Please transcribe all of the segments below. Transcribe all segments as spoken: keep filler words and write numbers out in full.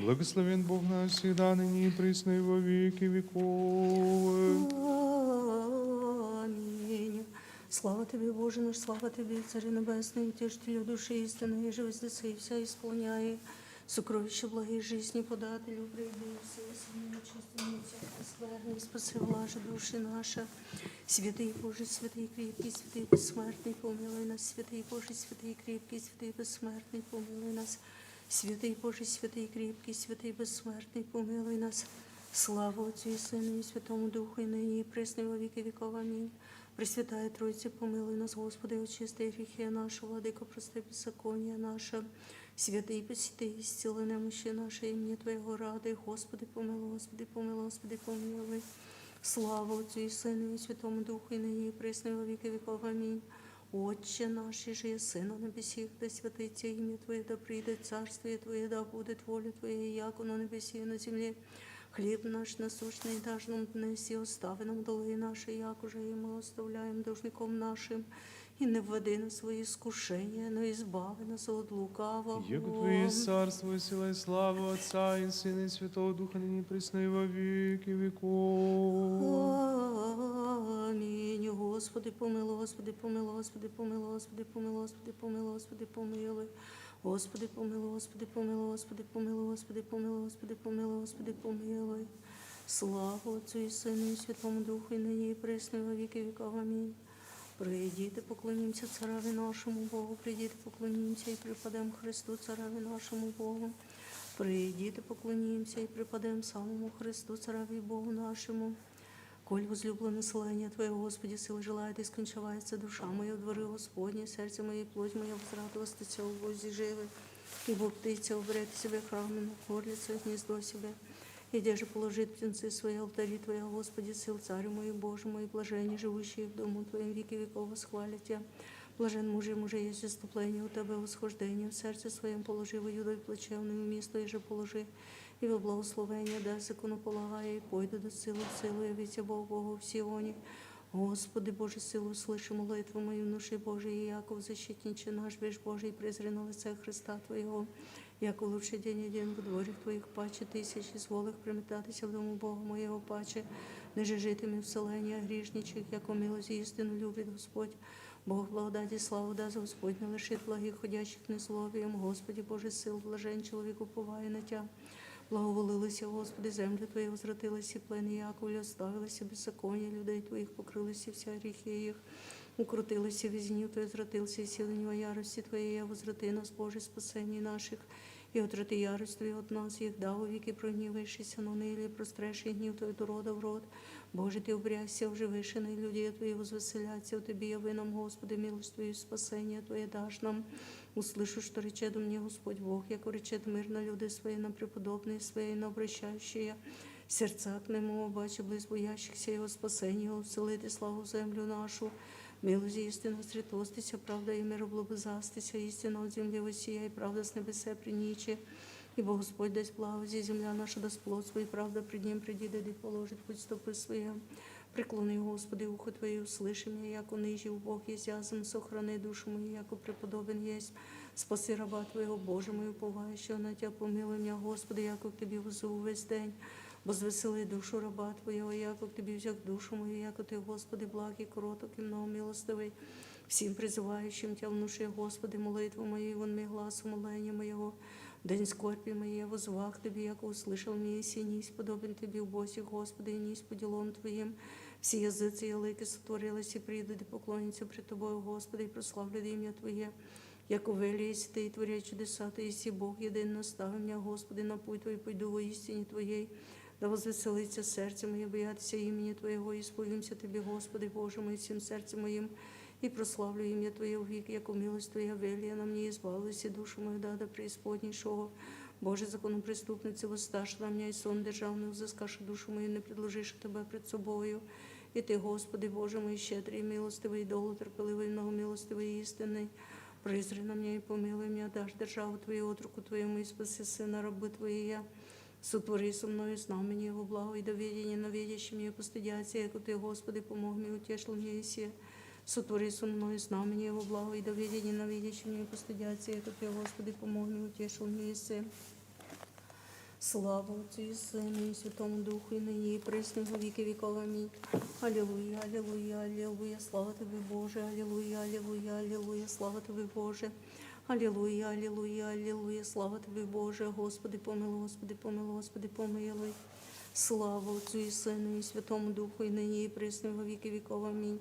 Благословен Бог наш всегда, ныне и присно и во веки веков. Аминь. Слава Тебе, Боже наш, слава Тебе, Царь Небесный, Утешителю души истинной, и живости и вся исполняй. Сокровище благой жизни, подателю прибежище, самое чистое, всякой скверны, спаси блажи души наши. Святый Боже, святый крепкий, святый бессмертный, помилуй нас. Святый Боже, святый крепкий, святый бессмертный, помилуй нас. Святый Боже, святый крепкий, святый бессмертный, помилуй нас. Слава Отцу и Сыну и Святому Духу, и ныне и присно и во веки веков. Аминь. Пресвятая Троица, помилуй нас, Господи, очисти грехи наши, Владыка, прости беззаконие наше. Святый, посети, исцели немощи наши, имени Твоего ради, Господи, помилуй, Господи, помилуй, Господи, помилуй. Слава Отцу и Сыну и Святому Духу, и ныне и присно и во веки веков. Аминь. Отче наш, иже еси на небесех, да святится имя Твое, да придет царствие Твое, да будет воля Твоя, яко на небесе и на земле. Хлеб наш насущный дашь нам днесь, и остави нам долги наши, як уже и мы оставляем должником нашим. И не вводи нас во искушение, но избави нас от лукавого. Яко Твое царство, и сила, и слава Отца и Сына и Святого Духа, ныне и присно и во веки веков. Аминь. Господи, помилуй, Господи, помилуй, Господи, помилуй, Господи, помилуй, Господи, помилуй, Господи, помилуй. Господи, помилуй, Господи, помилуй, Господи, помилуй, Господи, помилуй, Господи, помилуй, Господи, помилуй. Слава Отцу и Сыну и Святому Духу, и ныне и присно и во веки веков. Аминь. Придите, поклонимся Цареве нашему Богу, придите, поклонимся и преподем Христу, Цареве нашему Богу. Придите, поклонимся и преподем самому Христу, Цареве Богу нашему. Коль возлюбленное славление Твое, Господи, сил желает, и скончавается душа моя в дворы Господне, сердце мое и плоть моя возрадовалась Тя, Боже живый, ибо Ты Тя обрек Тебя храме, но горлица гнездо себе. И где же положит птенцы свои алтари Твоя, Господи, сил Царь мой, Боже мой, блаженнее живущие в дому Твоем веки веков восхвалят Тя. Блажен муж, мужа есть иступление у Тебя, восхождение в сердце своем положи, во юдой плачевный умист Твои же положи, и во благословение да законополагая, и пойду да целую целую, ведь Бог Богу в Сионе. Господи Боже, силу услыши молитву мою, внуши Божий, и Яков защитниче наш, весь Божий, презри на лице Христа Твоего. Яко лучше день и день во дворах Твоих паче тысяч, изволих приметатися в дому Бога моего паче, ниже житыми в селении грешничьих, яко милость истину любит Господь. Бог благодати славу да за Господь не лишит благих, ходящих на словием. Господи Боже сил, блажен человек, уповая на Тя. Благоволилася, Господи, землю Твою возвратилася, и плен Яковлю оставилася, беззаконие людей Твоих покрылася, вся грехи их укротилася, везенью Твоей возвратился, и силы ярости Твоей возврати нас, Боже, спасение наших, и отврати ярость Твою от нас, их да вовеки прогневившийся, но ныне прострешь гнев Твой от рода в род. Боже, Ты уберегся, ожививши на людей Твоих возвеселятся, у Тебе яви нам, Господи, милость Твою, спасение Твое дашь нам. Услышу, что речет мне Господь Бог, яко речет мир на люди Свои, на преподобные Свои, на обращающие сердца к Нему, обаче близ боящихся Его спасение, усилит и славу землю нашу. Милость истина сретостися, правда и мир облобызастися, истина от земли воссияй, правда с небесе приничи. Ибо Господь даст благость, земля наша даст плод свой, правда пред Ним придет, и положит путь стопы Свои. Преклони, Господи, ухо Твое, услыши меня, яко ныжи убог есть, азым сохрани душу мою, яко преподобен есть. Спаси раба Твоего, Боже мой, уповающего на Тя, помилуй меня, Господи, яко к Тебе взыву весь день. Возвесели душу раба Твоего, яко к Тебе взяг душу мою, яко Ты, Господи, благ и кроток, и много милостивый. Всем призывающим Тя внуши, Господи, молитву мою, и вон мне глаз умоления моего. День скорби моей воззвах Тебе, яко услышал меня, и сей не сподобен Тебе, убойся, Господи, и не по делам Твоим. Все языцы и языки сотворились, и придут, и поклонятся пред Тобою, Господи, и прославлят имя Твое. Яко велий есть Ты, и Творец чудеса Ты, и Бог единый, настави меня, Господи, на путь Твой, пойду во истине Твоей. Да возвеселится сердце мое, боятся имени Твоего, испугимся Тебе, Господи, Боже мой, всем сердцем моим, и прославлю имя Твое вовек, яко милость Твоя велия на мне, избавилась и душу мою да, да преисподней шоу. Боже, законопреступницы, воссташь на меня, и сон державный взыскашь душу мою, не предложишь Тебя пред собою. И Ты, Господи, Боже мой, щедрый, милостивый, долготерпеливый, многомилостивый и истинный, призри на меня и помилуй меня, дашь державу Твою отроку Твоему, и спаси сына рабы Твоей я. Сотвори со мною знамение во благо и доведение, но видящие меня постыдятся, яко Ты, Господи, помог мне, утешил меня и се. Сотвори со мною знамение во благо и доведение, но видящие меня постыдятся, яко Ты, Господи, помог мне, утешил меня и се. Слава Отцу и Сыну и Святому Духу, и ныне и присно во веки веков. Аминь. Аллилуйя, аллилуйя, аллилуйя, слава Тебе, Боже, аллилуйя, аллилуйя, аллилуйя, слава Тебе, Боже. Аллилуйя, аллилуйя, аллилуйя, слава Тебе, Боже, Господи, помилуй, Господи, помилуй, Господи, помилуй. Слава Отцу и Сыну и Святому Духу, и ныне и присно во веки веков. Аминь.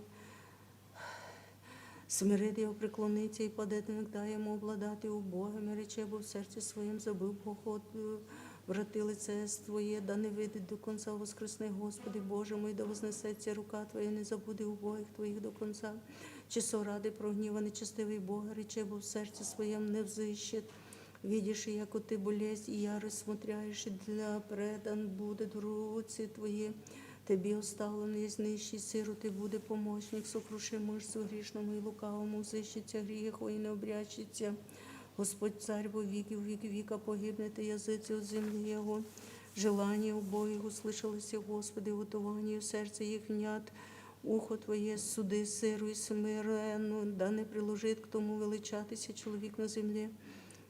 Смирит его, преклонит и падет иногда ему обладать и убогим, рече бы в сердце своем, забыв Бог, врати лице Твое, да не выйдет до конца воскресный, Господи Боже мой, да вознесется рука Твоя, не забуди убогих Твоих до конца. Часу ради прогневанный, нечестивый Бог, рече бы в сердце своем, не взыщет. Видишь, яку Ты болезнь и ярость смотряешь, и для предан будет руци Твои. Тебе оставлен есть нищий, сироты будет помощник, сокруши мышцу грешному и лукавому, взыщет тя грех и не обрящет тя. Господь Царь во веки веки века, погибнет и языци от земли Его. Желание убогих услышалось, и Господи, упование в сердце их внят. Ухо Твое суды сыру и смиренну, да не приложит к тому величатися человек на земле.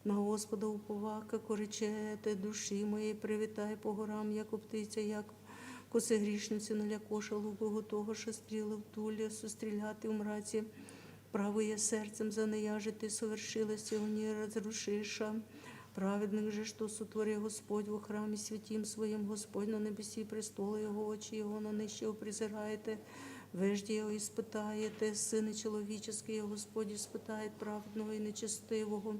На Господа уповака, короче этой души моей, привитай по горам, яко птица, яко косы грешницы налякоша лугу того, что стрелы в туле сустрелят и умрати. Правые сердцем занаяжит и совершилось, и не разрушиша. Праведник же, что сотворил Господь во храме святим своем, Господь на небеси престол его, очи его на нищего презирает, и вежде его испытает, и сыны человеческие Господь испытает праведного и нечестивого.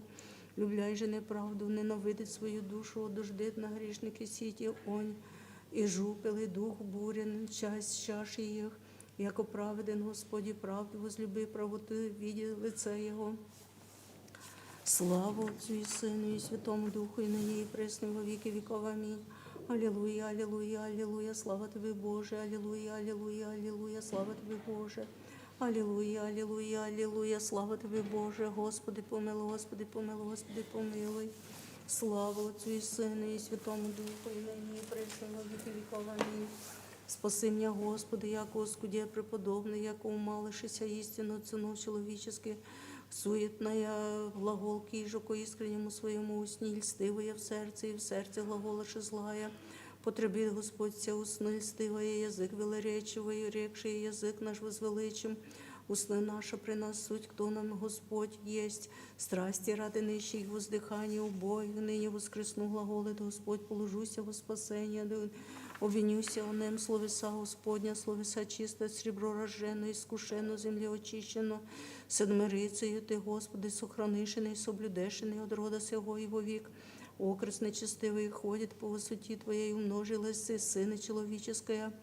Любляй же неправду, ненавидит свою душу, дождет на грешнике сети огонь, и жупелый дух бурен часть чаши их. Яко праведен Господи, правду возлюби, правоты види лице Его. Слава Отцу и Сыну и Святому Духу, и ныне и пресно во веки веков. Аминь. Аллилуйя, аллилуйя, аллилуйя, слава Тебе, Боже, аллилуйя, аллилуйя, аллилуйя, слава Тебе, Боже. Аллилуйя, аллилуйя, аллилуйя, слава Тебе, Боже, Господи, помилуй, Господи, помилуй, Господи, помилуй. Слава Отцу и Сыну и Святому Духу, и ныне и пресно во веки веков. Аминь. Спаси меня, Господи, яко оскуде преподобный, яко умалышися истину цену человеческий, суетная глагол кижику искреннему своему, усни льстивые в сердце, и в сердце глаголаши злая. Потребит Господь все устны льстивые, язык велеречивый, рекший язык наш возвеличим, устны наши при нас суть, кто нам Господь есть. Страсти ради нищих, воздыхание убогих, ныне воскресну глаголит Господь, положуся во спасение, обвинюся онем словеса Господня, словеса чисто, серебро рожжено, искушено, земле очищено, сед мирицею Ты, Господи, сохранишь и соблюдешь и от рода сего и вовек. Окрест нечестивый ходит по высоте Твоей, умножилась и сыны человеческая.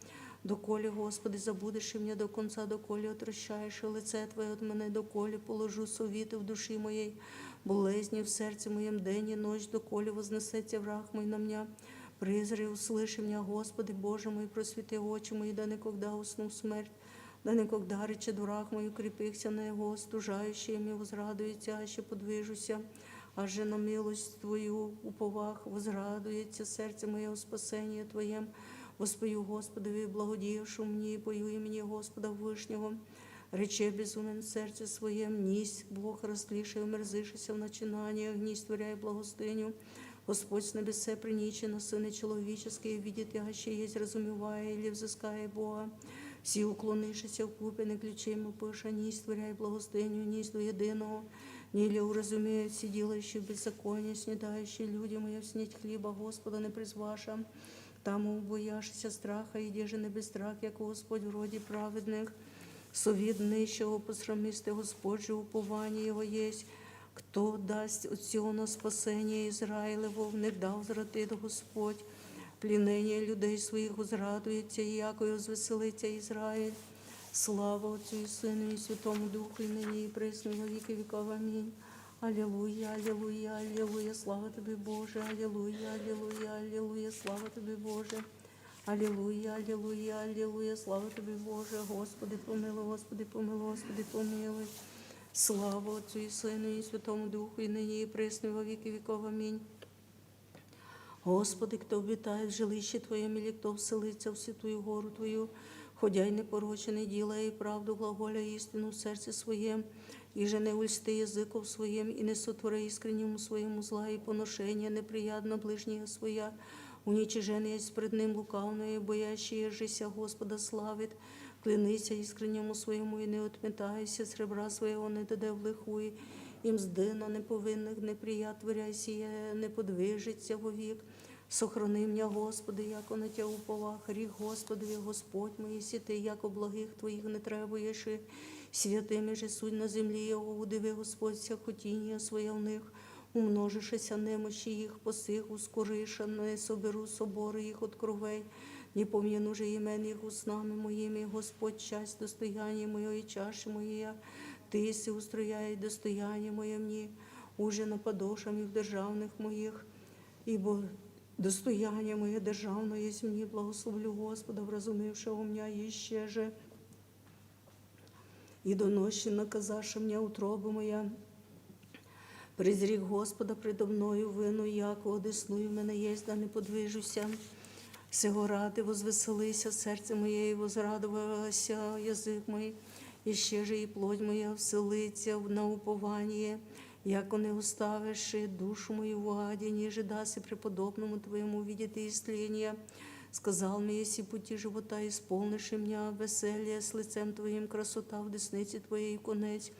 Доколе, Господи, забудешь и меня до конца, доколе отвращаешь и лице Твое от меня, доколе положу совиты в души моей, болезни в сердце моем день и ночь, доколе вознесется враг мой на меня. Призри, услыши меня, Господи, Боже мой, просвети очи мои, да никогда усну смерть, да никогда речет враг мой, укрепихся на его, остужающий меня возрадуется, аще подвижуся, аже на милость Твою уповах, возрадуется сердце мое о спасении Твоем. Воспою Господу и благодеявшему мне, и пою имени Господа Вышнего. Рече безумен в сердце своем: нись, Бог, растлишь и омерзишься в начинаниях, нись, творяй благостыню. Господь с небесе приничи на сыны человеческие, видит и аще есть, разумевая или взыская Бога. Все уклонившиеся куплены ключей мапыша, нись, творяй благостыню, нись до единого, не ли уразумеют все делающие беззаконие, снедающие люди мои снеть хлеба Господа не призваша. Тому убояшися страха, и дежи не без страх, яко Господь вроде праведных. Совидный еще посрамисты, Господь же упование его есть. Кто даст от Сиона спасение Израилеву, внегда возвратит Господь пленение людей своих, возрадуется, и яко и возвеселится Израиль. Слава Отцу и Сыну и Святому Духу, и ныне и пресно во веки веков. Аминь. Аллилуйя, аллилуйя, аллилуйя, слава Тебе, Боже, аллилуйя, аллилуйя, аллилуйя, слава Тебе, Боже. Аллилуйя, аллилуйя, аллилуйя, слава Тебе, Боже, Господи, помилуй, Господи, помилуй, Господи, помилуй. Слава Отцу и Сыну и Святому Духу, и ныне и пресно во веки веков. Аминь. Господи, кто обитает в жилище Твоем, или кто вселится в святую гору Твою, ходя и непорочен, и делая и правду, глаголя истину в сердце своем, и же не ульсти языком своим, и не сотвора искреннему своему зла, и поношение неприятно ближнего своя, Уничиженный есть пред ним лукавый, но и боящийся Господа славит. Клянися искреннему своему и не отметайся сребра своего, не дадя в лихую, и мзды на неповинных не приятворяйся, не подвижится вовек. Сохрани меня, Господи, яко на Тебя уповах, рих Господи, Господь мой, если Ты, яко благих Твоих не требуешь, и святыми же суть на земле, удиви, Господь, всех хотений своих, умножишься немощи их, посих ускоришь, не соберу соборы их от кровей, не помню уже имен их устнами моими, Господь, часть достояния мое и чаша моя, Ты си устрояй достояние мое мне, уже на подошвах державных моих, ибо достояние мое державное есть мне, благословлю Господа, вразумевшего меня еще же, и доносчи, наказавши меня утроба моя. Призри Господа предо мною, выну, яко одесную меня есть, да не подвижуся. Всего рады возвеселися сердце мое, и возрадовался язык мой, еще же и плоть моя вселится на упование, яко не оставишь душу мою в аде, ниже даси преподобному Твоему видеть исцеление. Сказал мне, если пути живота исполнишь, и меня веселье с лицем Твоим, красота в деснице Твоей конец.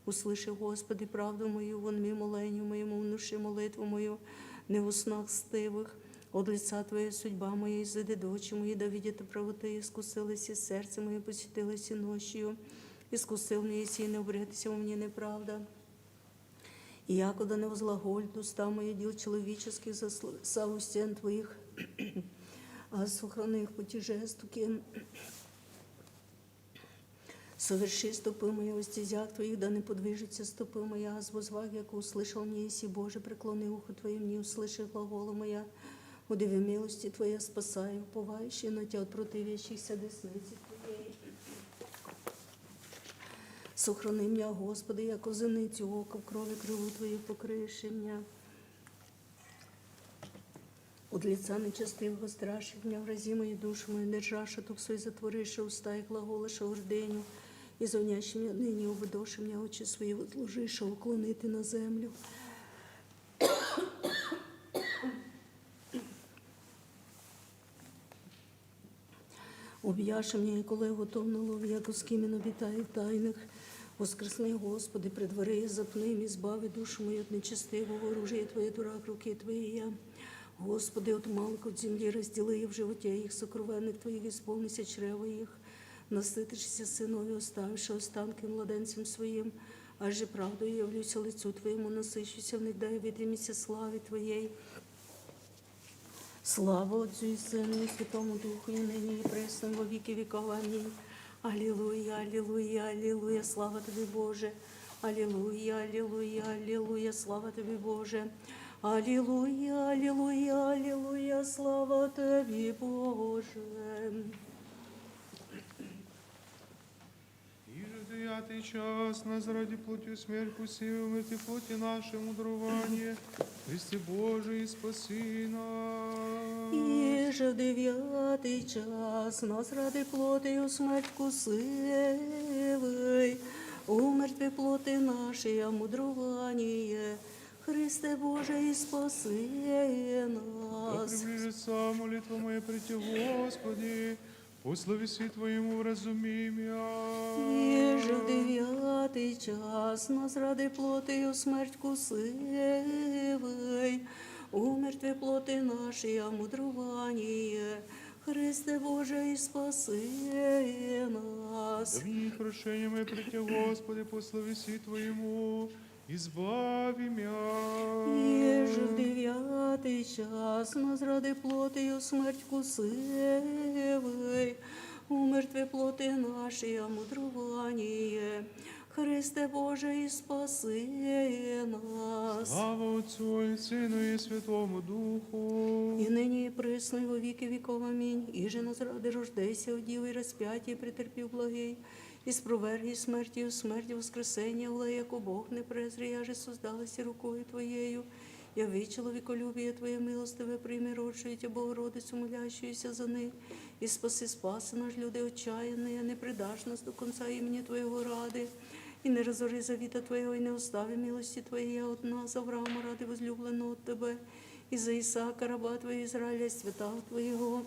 Услыши, Господи, правду мою, вонми молению моему, внуши молитву мою не в снах стывых. От лица Твоей судьба моя, изыди дочь моя, да видит правоты, искусилось и сердце мое, посетилось и ночью. Искусил мне и сильно обрется у меня неправда. И якуда не возлаголь уста моя дел человеческих, со устен Твоих, а сохрани их путешествуки. Соверши ступы мои в стезях Твоих, да не подвижутся ступы моя, аз возвах, яко услышал мне, и си, Боже, преклони ухо Твоим, не услыши глагола моя. Удиви милости Твоя, спасай уповающий на Тебя от противящихся десницы Твоей. Сохрани меня, Господи, яко зениц ока в крови, крыло Твое покрывши меня. От лица нечестивого страши меня, врази мою душу мою держаши, дух свой затвориши, уста и глаголаши орденю, и звонящими ныне убедоши меня, очи свои возложиши, уклонити на землю. Убьяши меня, яко лев утомнул, яко скимен обитает тайных. Воскресни, Господи, пред дворе запным, избави душу мою от нечестивого, оружие Твое дурак руки Твоей я. Господи, от малых от земли раздели в животе их, сокровенных Твоих исполнися чрева их. Насытишься сыновью, оставивши останки младенцем своим, аже правду явлюся лицу Твоему, насыщуся в них, да явит имися славе Твоей. Слава Отцу и Сыну и Святому Духу, и ныне и пресно, и во веки веков. Аминь. Аллилуйя, аллилуйя, аллилуйя, слава Тебе, Боже. Аллилуйя, аллилуйя, аллилуйя, слава Тебе, Боже. Аллилуйя, аллилуйя, аллилуйя, слава Тебе, Боже. Иже девятый час нас ради плотью смерть вкусил, умерти плоти нашей мудрование, Христе Божий, спаси нас. Иже девятый час нас ради плотью смерть вкусивый, умертви плоти нашей мудрование, Христе Божий, спаси нас. Да приблизится молитва моя пред Тебя, Господи, по словеси Твоему вразуми мя. Иже девятый час нас ради плотью смерть вкусивый, умертви плоти нашей мудрование, Христе Божий, спаси нас. Да винит прошение мое пред Тебя, Господи, по словеси Твоему, избави мя. Иже девятый час нас ради плотью смерть вкусивый, умертви плоти нашей мудрование, Христе Божий, спаси нас. Слава Отцу и Сыну и Святому Духу. И ныне и пресно и во веки веков. Аминь. Иже нас ради рождайся, Девы, распятие претерпи благей, и спроверги смертью смерть воскресения, яко Бог не презри, аже создалась рукою Твоею. Яви человеколюбие Твое, милостивое прими родшую Тебя Богородицу, молящуюся за ныне, и спаси, спаси наш, люди отчаянные, не предашь нас до конца имени Твоего ради, и не разори завета Твоего, и не остави милости Твоей от нас, Авраама ради возлюбленного от Тебя. из Исаака, раба твоего Израиля, святого твоего.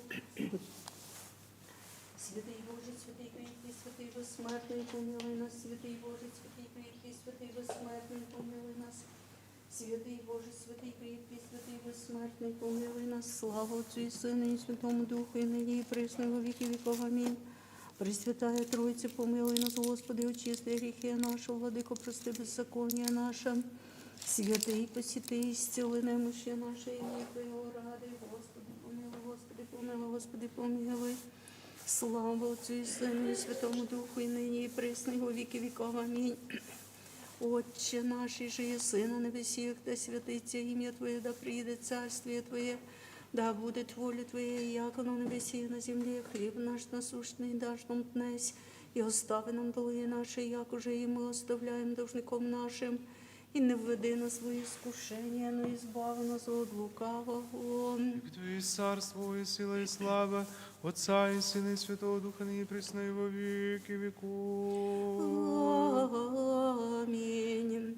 Святый Боже, святый крепкий, святый бессмертный, помилуй нас. Святый Боже, святый крепкий, святый бессмертный, помилуй нас. Святый Боже, святый крепкий, святый бессмертный, помилуй нас. Слава Отцу и Сыну и Святому Духу, и ныне и присно во веки веков. Аминь. Пресвятая Троица, помилуй нас, Господи, очисти грехи наши, Владыко, прости беззаконие наше. Святый, посети, исцели немощи наши, и мы Твоего рады. Господи, помилуй, Господи, помилуй, Господи, помилуй. Слава Отцу и Сыну и Святому Духу, и ныне и присно во веки веков. Аминь. Отче наш, иже еси на небесех, да святится имя Твое, да приидет царствие Твое, да будет воля Твоя, яко на небесе и на земле. Хлеб наш насущный дашь нам днесь, и остави нам долги наши, як уже и мы оставляем должником нашим, и не введи нас во искушение, но избави нас от лукавого. Яко Твое царство, и сила, и слава Отца и Сына и Святого Духа, ныне и присно и во веки веков. Аминь.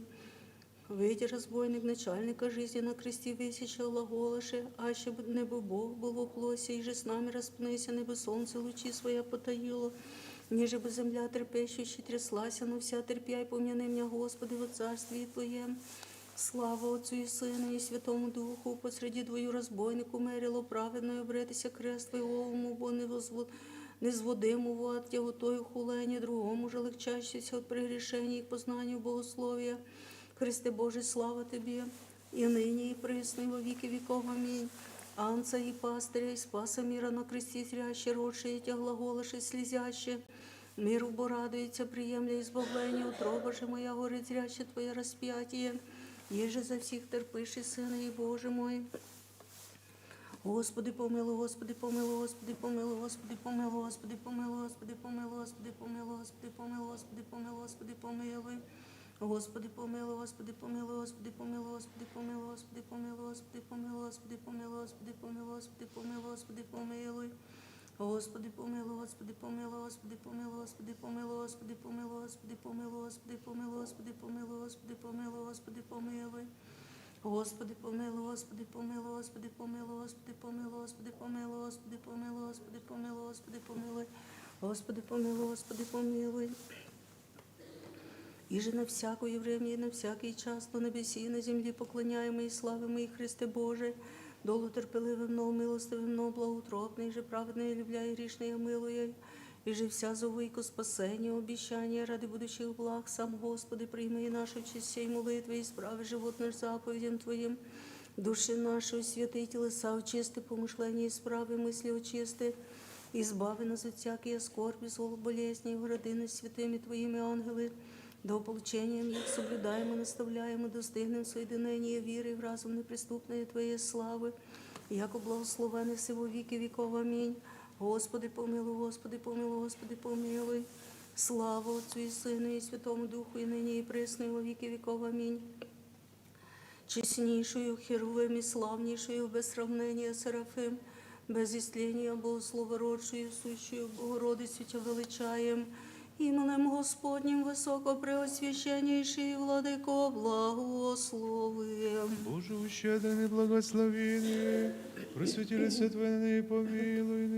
Ведь разбойник начальника жизни на кресте весище глаголаше, аще бы небо Бог был во плоти, и же с нами распнися, небо солнце лучи своя потаило, ниже бы земля трепещущей тряслась, но вся терпяй помяни меня, Господи, во царствии Твоем. Слава Отцу и Сыну и Святому Духу. Посреди двою разбойнику мерило праведную, обретися крест Твоего уму бо не возву-, не взводимого от тяготой хулени, другому же легчащийся от прегрешений к познанию богословия. Христе Божий, слава Тебе, и ныне, и присно, и во веки веков. Аминь. Анца и пастыря, и спаса мира на кресте зряще, родше Тебя глаголаше, слезяще, мир убо радуется, приемля избавление, утроба же моя горит зряще Твое распятие, еже за всех терпишь, Сыне и Боже мой. Господи, помилуй, Господи, помилуй, Господи, помилуй, Господи, помилуй, Господи, помилуй, Господи, помилуй, Господи, помилуй, Господи, помилуй, Господи, помилуй. Господи, помилуй, Господи, помилуй, Господи, помилуй, Господи, помилуй, Господи, помилуй, Господи, помилуй, Господи, помилуй, Господи, помилуй, Господи, помилуй. Господи, помилуй, Господи, помилуй, Господи, помилуй, Господи, помилуй, Господи, помилуй, Господи, помилуй, Господи, помилуй, Господи, помилуй, Господи, помилуй. Господи, помилуй, Господи, помилуй, Господи, помилуй, Господи, помилуй, Господи, помилуй, Господи, помилуй, Господи, помилуй. Господи, помилуй, Господи, помилуй. И же на всякое время, и на всякий час, на небеси и на земли поклоняемый и славимый Христе Боже, долу терпеливым, но милостивым, но благоутробный же праведный, любляй грешные, милуй, и же вся зову и ко спасению, обещание ради будущих благ. Сам, Господи, прими и наши все сей молитвы, исправи живот наш заповедям Твоим, души наши святые телеса очисти, помышления исправи, мысли очисти, избави нас от всякие скорби, зол, болезни, и вроди нас святыми Твоими ангелы, да ополчением их соблюдаем и наставляем, и достигнем соединения веры в разум неприступной Твоей славы, яко благословенный всего веки веков. Аминь. Господи, помилуй, Господи, помилуй, Господи, помилуй. Слава Отцу и Сыну и Святому Духу, и ныне и присно и во веки веков. Аминь. Честнейшую Херувим и славнейшую без сравнения Серафим, без истления Богослова родшую, сущую Богородицу Тебя величаем, именем Господним высокопреосвященнейший Владыко благословим. Боже, ущедренный, благословенный, просвети лице Твое и помилуй.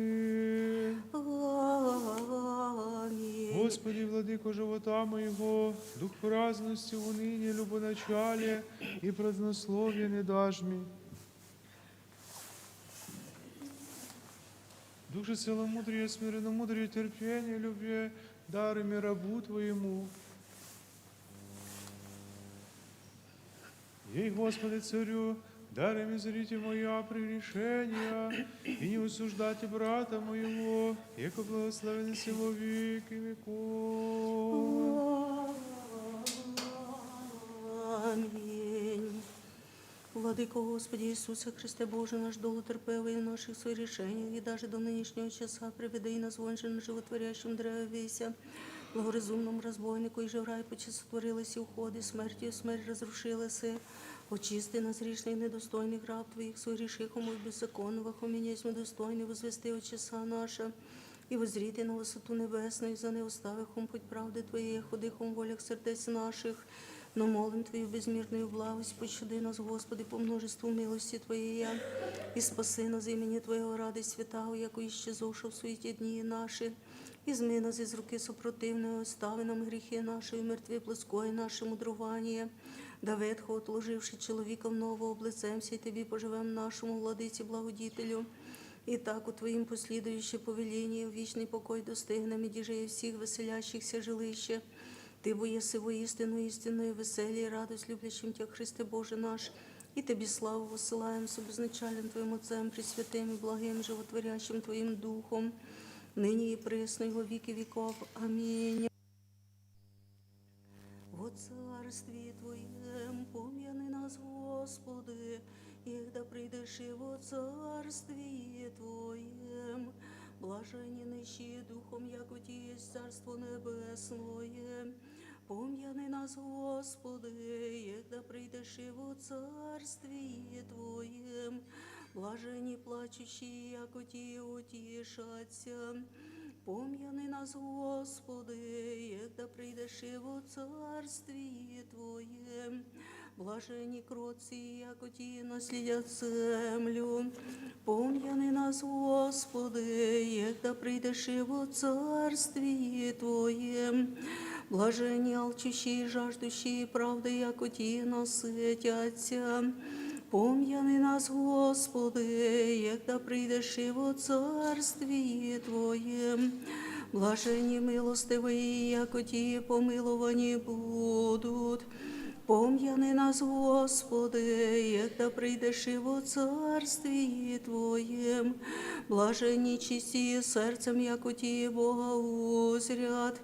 Аминь. Господи, Владыко живота моего, дух праздности, уныния, любоначалия и празднословия не дашь мне. Душе целомудрия, смиренно мудрее, терпение, любви даруй мне, рабу Твоему. Ей, Господи, Царю, даруй мне, зрите моя прегрешения, и не осуждайте брата моего, яко благословен всего веки веков. Аминь. Владыко Господи Иисусе Христе, Боже наш, долутерпевый в наших согрешениях и даже до нынешнего часа, приведи нас вон же на животворящем древе веся, благоразумному разбойнику, и же в рай пути сотворилась и уходи, смертью смерть разрушилась, и очисти нас грешных, недостойных раб Твоих, согреших умов беззаконных, а мы не сме достойны возвести о часа наша. И возрите на высоту небесную, за неуставихом путь правды Твоей, ходихом волях сердец наших, Но молим Твою безмерную благость, пощади нас, Господи, по множеству милости Твоей, и спаси нас имени Твоего ради святаго, яко исчезавшего в суете дни наши, измени нас из руки сопротивного, остави нам грехи наши, умертви плотское наше мудрование, да ветхого отложивши человеком нового облицаемся, и Тебе поживем нашему Владыке Благодетелю. И так у Твоим последующее повеление в вечный покой достигнем, и диже всех веселящихся жилище. Ты бо еси воистину истинное веселье и радость любящим Тебя, Христе Боже наш, и Тебе славу высылаем с обозначален Твоим Отцем, Пресвятым и благим животворящим Твоим Духом, ныне и пресно и во веки веков. Аминь. Во Царствии Твоем помяни нас, Господи, егда придеши во Царствии Твоем. Блаженни нищие духом, яко Ти есть Царство Небесное. Помяни нас, Господи, егда придеши во Царствии Твоем. Блаженни плачущие, яко Ти утешатся. Помяни нас, Господи, егда придеши во Царствии Твоем. Блаженни кротцие, яко Ти наследят землю. Помяни нас, Господи, егда придеши во Царствии Твоем. Блаженни алчущие и жаждущие правды, яко Ти насытятся. Помяни нас, Господи, егда придеши во Царствии Твоем. Блаженни милостивые, яко Ти помилованы будут. Помяни нас, Господи, егда придеши во Царствии Твоем. Блаженни чистые сердцем, яко Ти Бога узрят.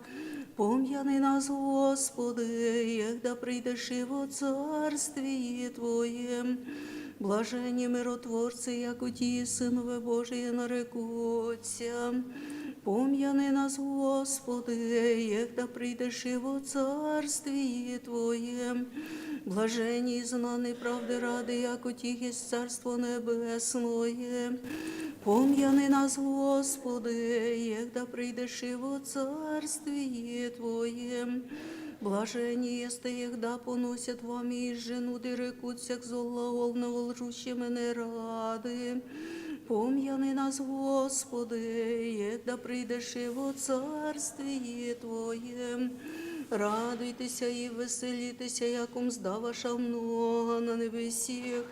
Помяни нас, Господи, егда придеши во Царствии Твоем. Блаженни миротворцы, яко Ти сынове Божие нарекутся. Помяни нас, Господи, егда придеши во Царствии Твоем. Блаженни изгнанные правды ради, яко Ти есть Царство Небесное. Помяни нас, Господи, егда придеши во Царствии Твоем. Блаженни егда поносят вами и женут и рекутся к злоумному лжущему не рады. Помяни нас, Господи, егда придеши во Царствии Твоем. Радуйтеся и веселитеся, якум сда ваша много на небесех.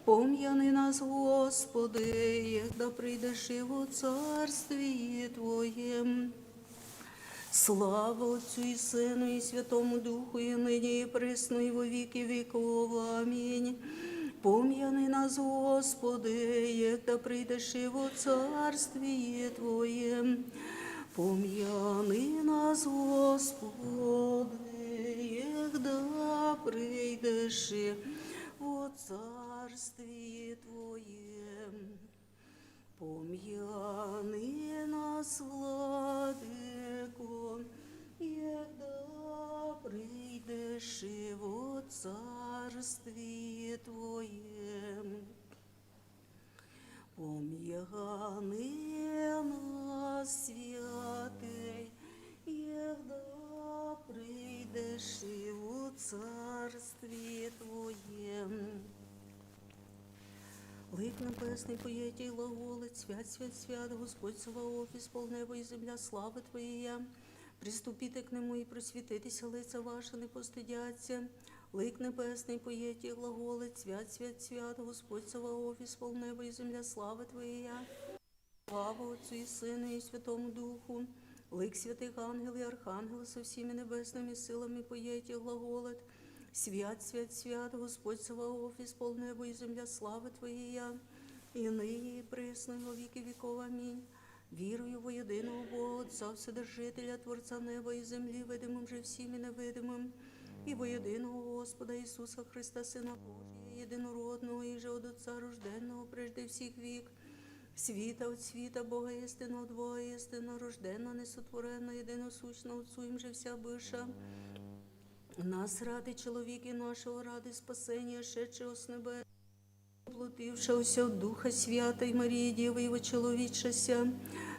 Помяни нас, Господи, егда придеши во Царствии Твоем. Слава Отцу и Сыну и Святому Духу, и ныне и пресно и во веки веков. Аминь. Помяни нас, Господи, егда придеши во Царствии Твоем. Помяни нас, Господи, егда придеши во Царствии Твоем. Помяни нас, Владыко, егда придеши во Царствии Твоем. Помяни нас, Святый, егда придеши во Царствии Твоем. Лик Небесный, поет и глаголит: «Свят, свят, свят, Господь Саваоф, исполняй небо и земля славы Твоей». Приступите к Нему и просветитесь, лица ваши не постыдятся. Лик Небесный, поет и глаголит: «Свят, свят, свят, Господь Саваоф, исполняй небо и земля славы Твоей». Слава Отцу и Сыну и Святому Духу. Лик святых ангелов и архангелов со всеми небесными силами поет и глаголит: «Свят, свят, свят, Господь Саваоф, исполняй небо и земля славы Твоей». И ныне и пресно и во веки веков. Аминь. Верую во единого Бога Отца, Вседержителя, Творца неба и земли, видимым же всеми невидимым, и во единого Господа Иисуса Христа, Сына Божия, единородного, иже от Отца рожденного прежде всех век, света от света, Бога истинного, от Бога истинного рожденного, несотворенного, единосущного, Отцу им же вся быша. Нас ради человеки нашего, ради спасения, шедшего с небес, плотившегося от Духа Святой Марии Девы, его человечася,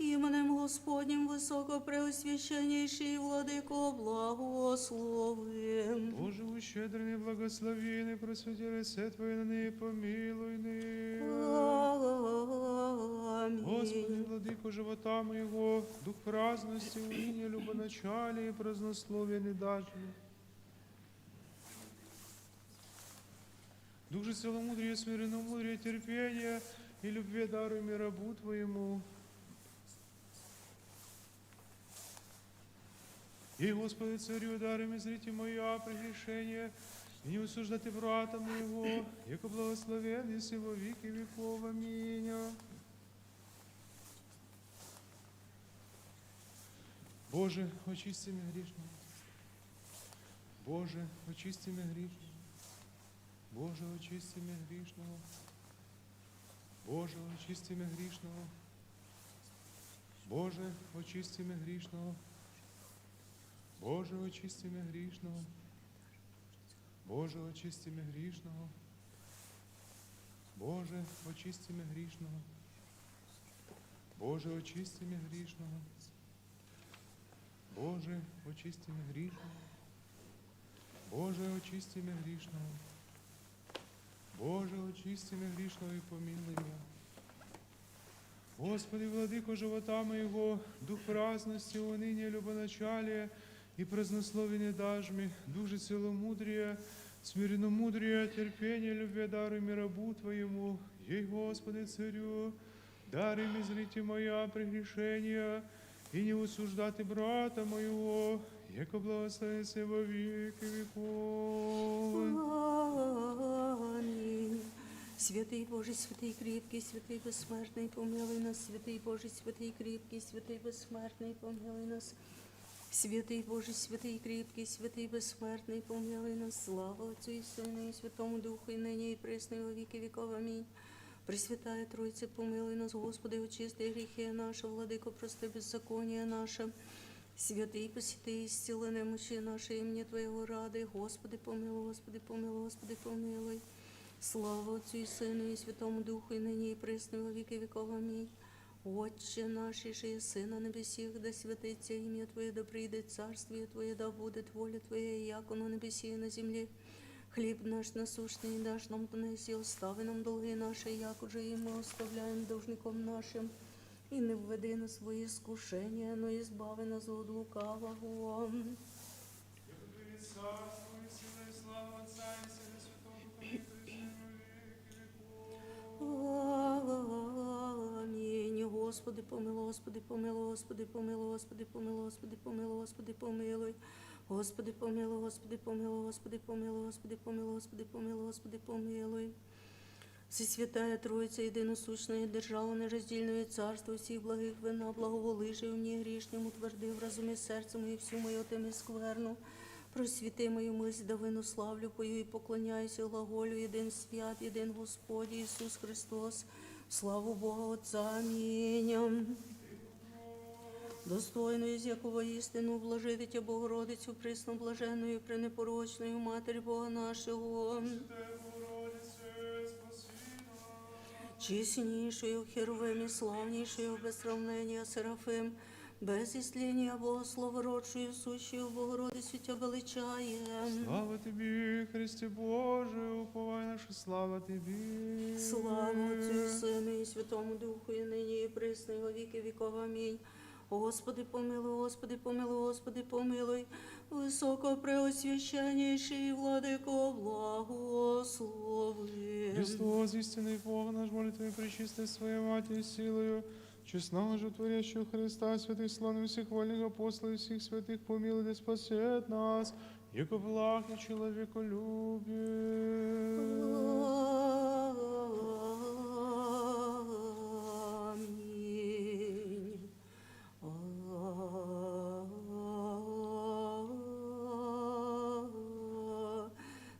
Именем Господним высокопреосвященнейший Владыко благословим. Боже, щедрый, благословенный, просвети рассвет твой на них, помилуй них. Аминь. Господи, Владыко живота моего, дух праздности, уныния, любоначалия и празднословия не дашь мне. Дух же целомудрия, смиренномудрия, терпения и любви даруй мне, рабу Твоему. И, Господи, Царю, даруй мне изрите моя прегрешение, и не осуждать и брата моего, яко благословен еси во веки веков. Аминь. Боже, очисти меня грешного. Боже, очисти меня грешного. Боже, очисти меня грешного. Боже, очисти меня грешного. Боже, очисти меня грешного. Боже, очисти меня грешного. Боже, очисти меня грешного. Боже, очисти меня грешного. Боже, очисти меня грешного. Боже, очисти меня грешного. Боже, очисти меня грешного. Боже, очисти меня грешного и помилуй меня. Господи, Владыко живота моего, дух праздности, уныния, любоначалия и празднословия не дашь мне, дух же целомудрия, смиренномудрия, терпения, любви даруй мне, рабу Твоему, ей, Господи, Царю, даруй мне изрите моя прегрешения, и не осуждать и брата моего, яко благословен еси во веки веков. Аминь. Святый Боже, святый крепкий, святый бессмертный, помилуй нас. Святый Боже, святый крепкий, святый бессмертный, помилуй нас. Святый Боже, святый крепкий, святый бессмертный, помилуй нас. Слава Отцу и Сыну и Святому Духу, и ныне и пресно и во веки веков. Аминь. Пресвятая Троица, помилуй нас. Господи, очисти грехи наши, Владыко, прости беззаконие наше. Святый, посети, исцели немощи наши имени Твоего ради. Господи, помилуй, Господи, помилуй, Господи, помилуй. Слава Отцу и Сыну и Святому Духу, и ныне и пресно и во веки веков. Аминь. Отче наш, иже еси на небесех, да святится имя Твое, да придет Царствие Твое, да будет воля Твоя, яко на небесе и на земле. Хлеб наш насущный дашь нам днесь, и остави нам долги наши, якоже и мы оставляем должником нашим. И не введи нас во искушение, но избави нас от лукавого. Яко Твое царство и сила и слава Отца и Сына и Святого Духа, ныне и присно и во веки веков. Аминь. Господи, помилуй, Господи, помилуй, Господи, помилуй, Господи, помилуй, Господи, помилуй, Господи, помилуй. Господи, помилуй, Господи, помилуй, Господи, помилуй, Господи, помилуй, Господи, помилуй. Всесвятая Троица, единосущная, держава нераздельную, царство всех благих вина, благоволижи мне грешному, утверди в разуме сердце мое, всю мою тем и скверну просвети, мою мысль да вину, славлю, пою и поклоняюсь, и глаголю: Единый свят, Единый Господь Иисус Христос, славу Бога Отца. Аминь. Достойную из якого истину ублажить Тебя, Богородицу пресноблаженную, пренепорочную Матерь Бога нашего, честнейшую Херувим и славнейшую без сравнения Серафим, без истления Богослова родшую, сущую Богородицу Тебя величаем. Слава Тебе, Христе Божий, упование наше, слава Тебе. Слава Отцу и Сыну и Святому Духу, и ныне и пресно и во веки веков. Аминь. Господи, помилуй, Господи, помилуй, Господи, помилуй. Высокопреосвященнейший Владыко, благослови. Христос, истинный Бог наш, молитвой пречистой Своей Матери силою, честного же творящего Христа, святых славных всех вольных апостолов и всех святых, помилуй да спасет нас, яко благ и человеколюбец. Аминь.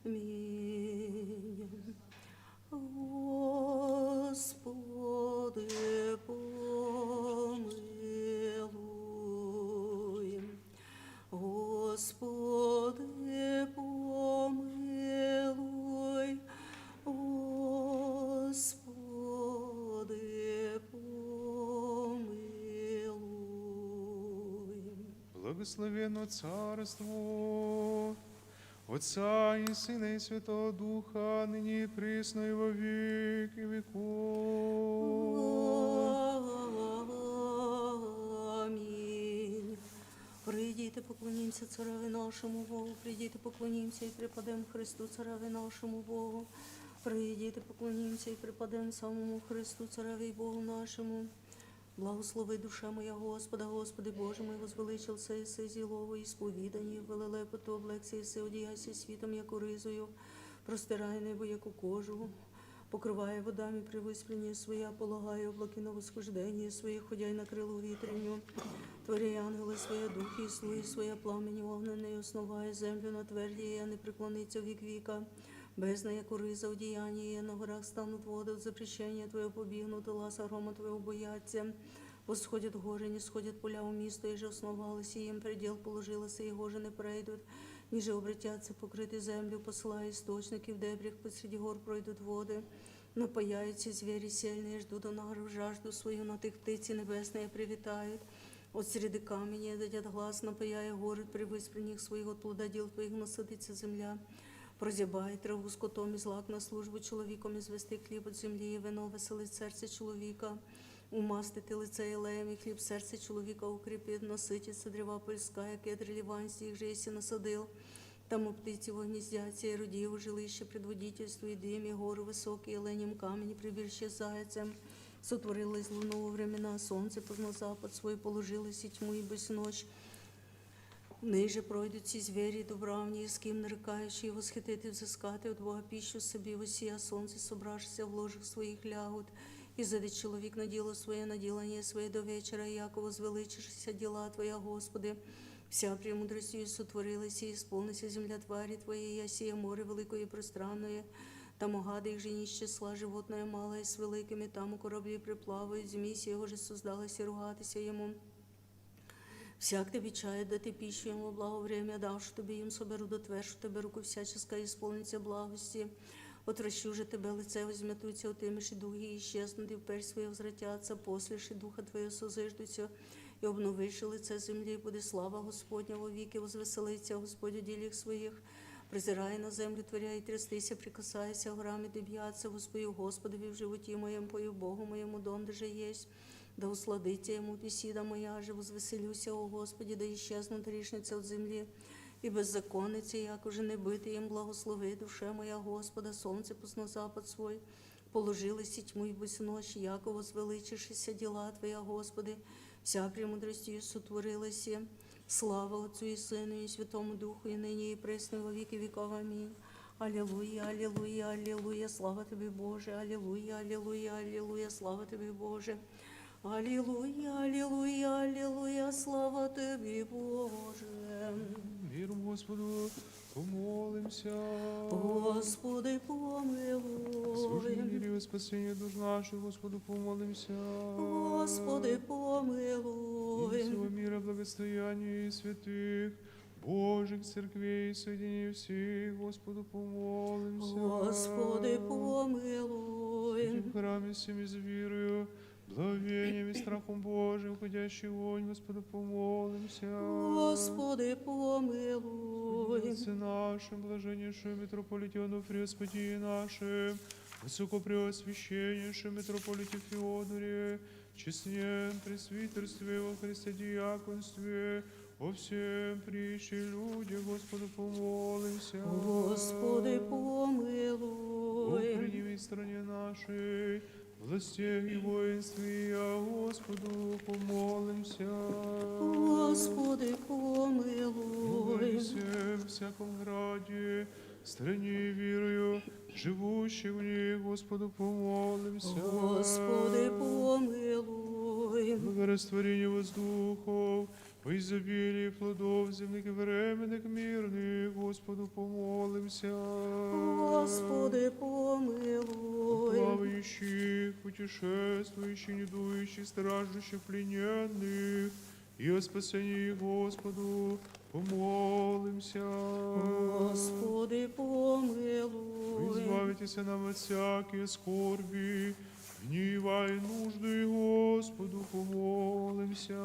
Аминь. Господи, помилуй. Господи, помилуй. Господи, помилуй. Благословенно Царство Отца и Сына и Святого Духа, ныне и присно и во веки веков. Аминь. Прийдіте, поклонимся Цареві нашому Богу, прийдіте, поклонимся і припадем Христу, Цареві нашому Богу. Прийдіте, поклонимся і припадем самому Христу, Цареві і Богу нашому. Благослови, душа моя, Господа. Господи Боже мой, возвеличился єси зілого ісповідання, велелепоту облексся єси, одіяйся світом, яку ризою, простирай небо, яку кожу, покрывай водами превыспрение своє, полагай облаки на восхождение своє, ходяй на крылу вітреню, творяй ангелы своя, духи и слуги своя, пламени огненный, основай землю на твердіє, не преклониться вік віка. Бездна, яку риза, одіяніє, на горах станут воды от запрещения Твоего, побігнут ласа грома Твоего бояться. Восходят горы, нисходят поля у міста, иже основалась, и им предел положилась, и його же не пройдут, ниже обратятся покрыты землю, посылая источники в дебрях, посреди гор пройдут воды. Напаяются звери сильные, ждут у наров жажду свою, на тых птицы небесные привитают. От среды камня дадят глас, напаяя город превыспренних своих, от плода дел Твоих насытится земля. Прозябай траву скотом и злак на службу человеком, извести хлеб от земли, и вино веселит сердце человека. Умастит и лице елеем, и хлеб сердце человека укрепит, насытится древа польская, кедр ливанский, их же еси насадил. Тому птицы во гнездятся, и руди во жилище предводительствует, дым и горы высокие, оленем камень прибежище зайцем. Сотворилась луна во времена, солнце познал запад свой, положилась и тьму и бысь ночь. Ныже пройдут все звери, дубравни, и ским нарыкающий, восхитит и взыскат, и удва пищу себе, воссия солнце, собравшиеся в ложах своих лягут. И зайдет человек на дело свое, на делание свое до вечера, яко возвеличишься дела Твоя, Господи. Вся премудростью сотворилась и исполнилась земля твари Твоей, и сие море великое и пространное. Там гады их же не исчисла, животное малое с великими, там корабли приплавают, змей сего же создалась и ругатися ему. Всяк Тебе чает, да Ты пищу ему благо время, давши Тебе им соберу, да твершу Тебе руку всяческой, исполнится благости. Отвращу же Тебе лице, возьмет Тебя, отымешь и духи исчезнут, и вперь свои возвратятся, после же духа Твоего созыждутся, и обновишь лице земли, и будет слава Господня во веки, возвеселится Господь в делах своих. Призирая на землю, творя и трястися, прикасаяся горами, дыбьяться, воспою Господу в животе моем, пою Богу моему, дом же есть. Да усладится ему беседа моя же, возвеселюся, о Господи, да исчезнут грешницы от земли, и беззаконницы, яко же не быты им. Благослови, душа моя, Господа, солнце познал запад свой, положилась и тьму и бысь ночь, яко возвеличишься дела Твоя, Господи. Вся премудростью сотворилась. Слава Отцу и Сыну и Святому Духу, и ныне и пресно и во веки веков. Аминь. Аллилуйя, аллилуйя, аллилуйя, слава Тебе, Боже, аллилуйя, аллилуйя, аллилуйя, слава Тебе, Боже. Аллилуйя, аллилуйя, аллилуйя, слава Тебе, Боже. Мир Господу, помолимся. Господи, помилуй. Служение мира и спасение душ наших, Господу, помолимся. Господи, помилуй. И всего мира благосостояние святых Божьих церквей, соединение всех, Господу, помолимся. Господи, помилуй. Святым храме всем из верою, благовением и страхом Божьим уходящий вонь, Господу, помолимся. Господи, помилуй. Отце нашим блаженнейшим митрополите Онуфрию, спасителе нашим, высокопреосвященнейшим митрополите Феодоре, честнейшем пресвитерстве, во Христе диаконстве, во всем прищи люди, Господу, помолимся. Господи, помилуй. О, прими стране нашей, властях и воинстве, я Господу, помолимся. Господи, помилуй. Во всем всяком граде, стране верою, живущих в ней, Господу, помолимся. Господи, помилуй. Благорастворение воздухов, во изобилии плодов земных и временных мирных, Господу, помолимся. Господи, помилуй. О плавающих, путешествующих, недующих, страждущих, плененных, и о спасении Господу помолимся. Господи, помилуй. Избавитеся нам от всякой скорби, гнева и нужды, Господу помолимся.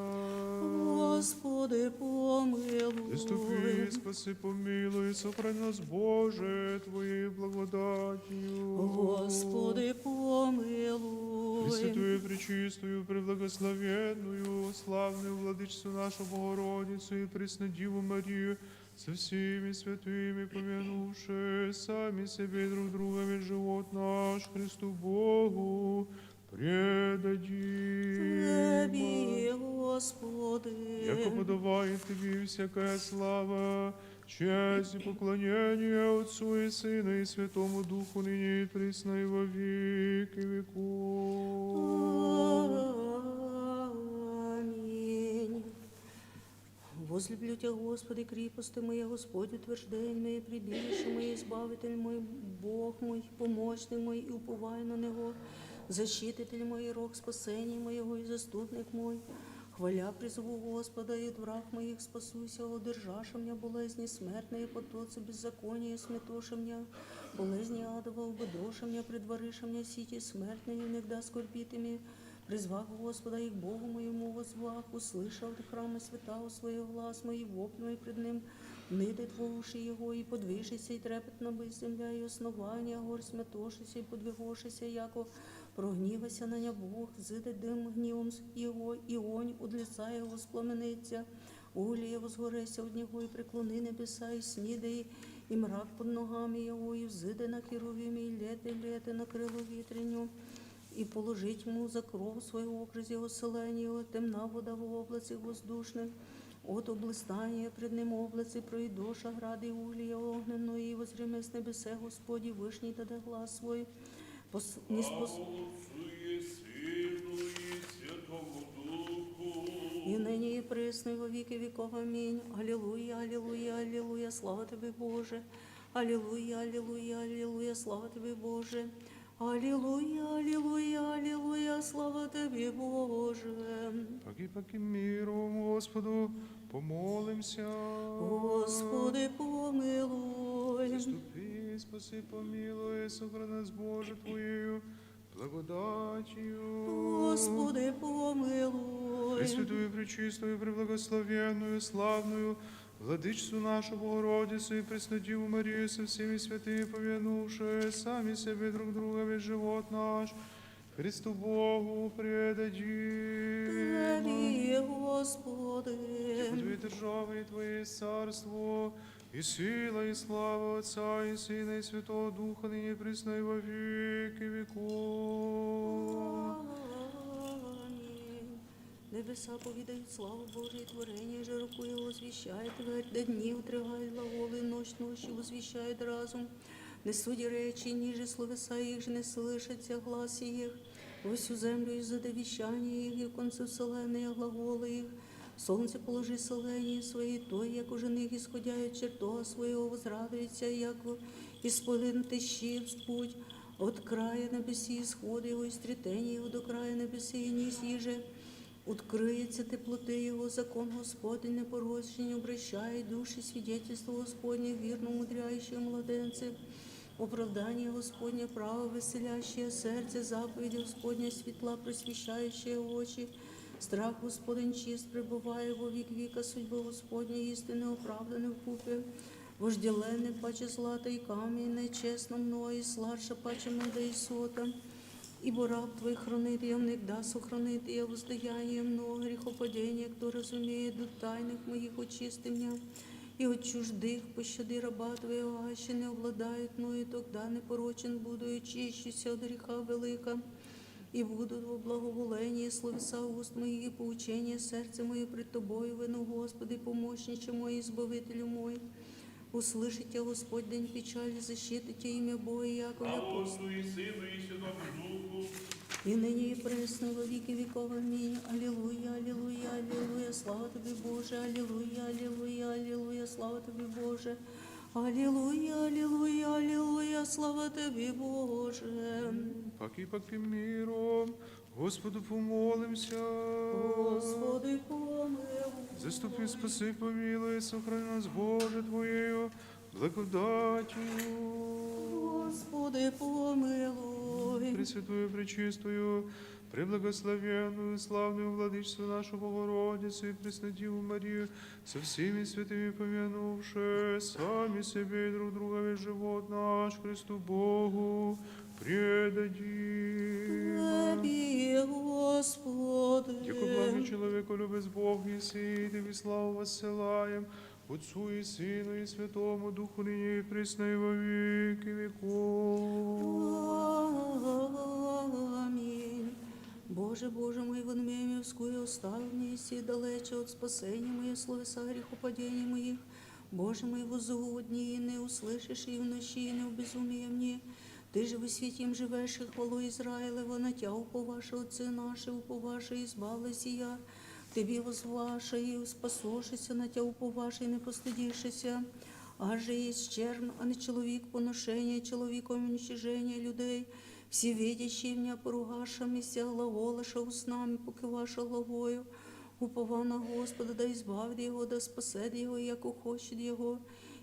Господи, помилуй. Заступи, спаси, помилуй, сохрани нас, Боже, Твоей благодатью. Господи, помилуй. Пресвятую, пречистую, преблагословенную, славную Владычицу нашу Богородицу и Преснодеву Марию, со всеми святыми помянувши сами себе и друг друга, весь живот наш Христу Богу предадим. Тебе, Господи. Яко подобает Тебе всякая слава, честь и поклонение Отцу и Сыну и Святому Духу, ныне и присно и во веки веков. Аминь. Возлюблю Тебя, Господи, крепость моя, Господь, утверждение мое, прибежище мое, Избавитель мой, Бог мой, помощник мой, и уповаю на Него, защититель мой, и рог спасения моего, и заступник мой. Хваля призову Господа, и от враг моих спасуся, одержаши меня болезни смертные, и потоци беззакония сметоши меня, болезни адова убедоши меня, предвариши меня сети смертные, иногда скорбитыми. Призвах Господа и к Богу моему воззвах, услышал ты храма святаго своего глас мой, и вопль мой пред Ним, ныйдет во уши Его, и подвижися, и трепетно быть земля, и основания гор сметошися, и подвигошися, яко прогневася на ня Бог, взыдет дым гневом Его, и огонь от лица Его воспламенится. Угли возгоряйся от Него, и преклони небеса, и сниды, и мрак под ногами Его, и взыды на херувиме, и леты, леты на крыло ветреню, и положить Ему за кров свой округ Его, селение Его, темна вода в облаце воздушных, от облистания пред Ним облаце проидоша грады угли огненные, и возгремес небесе Господи Вышний, тогда глас свой, Пос-, не спос- Слава Отцу и Сыну и Святому Духу. И ныне и пресно и во веки веков. Аминь. Аллилуйя, аллилуйя, аллилуйя, слава Тебе, Боже. Аллилуйя, аллилуйя, аллилуйя, слава Тебе, Боже. Аллилуйя, аллилуйя, аллилуйя, слава Тебе, Боже. Покипоким миром Господу помолимся. Господи, помилуй. Заступи, спаси, помилуй, сохрани нас, Боже, Твоею благодатью. Господи, помилуй. Пресвятую, пречистую, преблагословенную, славную Владычицу нашу Богородицу и Преснодеву Марию со всеми святыми помянувши сами себе друг друга, весь живот наш Христу Богу предадим. Тебе, Господи. Яко Твоя держава и Твое царство, и сила, и слава Отца, и Сына, и Святого Духа, ныне, присно и во веки веков. Аминь. Небеса повидают славу Божию, творение же руку Его возвещает. Твердь дни отрывает глаголы, ночь ночью возвещает разум. Не суди речи, ниже словеса их же не слышится глаз их. Во всю землю изыди вещание их, и в конце вселенной глаголы их. Солнце положи соление свои, то, яко жених исходя от чертога своего возрадуется, яко исполин ты щит путь. От края небеси исход его, и стретение его до края небеси, и низ иже. Открыется теплоты его, закон Господень непорочен, обращает души свидетельство Господне, верно умудряющее младенцев. Оправдание Господне право веселящее сердце, заповедь Господня светла, просвещающая очи. Страх Господень чист, пребывая во век века, судьба Господня истинно оправданы в купе. Вожделенный паче злато и камень, честно много и сладше паче меда и сота. Ибо раб Твой хранит, и Он всегда сохранит, и воздаяние много грехопадения, кто разумеет до тайных моих, очисти меня, и от чуждых пощади раба Твоего, аще не обладают мною, тогда непорочен буду, и очищуся от греха велика, и будут во благоволении словеса уст моих, и поучение сердца мое пред Тобою вину, Господи, помощниче мой, Избавителю мой. Услышите, Господь, день печали, защитите имя Бога Якова. Слава Отцу и Сыну и Святому Духу. И ныне и пресно во веки веков. Аминь. Аллилуйя, аллилуйя, аллилуйя, слава Тебе, Боже, аллилуйя, аллилуйя, аллилуйя, слава Тебе, Боже. Аллилуйя, аллилуйя, аллилуйя, слава Тебе, Боже. Покипоким миром Господу помолимся. Господи, помилуй. Заступи, спаси, помилуй, сохрани нас, Боже, Твоею благодатью. Господи, помилуй. Пресвятую, пречистую, Преблагословенную, славную Владычицу нашу Богородицу и Пресную Деву Марию, со всеми святыми помянувши, сами себе и друг друга весь живот наш Христу Богу предадим. Тебе, Господи. Яко благий человеколюбец Бог еси, и Тебе славу воссылаем, Отцу и Сыну и Святому Духу, ныне и присно и во веки веков. Аминь. Боже, Боже мой, во имя вскую оставил мне, и далече от спасения моего, словеса грехопадений моих. Боже мой, возу дни не услышишь, и в ночи не в безумие мне. Ты же во святим живешь, и хвалу Израилева, на Тя уповаши, отцы наши уповаши, избавлю сия. К Тебе возваши и спасошися, на Тя уповаши и не постыдишися. Аже есть черн, а не человек поношения, человеком уничижения людей. Всевидящий меня поругашам, и вся глаголаша устнами, покиваша главою. Упова на Господа, да избавит его, да спасет его, яко хочет его.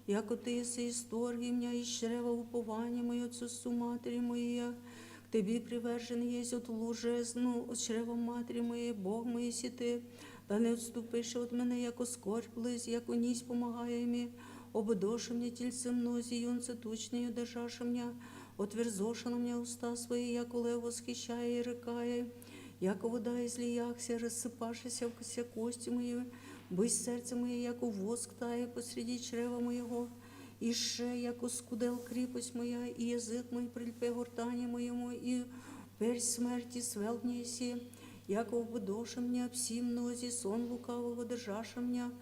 Яко Ты исторги меня из чрева, упование мое, отцу матери моей. К Тебе привержен есть от лужезну, от чрева матери моей, Бог мой еси Ты. Да не отступишь от меня, яко скорбь лысь, яко нись помогая мне. Обдоши мне тельце мнози, юнце тучные держаши меня. Отверзоши на меня уста свои, яко лев восхищая и рыкая. Яко вода излиякся, рассыпавшаяся вся кости мои, бысь сердце мое, яко воск тая посреди чрева моего. Ише, яко скудел крепость моя, и язык мой прильпе гортане моему, и перь смерти свел мне еси. Яко обдоши меня пси мнози, сон лукавого держаши меня,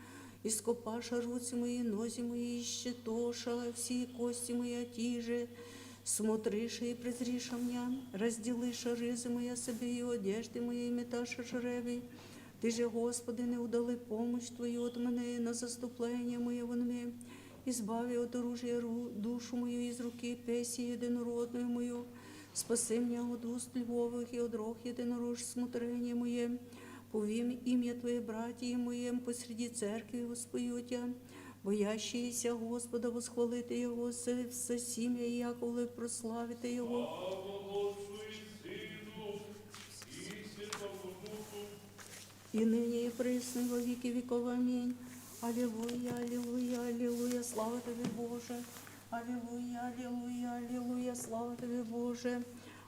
и скопаша руцы мои, нози мои ищетоша, все кости мои тиже. Смотришь и презришь меня, разделишь рызы моя себе, и одежды мои меташь жреби. Ты же, Господи, не удали помощь Твою от меня, на заступление мое во мне. Избави от оружия ру-, душу мою из руки песи единородную мою. Спаси меня от уст львовых и от рог единорож смотрение мое. Повим имя Твое братьям моим посреди церкви воспою Тя. Боящиеся Господа восхвалит Его, со, со семья Иаковлы прославит Его. Слава Отцу и Сыну и Святому Духу. И ныне и присно и во веки веков. Аминь. Аллилуйя, аллилуйя, аллилуйя, слава Тебе, Боже. Аллилуйя, аллилуйя, аллилуйя, слава Тебе, Боже.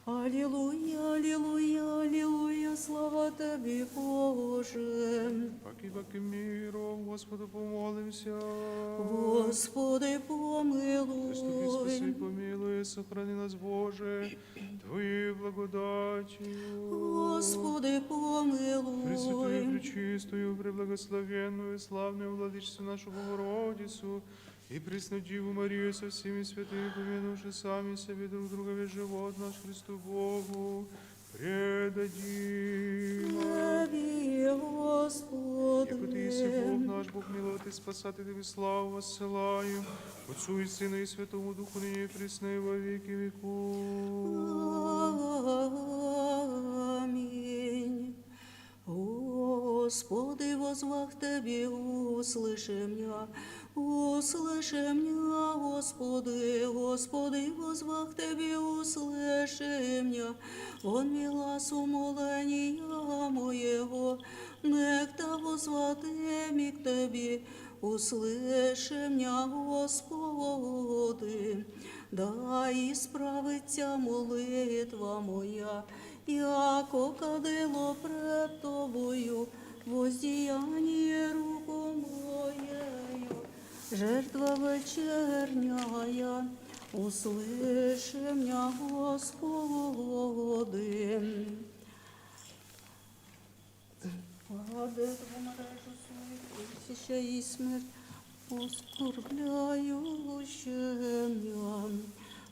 Аллилуйя, аллилуйя, аллилуйя, слава Тебе, Боже. Паки, паки миром, Господу помолимся. Господи, помилуй. Заступи, спаси, помилуй, сохрани нас, Боже, Твоей благодатью. Господи, помилуй. Пресвятую, пречистую, преблагословенную, славную Владычицу нашу Богородицу, и Пресную Деву Марию со всеми святыми, помянувши сами себе друг друга, весь живот наш Христу Богу предадим. Тебе, Господи. Яко Ты еси Бог наш, Бог милости, Спасатель, Тебе славу воссылаем, Отцу и Сыну и Святому Духу, ныне и присно и во веки веков. Аминь. Господи, возвах Тебе, услыши меня, услыши меня, Господи, Господи, возвах Тебе, услыши меня, вон глас умоления моего, некто возватеми к Тебе, услыши меня, Господи, да исправится молитва моя, яко кадило пред Тобою, воздеяние руку моею, жертва вечерняя, услыши меня, Господи. Падает в мрежу свою, тысяча и смерть оскорбляющая.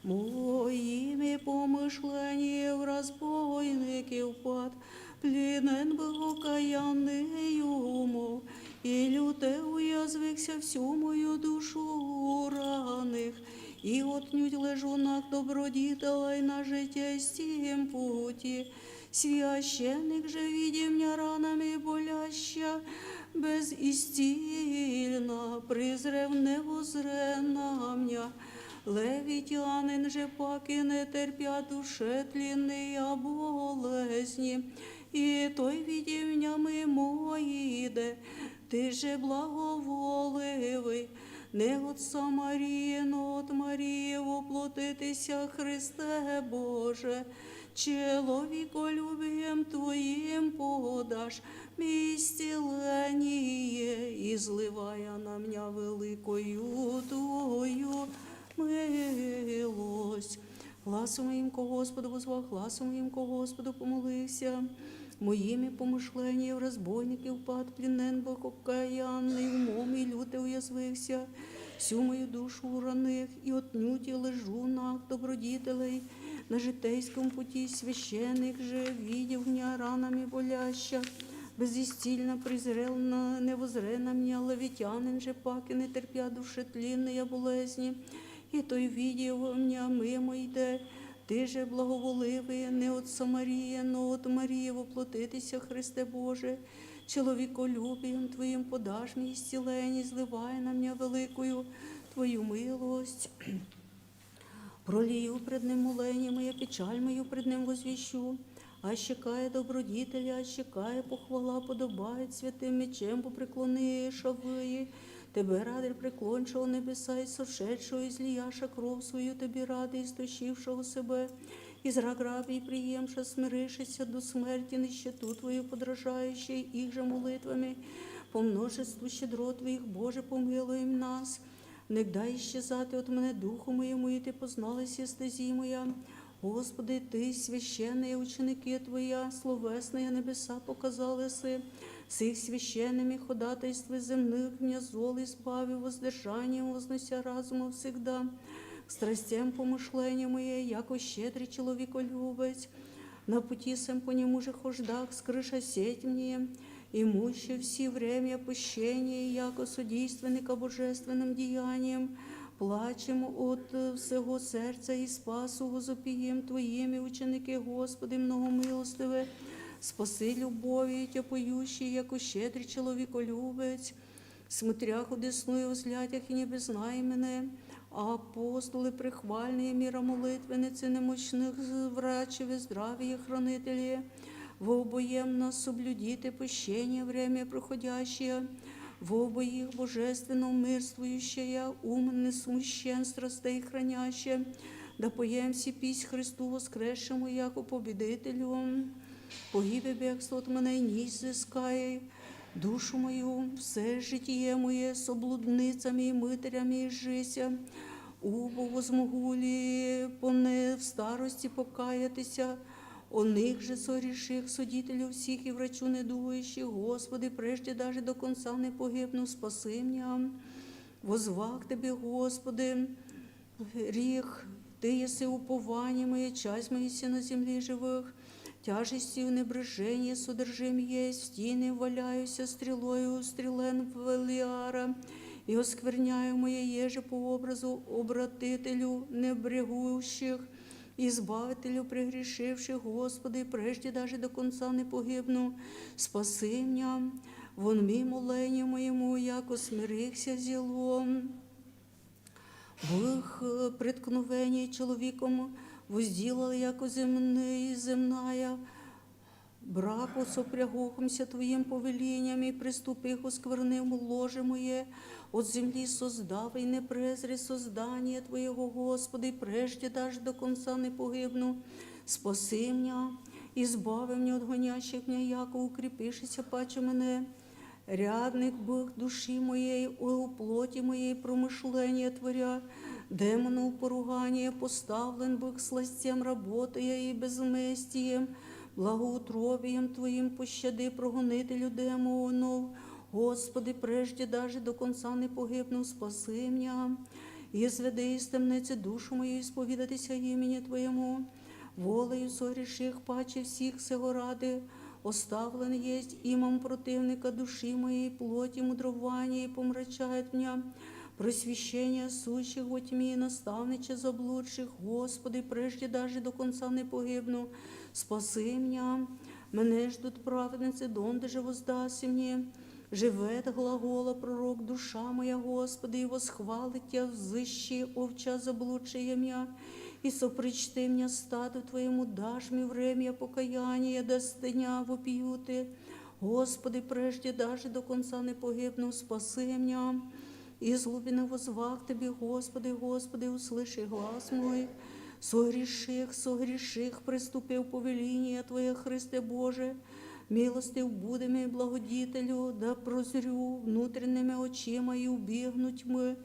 Моими помышлением разбойники упад, пленен был окаянный умов, и люте уязвихся всю мою душу раных, и отнюдь лежу на добродетелей на житейском пути. Священник же, видя меня ранами боляща, без истильно призрев не возре на меня, Левитянин же пакин, терпя души тлинные болезни, и той видевнямы моиде, ты же благоволывый, не от Самарии, но от Марии воплотитеся Христе Боже, человеколюбием Твоим подашь исцеление, изливая на меня великую Твою милость. Гласом моим ко Господу возва, гласом моим ко Господу помолися. Моими помышления в разбойники упад, пленен бык окаянный, умом и люто уязвився. Всю мою душу уронив, и отнюдь и лежу на добродетелей на житейском пути. Священник же, видев меня ранами боляща, беззастенчиво презрел на, не возре на меня. Левитянин же пакин, терпя души тлинные болезни, и той видевнямы моиде, ты же благоволывый, не от Самарии, но от Марии воплотитеся Христе Боже, человеколюбием Твоим подашь исцеление, изливая на меня великую Твою милость. Пролью пред Ним моление мое, печаль мою пред Ним возвещу. Аще кая добродетели, аще кая похвала подобает святым, мечем попреклони шавы. Тебе ради преклоньша, о небеса, и сошедшего излияша кровь свою Тебе ради, истощившего себя из раграбий приемша, смирившийся до смерти, нищету Твою подражающий, их же молитвами по множеству щедрот Твоих, Боже, помилуй нас. Негда исчезати от мене духу моему, и Ты позналась естезимая. Господи, Ты священные ученики Твоя, словесные небеса показалась, с их священными ходатайствы земных меня зол избави, воздержанием вознося разумом всегда к страстям помышления моей, яко щедрый человеколюбец. На пути сем по нему же хождак скрыша сеть мне, имущий все время пущения, яко судейственный ко божественным деяниям, плачем от всего сердца и спасу возопием Твоими ученики, Господи, многомилостивый, спаси любовью Тебя поющий, яко щедрый человеколюбец, смотрях удесную в взглядях и не безнаемны. Апостолы прихвальные, мира молитвенницы, немощных врачеве, здравие хранители, во обоем нас соблюдите пущение время проходящее, во обоих божественно умерствующее, ум не смущен страстей хранящее, да поем сипись Христу воскресшему яко победителю. Погибе бегство от мене не изыскай, душу мою, все житие мое со блудницами и мытарями изжися, убо возмогу ли поне в старости покаятися, о них же согреших, судителю всех и врачу недугающих, Господи, прежде даже до конца не погибну, спаси меня. Возвах Тебе, Господи, рих, Ты еси упование мое, часть моя еси на земле живых. Тяжестью небрежения содержим есть, в тине валяюся стрелою стрелен Велиара, и оскверняю мое еже по образу обратителю небрегущих, избавителю прегрешивших, Господи, прежде даже до конца не погибну, спаси меня. Вон мимо моему, яко смирихся зелом. Бык, э, преткновение человеком возделал, яко земные, земная, браку сопрягохмся Твоим повелением и приступих оскверным ложе мое, от земли создав, и не презри создание Твоего, Господи, прежде даже до конца не погибну. Спаси меня, избави меня от гонящих меня, яко укрепившийся паче мене. Рядник бык души моей, у плоти моей промышление творя, демонов поругание поставлен бык, сластям работая и безместием, благоутробием Твоим пощади, прогонителю демонов. Господи, прежде даже до конца не погибну, спаси меня. Изведи из темницы душу мою, исповедайтеся имени Твоему. Волею согреших паче всех сего ради, оставлен есть имам противника души моей, плоти мудрование помрачает меня. Просвещение сущих во тьме, наставниче заблудших, Господи, прежде даже до конца не погибну, спаси меня. Мене ждут праведницы, донде же воздаси мне. Живет глагола пророк, душа моя, Господи, и восхвалит Тебя, взыщи овча заблудшие мя, и сопричты мя стаду Твоему, дашь мне время покаяния, да стыня вопиюты. Господи, прежде даже до конца не погибну, спаси меня. Из глубины воззвах Тебе, Господи, Господи, услыши глас мой. Согреших, согреших, приступил повеление Твое, Христе Боже. Милостив буди ми, благодетелю, да прозрю внутренними очима и убегну тьмы,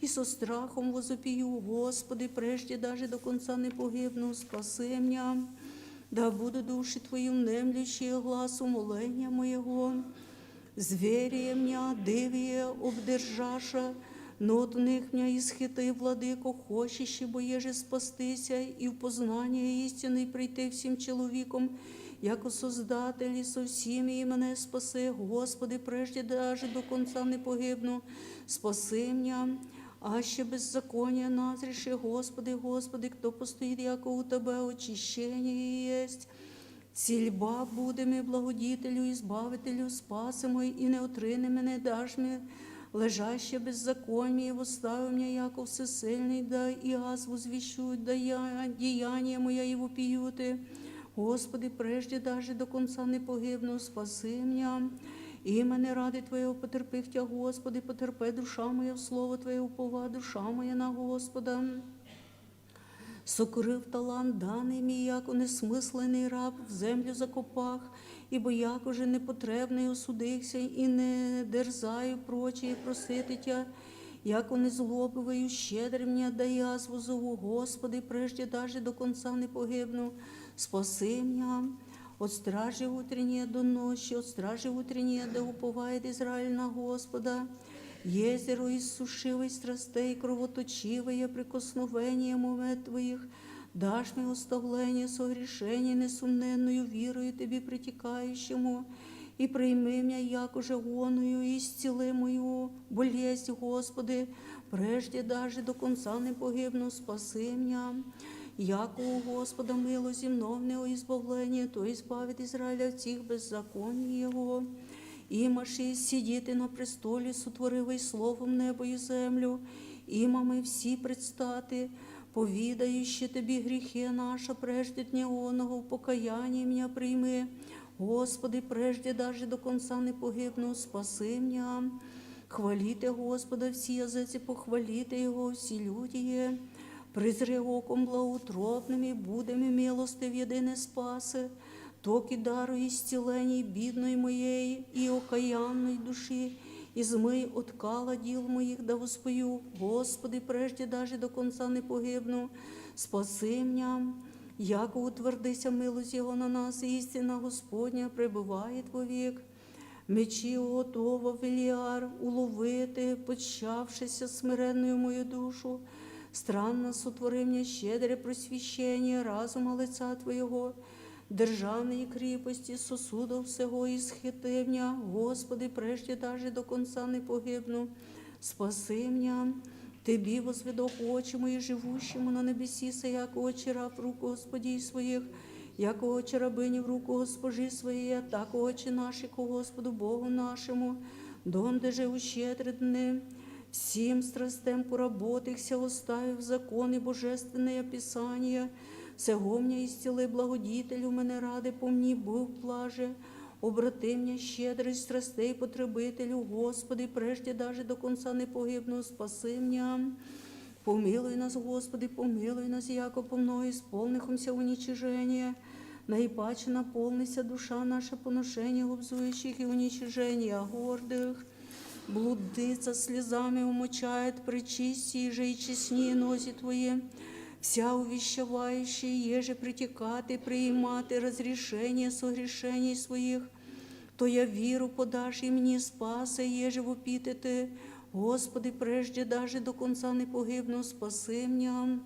и со страхом возопию, Господи, прежде даже до конца не погибну, спаси меня. Да будут души Твои внемлющие гласу моления моего. Зверие мя дивие обдержаша, но от них мя исхиты, Владыко, хочешь бы еже спастися и в познание истины прийти всем человеком, яко Создатель и со всеми и мене спаси, Господи, прежде даже до конца не погибну, спаси меня. Аще беззаконие назриши, Господи, Господи, кто постоит, яко у Тебя очищение есть. Сильба буди ми, благодетелю, избавителю, спаси мой, и не отрини мене дашь ми, лежаще беззаконие, восстави мя, яко всесильный, да и аз возвещу, да я, деяния моя его пьют. Господи, прежде даже до конца не погибну, спаси меня. И мене ради Твоего потерпих Тебя, Господи, потерпи, душа моя, в слово Твое упова, душа моя на Господа. Сокрыв талант данный ми, яко несмысленный раб в землю закопах, ибо яко же непотребный осудихся и не дерзаю прочее просити Тебя, яко незлобиваю щедро мя, да язву зову, Господи, прежде даже до конца не погибну, спаси меня. От стражи утренней до ночи, от стражи утренней да уповает Израиль на Господа. Езеро иссушивый страстей, кровоточивое прикосновение мумет Твоих, дашь мне оставление согрешений несомненную верою Тебе притекающему, и прими меня, яко же оную, и исцели мою болезнь, Господи, прежде даже до конца не погибну, спаси меня. Яко у Господа милость земновне избавление, то избавит Израиля от всех беззаконий его. Имаши сидит и на престоле, сотворивый словом небо и землю. Има мы все предстати, повидающие Тебе грехи наши прежде дня оного, покаяние меня прими. Господи, прежде даже до конца не погибну, спаси меня. Хвалите Господа, все языцы, похвалите Его, все люди. Призри оком благоутробными, будеми милостиведы, не спаси. Токи дару исцелений бедной моей и окаянной души, измый от кала дел моих да воспою, Господи, прежде даже до конца не погибну, спаси меня. Яко утвердися милость Его на нас, истина Господня пребывает вовек. Мечи от ова Велиар уловити, подчавшися смиренную мою душу. Странно сотвори мне щедре просвещение разума лица Твоего, державные крепости сосудов всего исхиты меня, Господи, прежде даже до конца не погибну, спаси меня. Тебе возведу очи мои живущему на небеси, яко очи раб рук Господи своих, яко очи рабыни в руку госпожи своей, а так очи наши ко Господу Богу нашему, донде же ущедренны всем страстям поработихся, оставив законы божественные Писания, всего мне истилы благодетелю мене рады помни быв плаже, обрати мне щедрость страстей потребителю, Господи, прежде даже до конца не погибну, спаси меня. Помилуй нас, Господи, помилуй нас, яко помно исполнихомся уничижение. Наипаче наполнися душа наша поношение обзующих и уничижения гордых. Блудница слезами умочает, причисти же и честнее носи Твои. Вся увещевающая, еже притекаты, прииматы разрешение согрешений своих, то я веру подашь и мне спаса, еже вопиты Ты, Господи, прежде даже до конца не погибну, спаси меня.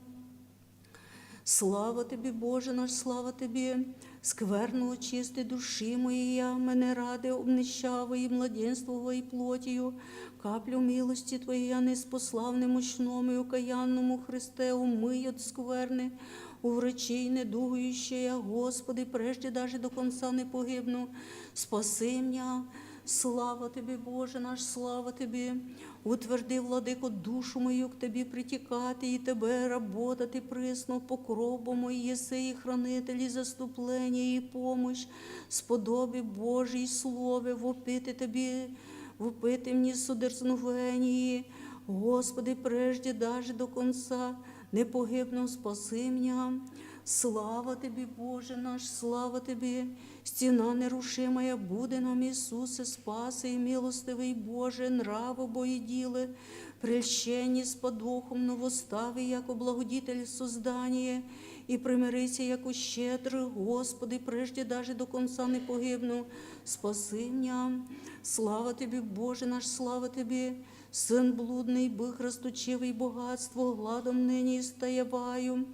Слава Тебе, Боже наш, слава Тебе! Скверну очисти души моей, мене рады обнищавой и младенствовой плотью, каплю милости Твоей, а не спославны мощному и окаянному Христе, умый от скверны, уврачей недугующая, Господи, прежде даже до конца не погибну, спаси меня. Слава Тебе, Боже наш, слава Тебе! Утверди, Владыко, душу мою к Тебе притекать, и Тебе работать и присно, покров мой еси и хранитель, и заступление, и помощь, сподоби Божьей Слове, вопити Тебе, вопити мне со дерзновении. Господи, прежде даже до конца не погибну, спаси меня. Слава Тебе, Боже наш, слава Тебе! Стена нерушимая буде нам, Иисусе, спаси и милостивый Боже, нравы боедилы, прельщение с подухом, но восстави яко благодетель создания, и примирися яко щедрый, Господи, прежде даже до конца не погибну, спаси меня. Слава Тебе, Боже наш, слава Тебе! Сын блудный, бык расточивый богатство, гладом ныне истаяваю.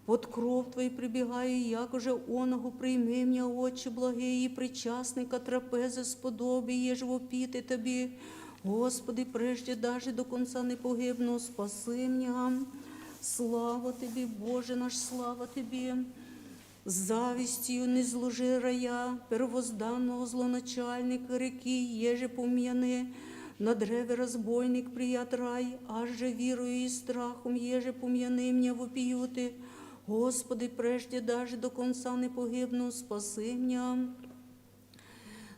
Под кров Твой прибегаю, яко же оногу прими меня, Отче благий, и причастный ко трапезе сподоби, еже вопити Тебе. Господи, прежде даже до конца не погибну, спаси меня. Слава Тебе, Боже наш, слава Тебе! Завистью не зложи рая, первозданного злоначальника реки, еже помяни, на древе разбойник прият рай, аж же вирую и страхом, еже помяни меня вопиюты. Господи, прежде даже до конца не погибну, спаси меня.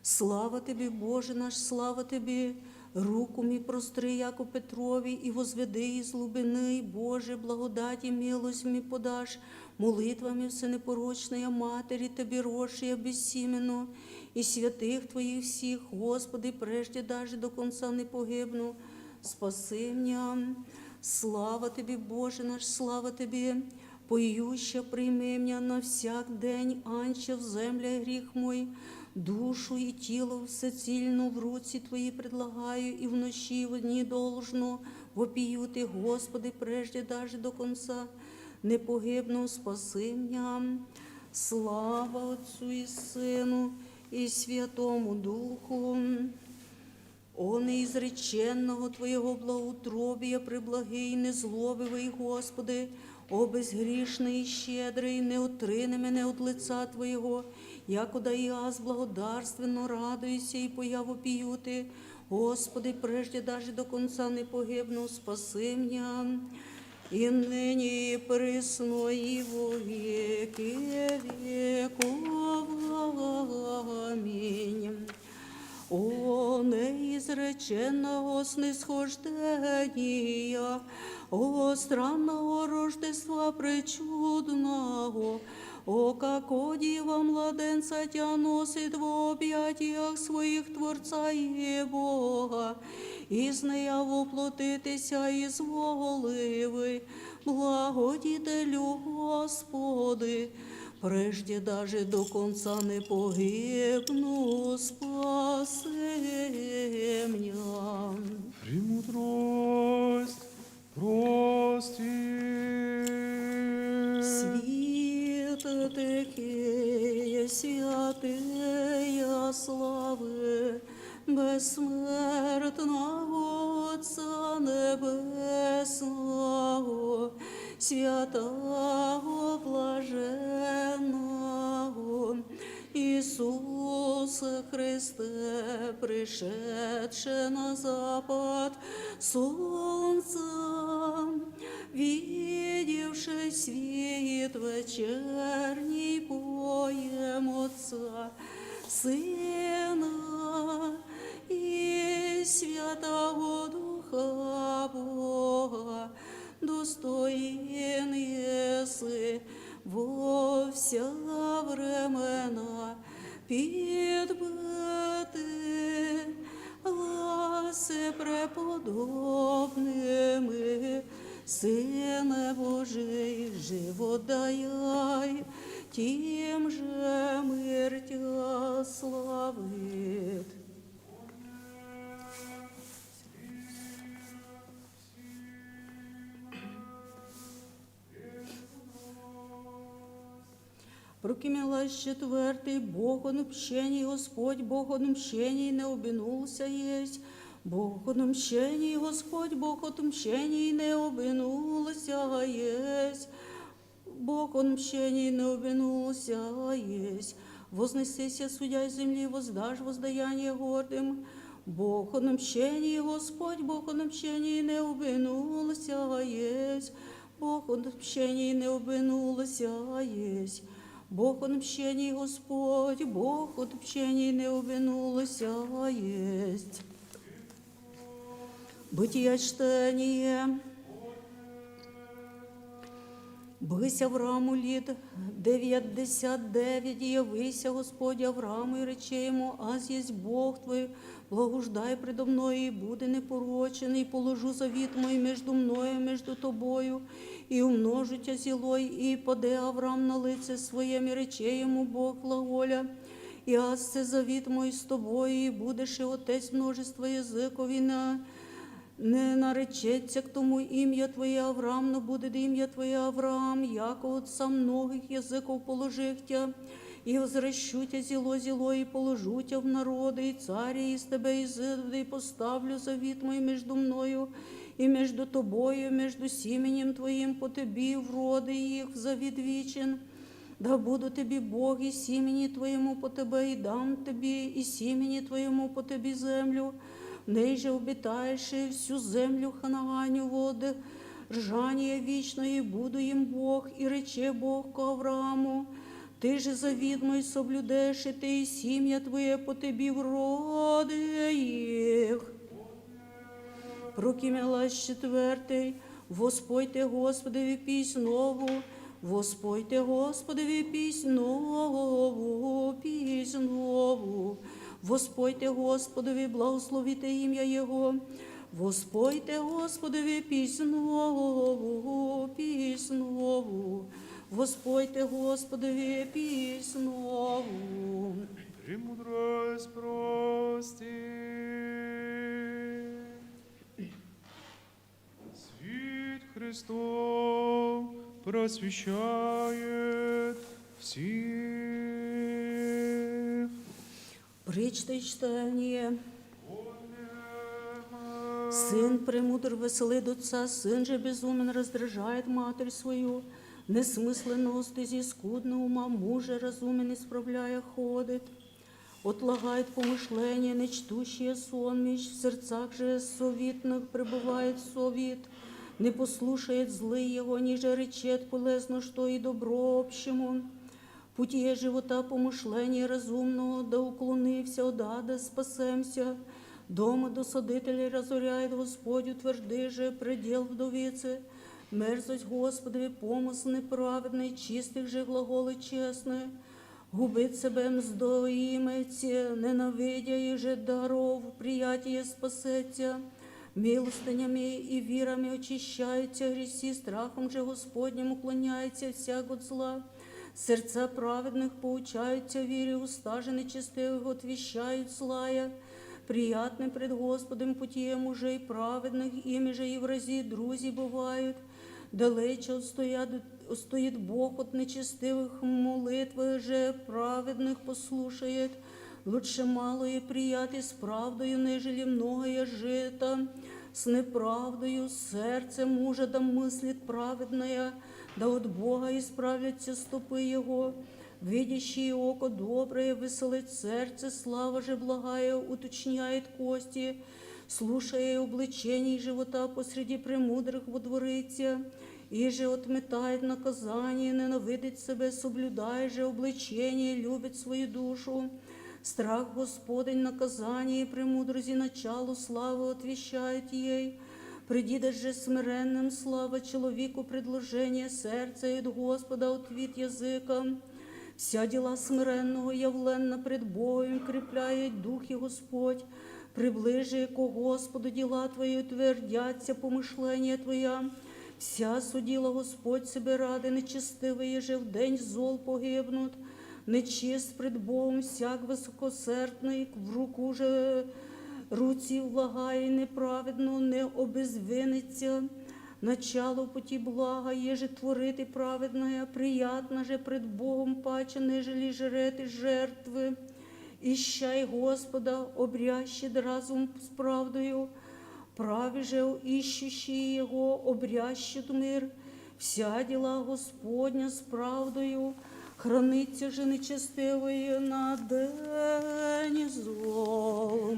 Слава Тебе, Боже наш, слава Тебе! Руку ми простри, яко Петрови, и возведи из глубины, Боже, благодать и милость ми подашь, молитвами все непорочная Матери Тебе росшая без семена, и святых Твоих всех, Господи, прежде даже до конца не погибну, спаси меня. Слава Тебе, Боже наш, слава Тебе! Поюща прими меня на всяк день, анче в земле грех мой, душу и тело всецельно в руки Твои предлагаю, и в ночи не должно вопиюты, Господи, прежде даже до конца не погибну, спаси меня. Слава Отцу и Сыну и Святому Духу. О неизреченного Твоего благоутробия преблагий, незлобивый Господи, о безгрешный и щедрый, не отрыни меня от лица Твоего, якуда и аз благодарственно радуйся и поя вопиюты, Господи, прежде даже до конца не погибну, спаси меня. И ныне и присно и во веки веков. Аминь. О неизреченного снисхождения, о странного Рождества пречудного, о как Дива младенца Тя носит в объятиях Своих Творца и Бога, изная воплотитеся из оливы, благодетелю Господи, прежде даже до конца не погибну, спаси меня. Премудрость, прости. Святые, святые славы бессмертного Отца Небесного, святого блаженного Иисуса Христа, пришедшего на запад солнца, видевшего свет вечерний, поем Отца, Сына и Святого Духа Бога, достоин еси во все времена пребывать, гласе преподобными, Сыне Божий, живот даяй, тем же мир Тя славит. Прокимелась четвертый, Бог отмщений, Господь Бог отмщений не обманулся есть. Бог отмщений, Господь Бог отмщений не обманулся есть. Бог отмщений не обманулся есть. Вознесися, судья земли, воздашь воздаяние гордым. Бог отмщений, Господь, Бог отмщений, не обинулся есть. Бог отмщений, не обинулся есть. Бог отмщений, Господь, Бог отмщений, не обинулся есть. Бытие чтение. Бысь Аврааму лет девятьдесят девять, явися Господь Аврааму и рече ему: «Аз есть Бог твой, блуждай предо мной и буду непорочен, и положу завет мой между мною, между тобою и умножу тебя зелой». И паде Авраам на лице своем, и рече ему Бог глаголя: «И аз се завет мой с тобой, и будешь и отец множества языков, и на не наречется к тому имя твое Авраам, но будет имя твое Авраам, яко отцом многих языков положих тебя. И возвращу тебя зело-зело, и положу тебя в народы, и цари из тебя изыдут, и поставлю завет мой между мною и между тобою, между семенем твоим по тебе, в роды их в завет вечен. Да буду тебе Бог, и семени твоему по тебе, и дам тебе, и семени твоему по тебе землю, в ней же обитаешь, и всю землю Ханааню воды ржание вечное, и буду им Бог». И рече Бог к Аврааму: «Ты же завет мой соблюдешь, и ты, и семя твое по тебе в роды их». Прокимелась четвертый. Воспойте Господови песнь нову, воспойте Господови песнь нову, песнь нову. Воспойте Господови, благословите имя Его. Воспойте Господови песнь нову, песнь нову. Воспойте Господови песнь нову. Премудрость прости. Свет Христов просвещает всех. Притча чтение. Сын премудр веселит отца, сын же безумен раздражает матерь свою. Несмысленные устази скудны ума, муж же разумен, исправляя, ходит. Отлагает помышление нечтущее сон меч, в сердцах же совитных пребывает совет. Не послушает злый его, ниже речет полезно, что и добро общему. Путие живота помышление разумного, да уклонився от ада, спасемся. Дома досадителей разоряет Господь, утверди же предел вдовицы. Мерзость Господови помыслы неправедные, чистых же глаголы честные. Губит себе мздоимец, ненавидя и же даров приятие спасет тебя. Милостынями и вирами очищает тебя грехи, страхом же Господним уклоняет тебя всяк от зла. Сердца праведных поучают тебя вере, уста же нечестивых отвещают злая. Приятны пред Господом пути мужей праведных, ими же и врази друзья бывают. Далече отстоят, отстоит Бог от нечестивых, молитвы же праведных послушает. Лучше малое приятие с правдою, нежели многое жито с неправдою. Сердце мужа да мыслит праведное, да от Бога исправлятся стопы его. Видящее око доброе веселит сердце, слава же благая уточняет кости. Слушая обличение живота посреди премудрых во дворце, и же отметает наказание, ненавидит себе, соблюдая же обличение, любит свою душу. Страх Господень наказание, премудрость и начало славы отвещает ей. Приди даже смиренным слава, человеку предложение сердца, и от Господа ответ языка. Вся дела смиренного явленно пред Богом, крепляет духе Господь. Приближи ко Господу дела твои, утвердятся помышления твоя. Вся судила Господь себе рады, нечестивые же в день зол погибнут. Нечист пред Богом всяк высокосердный, в руку же руци влагая неправедно не обезвинится. Начало пути блага, еже творит и праведное, приятно же пред Богом паче, нежели жрет и жертвы. Ищай Господа, обрящет разум с правдою, праве же ищущий Его обрящет мир. Вся дела Господня с правдою, Хранитче же нечестивые на день зол.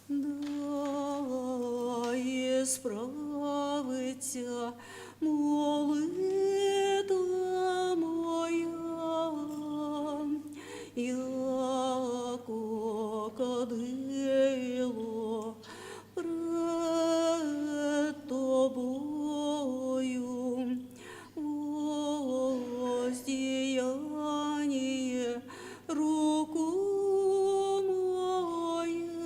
Да исправится молитва моя, яко кадыло пред тобою, воздеяние руку моею,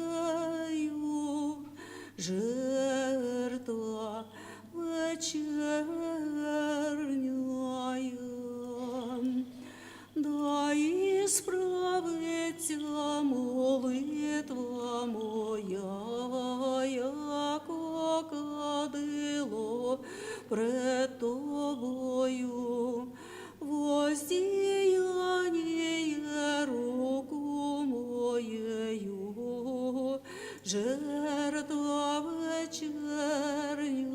жертва вечерняя. Да исправится молитва моя, яко кадыло пред тобою, воздеяние руку моею, жертва вечерняя.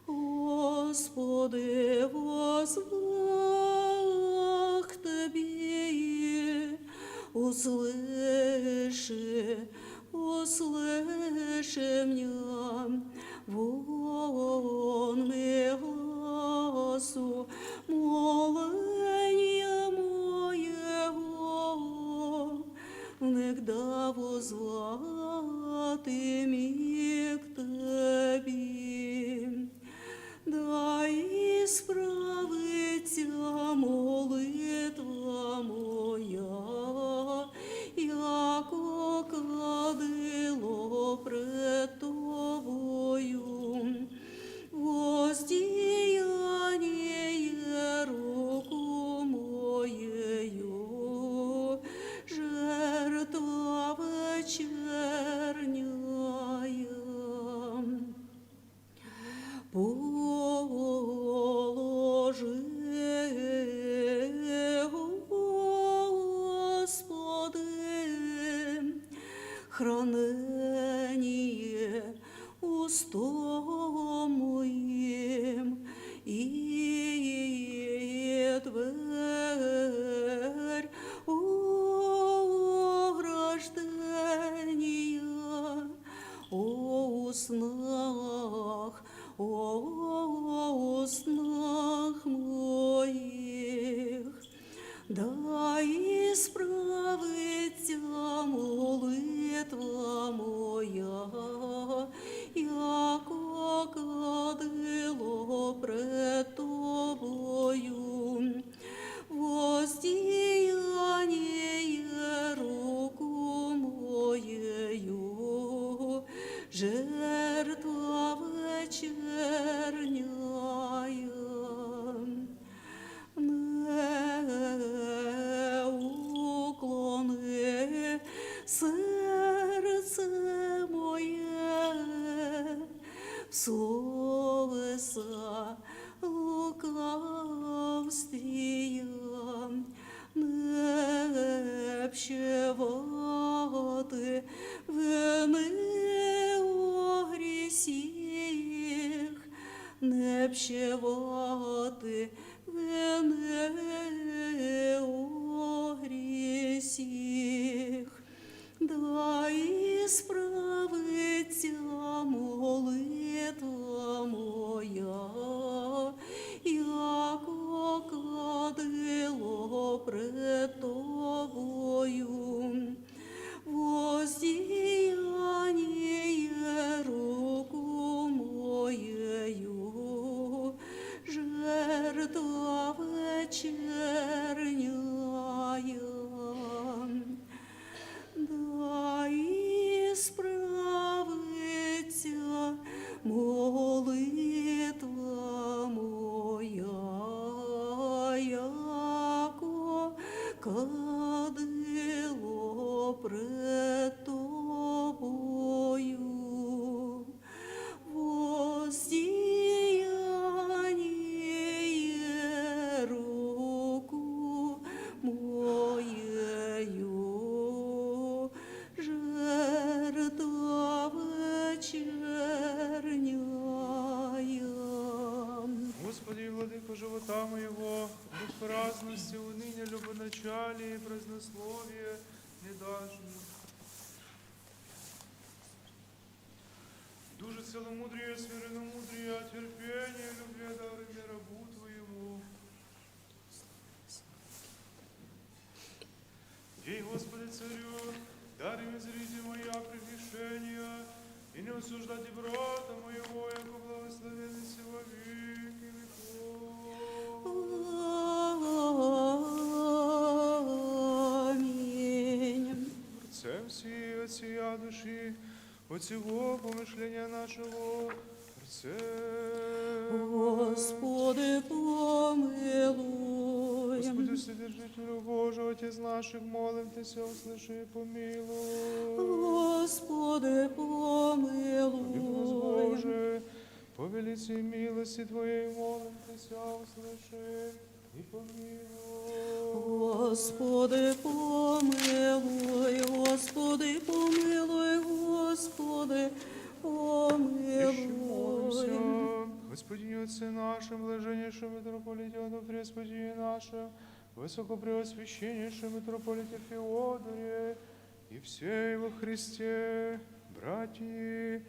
Господи, воззвах Тебе, услыши, услыши меня. Вонми глазу моления моего, внегда возвати ми к Тебе. Да исправится молитва моя, яко кадыло пред Тобою, воздеяние руку моею, жертва вечерняя. Положи, Господи, хранение устом моим, и дверь ограждения о уснах, о уснах моих. Да исправится молитва моя, яко кадыло пред Тобою, воздеяние руку моею, жертва вечерняя. Не уклони сердце мое в словеса лукавствия, не общевати вины о грехах, не общевати вины о грехах. Да исправится молитва моя, яко кадыло пред Тобою, воздеяние руку моею, жертва вечерняя. Да исправится Дужи целомудрия, смиренномудрия, терпения, любви даруй рабу Твоему. Дей, Господи, Царю, даруй зрите моя прегрешения, и не осуждайте брата моего, яко благословенный сего веки веков. Аминь. Творцем всея, от всея души, от всего помышления нашего, Творцем. Господи, помилуй. Господи, Вседержителю Божий, Отец наших, молим Тися, услыши и помилуй. Господи, помилуй. Помилуй нас, Боже, по великой милости Твоей, молим Тися, услыши и помилуй. Господи, помилуй, Господи, помилуй, Господи, помилуй. Ещё молимся Господине Отце нашем, блаженнейшем митрополите Онуфрии, Господине нашем, высокопреосвященнейшем митрополите Феодоре и всей во Христе братьи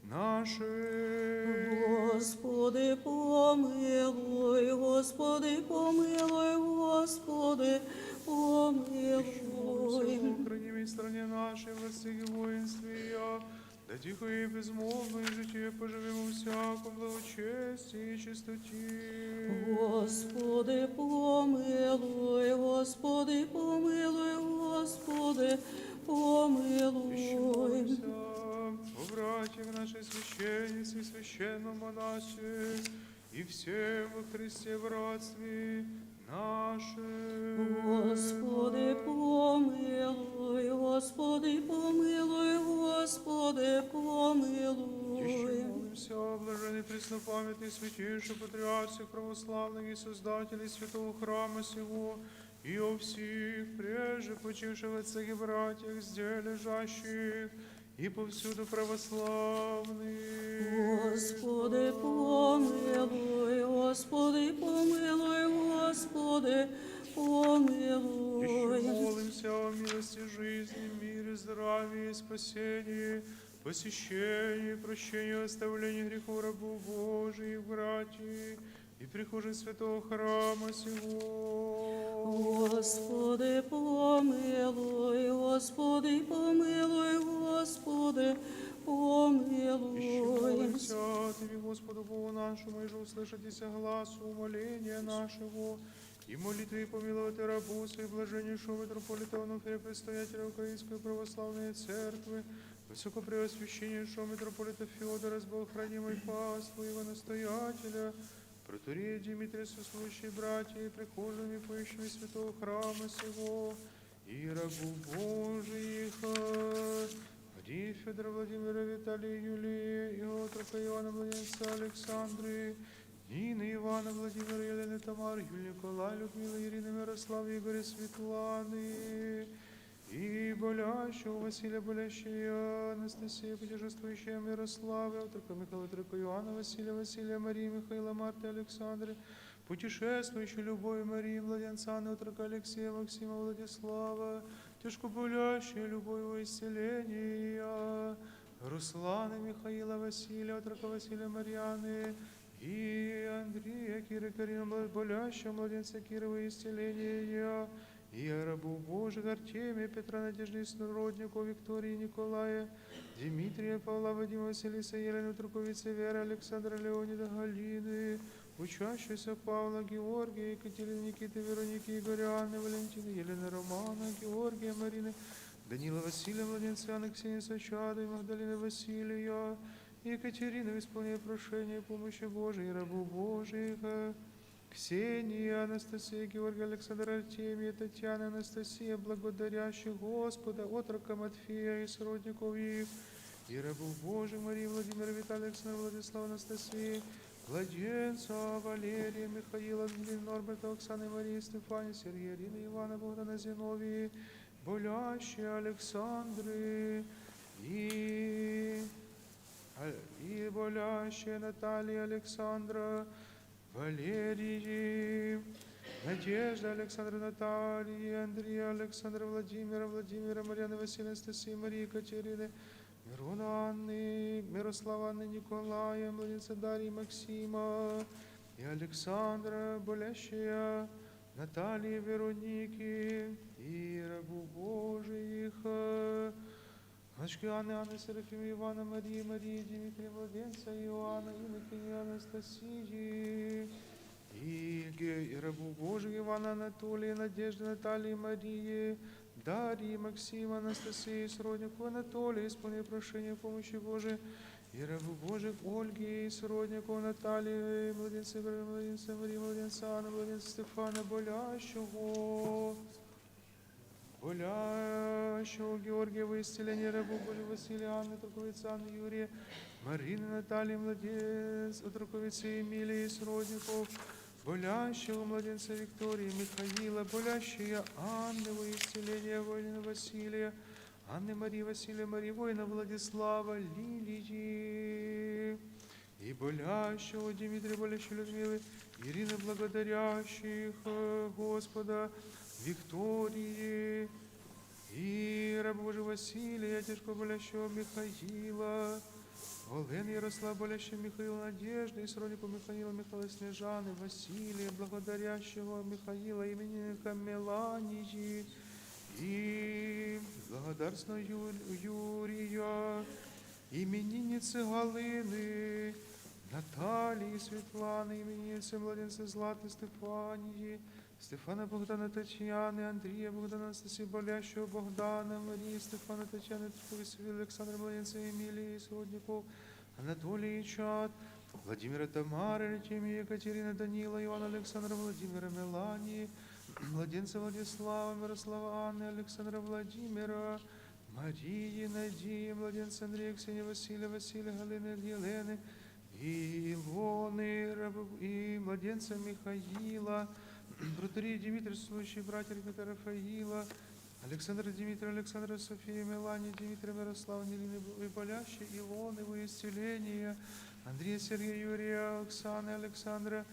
наши. Господи, помилуй, Господи, помилуй, Господи, помилуй. Ещё молимся о хранимой стране нашей, власти и воинстве её, да тихо и безмолвно и житие поживем во всяком благочестии и чистоте. Господи, помилуй, Господи, помилуй, Господи, помилуй. Ещё молимся о братьях наших священницах и священном монахе, и всем во Христе братстве нашем. Господи, помилуй, Господи, помилуй, Господи, помилуй. Ещё молимся о блаженных, преснопамятных, святейших патриарших православных и создателей святого храма сего, и о всех прежде почивших отцах и братьях, здесь лежащих и повсюду православных. Господи, помилуй, Господи, помилуй, Господи, помилуй. Ещё молимся о милости жизни, мире, здравии и спасении, посещении, прощении, оставлении грехов рабу Божиих, братьев и прихожан святого храма сего. Господи, помилуй, Господи, помилуй, Господи, помилуй. Ещё молимся о Тебе, Господу Богу нашему, и же услышатися гласу умоления нашего и молитвы, и помилуй Ты рабу Своего, блаженнейшего митрополита Онуфрия, предстоятеля Украинской православной церкви, высокопреосвященнейшего митрополита Феодора, с Богом хранимой паствы его настоятеля, протоиерея Димитрия, сослужащие братья и прихожанами, поющими святого храма сего, и рабу Божиих, Марии, Федора, Владимира, Виталия, Юлии, и отрока Иоанна, младенца Александры, Нины, Ивана, Владимира, Елены, Тамары, Юлии, Николая, Людмилы, Ирины, Мирославы, Игоря, Светланы, и болящего Василия, болящей Анастасии, путешествующего Мирославы, отрока Михаила, отрока Иоанна, Василия, Василия, Марии, Михаила, Марты, Александры, путешествующей Любови, Марии, младенца Анны, отрока Алексея, Максима, Владислава, тяжко болящей Любовью исцеления, Руслана, Михаила, Василия, отрока Василия, Марианы, и Андрея, Киры, Карину, мла-, болящего младенца Киры исцеления, и рабу Божиих Артемия, Петра, Надежды, сотрудников Виктории, Николая, Дмитрия, Павла, Вадима, Василиса, Елены, Труковицы, Веры, Александра, Леонида, Галины, учащегося Павла, Георгия, Екатерины, Никиты, Вероники, Игоря, Анны, Валентины, Елены, Романа, Георгия, Марины, Данила, Василия, младенца Анны, Ксении, Сачада и Магдалины, Василия, Екатерины, в исполнении прошения помощи Божией, рабу Божиих, Ксения, Анастасия, Георгий, Александр, Артемия, Татьяна, Анастасия, благодарящих Господа, отрока Матфея и сродников их, и рабов Божиих, Марии, Владимира, Виталия, Александра, Владислава, Анастасии, младенца Валерия, Михаила, Дмитрия, Норберта, Оксаны, Марии, Стефании, Сергея, Ирины, Ивана, Богдана, Зиновии, болящей Александры и, и болящей Натальи, Александра, Валерии, Надежда, Александра, Наталья, Андрея, Александра, Владимира, Владимира, Марьяны, Василия, Анастасии, Марии, Екатерины, Мирона, Анны, Мирослава, Анны, Николая, младенца Дарьи, Максима и Александра, болящая Натальи, Вероники и рабу Божиих, э, Машки Анны, Анны, Серафимы, Ивана, Марии, Марии, Дмитрия, младенца Иоанна, Иннокентия, Анастасии, и Ге-, и рабу Божьих Ивана, Анатолия, Надежды, Натальи, Марии, Дарьи, Максима, Анастасии, сроднику Анатолия, исполни прошение помощи Божией, и рабу Божьих Ольги, и сроднику Натальи, младенца Гавриила, младенца Марии, младенца Анны, младенца Стефана, болящего, болящего Георгия во исцеление, рабу Божьего Василия, Анны, Троковицы Анны, Юрия, Марины, Натальи, младенца Троковицы Эмилии, сродников, болящего младенца Виктории, Михаила, болящая Анны во исцеление, воина Василия, Анны, Марии, Василия, Марии, воина Владислава, Лилии, и болящего Дмитрия, болящей Людмилы, Ирины, благодарящих, э, Господа, Виктории, и раба Божьего Василия, тяжко болящего Михаила, Олен, Ярослав, болящего Михаила, Надежды, и сроднику Михаила, Михаила, Снежаны, Василия, благодарящего Михаила, именинника Мелании, и благодарственного Ю-, Юрия, именинницы Галины, Натальи, Светланы, именинницы младенца Златы, Стефании, Стефана, Богдана, Татьяны, Андрея, Богдана, Анастасии, болящего Богдана, Марии, Стефана, Татьяны, Троковицы Александра, младенца Эмилии, сродников Анатолия и чад, Владимира, Тамары, Артемия, Екатерины, Данила, Иоанна, Александра, Владимира, Мелании, младенца Владислава, Мирослава, Анны, Александра, Владимира, Марии, Надии, младенца Андрея, Ксении, Василия, Василия, Галины, Елены и Илоны, рабы-, и младенца Михаила, протоиерей Дмитрий, служащий братья Рафаила, Александра, Дмитрия, Александра, Софии, Мелании, Дмитрия, Мирослава, Нелины и болящей Илоны во исцеление, Андрея, Сергея, Юрия, Оксаны, Александра,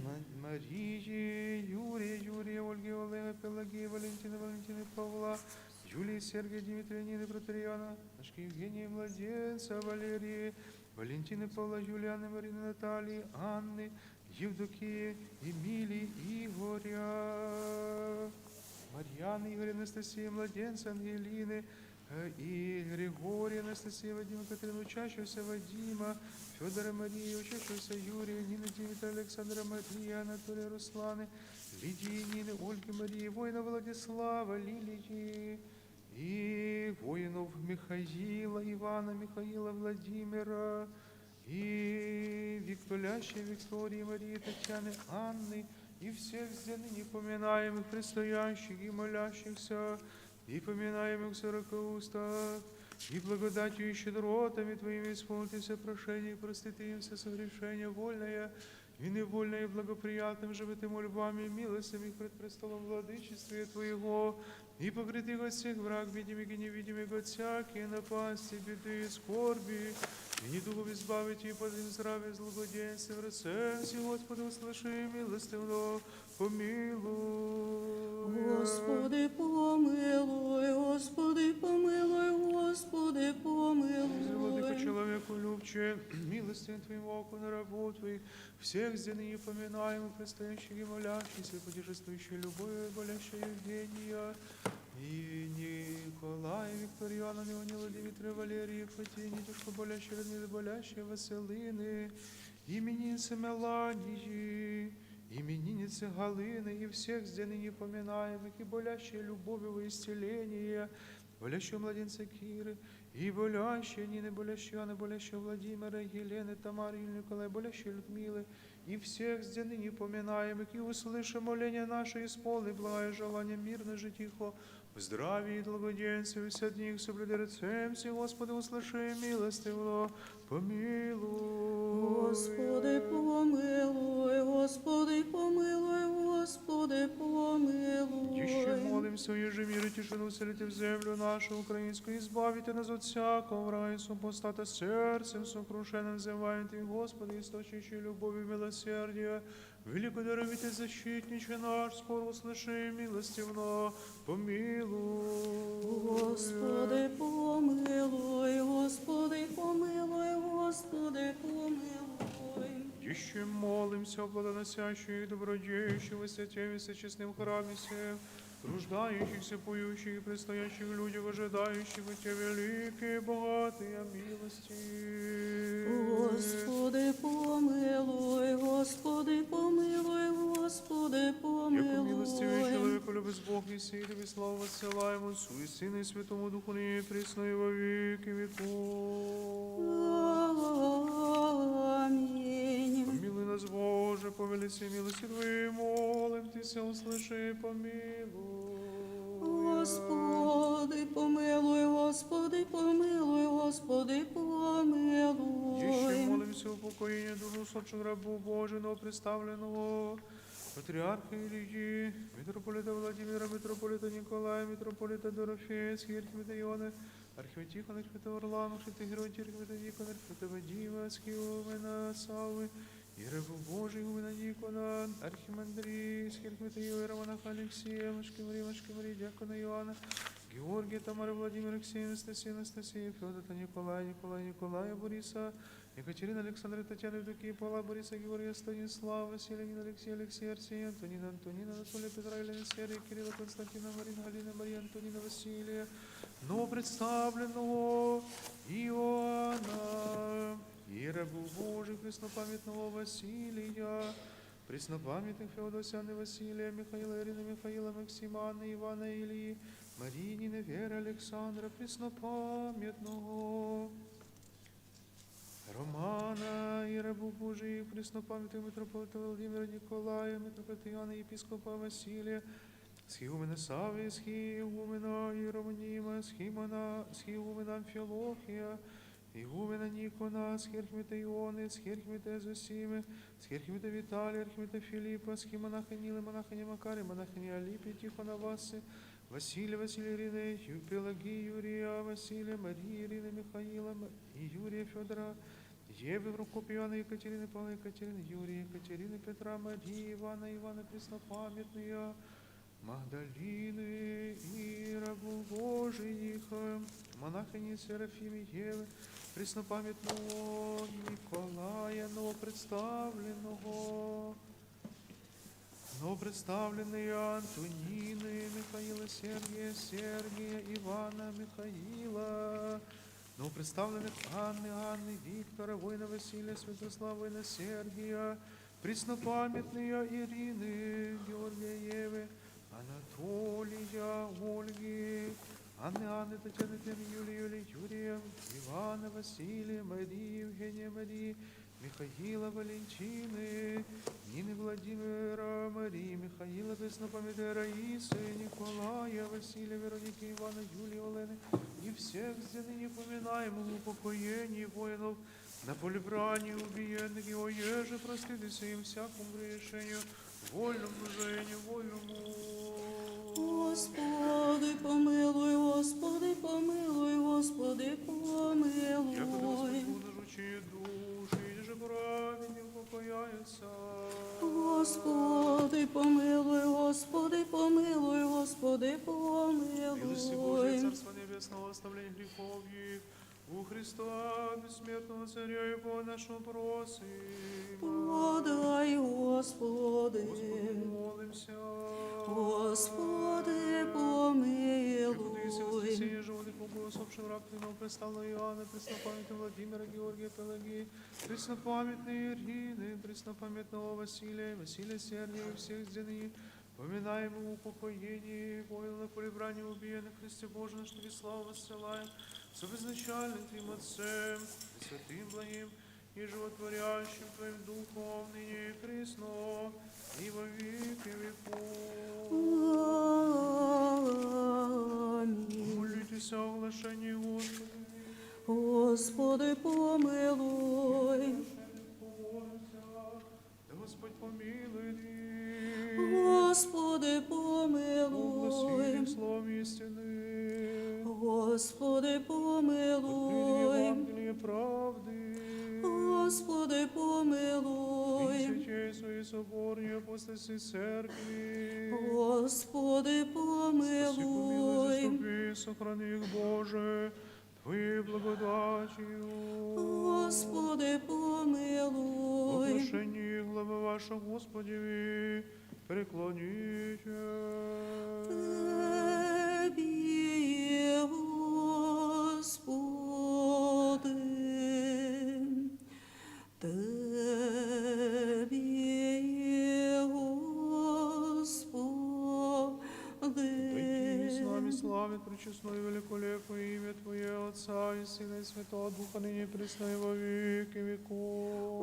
Ма-, Марии, Юрия, Юрия, Ольги, Олега, Пелагеи, Валентины, Валентины, Павла, Юлии, Сергея, Дмитрия, Нины, протоиерей Иоанна, Машки, Евгении, младенца Валерии, Валентины, Павла, Юлианы, Марины, Натальи, Анны, Евдокии, Эмилии, Игоря, Марьяны, Игоря, Анастасии, младенца Ангелины, э, и Григория, Анастасии, Вадима, Катерины, учащегося Вадима, Федора, Марии, учащегося Юрия, Нины, Дмитрия, Александра, Марии, Анатолия, Русланы, Лидии, Нины, Ольги, Марии, воина Владислава, Лилии, и воинов Михаила, Ивана, Михаила, Владимира, и Вик-, болящей Виктории, Марии, Татьяны, Анны, и всех здесь ныне поминаемых, предстоящих и молящихся, и поминаемых в сорока устах, и благодатью и щедротами Твоими исполнит им все прошения, и простит им все согрешения, вольное и невольное, и благоприятным же быть ему любовь и милостями пред престолом владычествия Твоего, и покрыть их от всех враг, видимых и невидимых, от всякой напасти, беды и скорби, и недугов избавить и подлинное здравие с благоденствием. Рце всех, Господи, услыши, милостивно помилуй. Господи, помилуй, Господи, помилуй, Господи, помилуй. Владыко, человеколюбче, милостивым Твоим оком на рабов Твоих, всех здесь ныне поминаемых, предстоящих и молящихся, путешествующих любовью, болящей Евгения и Николая, Виктории, Иоанна, Ионила, Дмитрия, Валерии, Фатине, тяжко болящей Людмилы, болящей Василины, именинницы Мелании, именинницы Галины и всех здесь ныне поминаемых и болящей любовью во исцеление, болящего младенца Киры, и болящей Нины, болящей Анны, болящего Владимира, Елены, Тамары, Юлии, Николая, болящей Людмилы, и всех здесь ныне поминаемых, и услыши моление наше, исполни благое желание, мирно жить тихо, в здравии и благоденствии всех дней соблюди. Рце всех, Господи, услыши, милостивно помилуй. Господи, помилуй, Господи, помилуй, Господи, помилуй. Еще молимся, ежи мир и тишину вселите в землю нашу украинскую, избавите нас от всякого врага и супостата, сердцем сокрушенным взываем Тебе, Господи, источниче любовь и милосердия, Великий даровитый защитниче наш, скоро услыши, милостивно помилуй. Господи, помилуй, Господи, помилуй, Господи, помилуй. Еще молимся о плодоносящих, добродеющих во святем и всечестном храме всем, труждающихся, поющих и предстоящих людях, ожидающих у Тебя великие богатые милости. Господи, помилуй, Господи, помилуй, Господи, помилуй. Яко милостивый человеколюбец Бог еси, и Тебе славу воссылаем, Отцу и Сыну и Святому Духу, ныне и присно и во веки веков. Аминь. Помилуй нас, Боже, по великой милости Твоей, молим Тися, услыши и помилуй. Господи, помилуй, Господи, помилуй, Господи, помилуй. Еще молимся о упокоении душ усопших рабов Божьих, но представленного патриарха Ильи, митрополита Владимира, митрополита Николая, митрополита Дорофея, архимандрита Иоанна, архимандрита Тихона, архимандрита Варлаама, архимандрита Георгия, архимандрита Никона, архимандрита Вадима, схиумена Савы, и рабов Божьих, игумена Никона, архимандрия, архимандрита Иоанна, монаха Алексея, мачкимри, мачкимри, диакона Иоанна, Георгия, Тамара, Владимира, Ксения, Анастасия, Анастасия, Федора, Николая, Николая, Николая, Бориса, Екатерина, Александра, Татьяна, Евдокия, Павла, Бориса, Георгия, Станислава, Василия, Нина, Алексея, Алексея, Арсения, Антонина, Антонина, Анатолия, Петра, Елена, Серия, Кирилла, Константина, Марина, Галина, Мария, Антонина, Василия, но представленного Иоанна, и рабов Божьих, преснопамятного Василия, преснопамятных Феодосия, Анны, Василия, Михаила, Ирины, Михаила, Максима, Анны, Ивана, Ильи, Марии, Нины, Веры, Александра, преснопамятного Романа, и рабов Божьих, преснопамятных митрополита Владимира, Николая, митрополита Иоанна, епископа Василия, схиумена Савы, схиумена Иеронима, схимона, схиумена Амфилохия, игумена Никона, схиархимандрита Ионы, схиархимандрита Зосимы, схиархимандрита Виталия, архимандрита Филиппа, схимонаха Нилы, монахини Макары, монахини Алипи, Тихона Васы, Василия, Василия, Ирины, Ю-, Пелагии, Юрия, Василия, Марии, Ирины, Михаила, Ма-, и Юрия, Федора, Евы, Прокопия, Иоанна, Екатерины, Павла, Екатерины, Юрия, Екатерины, Петра, Марии, Ивана, Ивана, преснопамятные Магдалины, и рабов Божьих, монахини Серафимы, Евы, преснопамятного Николая, новопредставленного, новопредставленные Антонины, Михаила, Сергия, Сергия, Ивана, Михаила, новопредставленных Анны, Анны, Виктора, воина Василия, Святослава, воина Сергия, преснопамятные Ирины, Георгия, Евы, Анатолия, Ольги, Анны, Анны, Татьяны, Тем, Юлии, Юлии, Юрия, Ивана, Василия, Марии, Евгения, Марии, Михаила, Валентины, Нины, Владимира, Марии, Михаила, преснопамятной Раисы, Николая, Василия, Вероники, Ивана, Юлии, Олены и всех здесь ныне поминаемых в упокоении воинов, на поле брани убиенных, и о еже простит всем всяком грешению, вольному же и невольному. Господи, помилуй, Господи, помилуй, Господи, помилуй. Яко Господь унажучи души, и же праведник упокояется. Господи, помилуй, Господи, помилуй, Господи, помилуй. Милости Божией, Царства Небесного, оставление грехов их, у Христа, бессмертного Царя, и по нашему просим. Подай, Господи. Господу молимся. Господи, помилуй. Яко Ты еси воскресение животных, упокой усопших раб Твоих, новопредставленного Иоанна, преснопамятного Владимира, Георгия, Пелагии, преснопамятной Ирины, преснопамятного Василия, Василия Сергия и всех здесь ныне поминаемых в упокоении воинов, на поле брани убиенных, Христе Боже наш, Тебе славу воссылаем, с безначальным Твоим Отцем, Пресвятым Благим и Животворящим Твоим Духом, ныне и присно, и во веки веков. Аминь. Молитесь о глашении Господа. Господи, помилуй. Да Господь помилует. Господи, помилуй. Огласим слово истины. Господи, помилуй. Евангелие правды. Господи, помилуй. Святейший Иисус Горние апостольские церкви. Господи, помилуй. Спаси, помилуй, заступи, сохрани их, Боже, Твоей благодатью. Господи, помилуй. Вопрошение главы вашего, Господи, преклоните. Тебе, Господи, Тебе, Господи. Дойди с нами славить пречестное и великолепное имя Твое, Отца и Сына и Святого Духа, ныне и присно и во веки веков.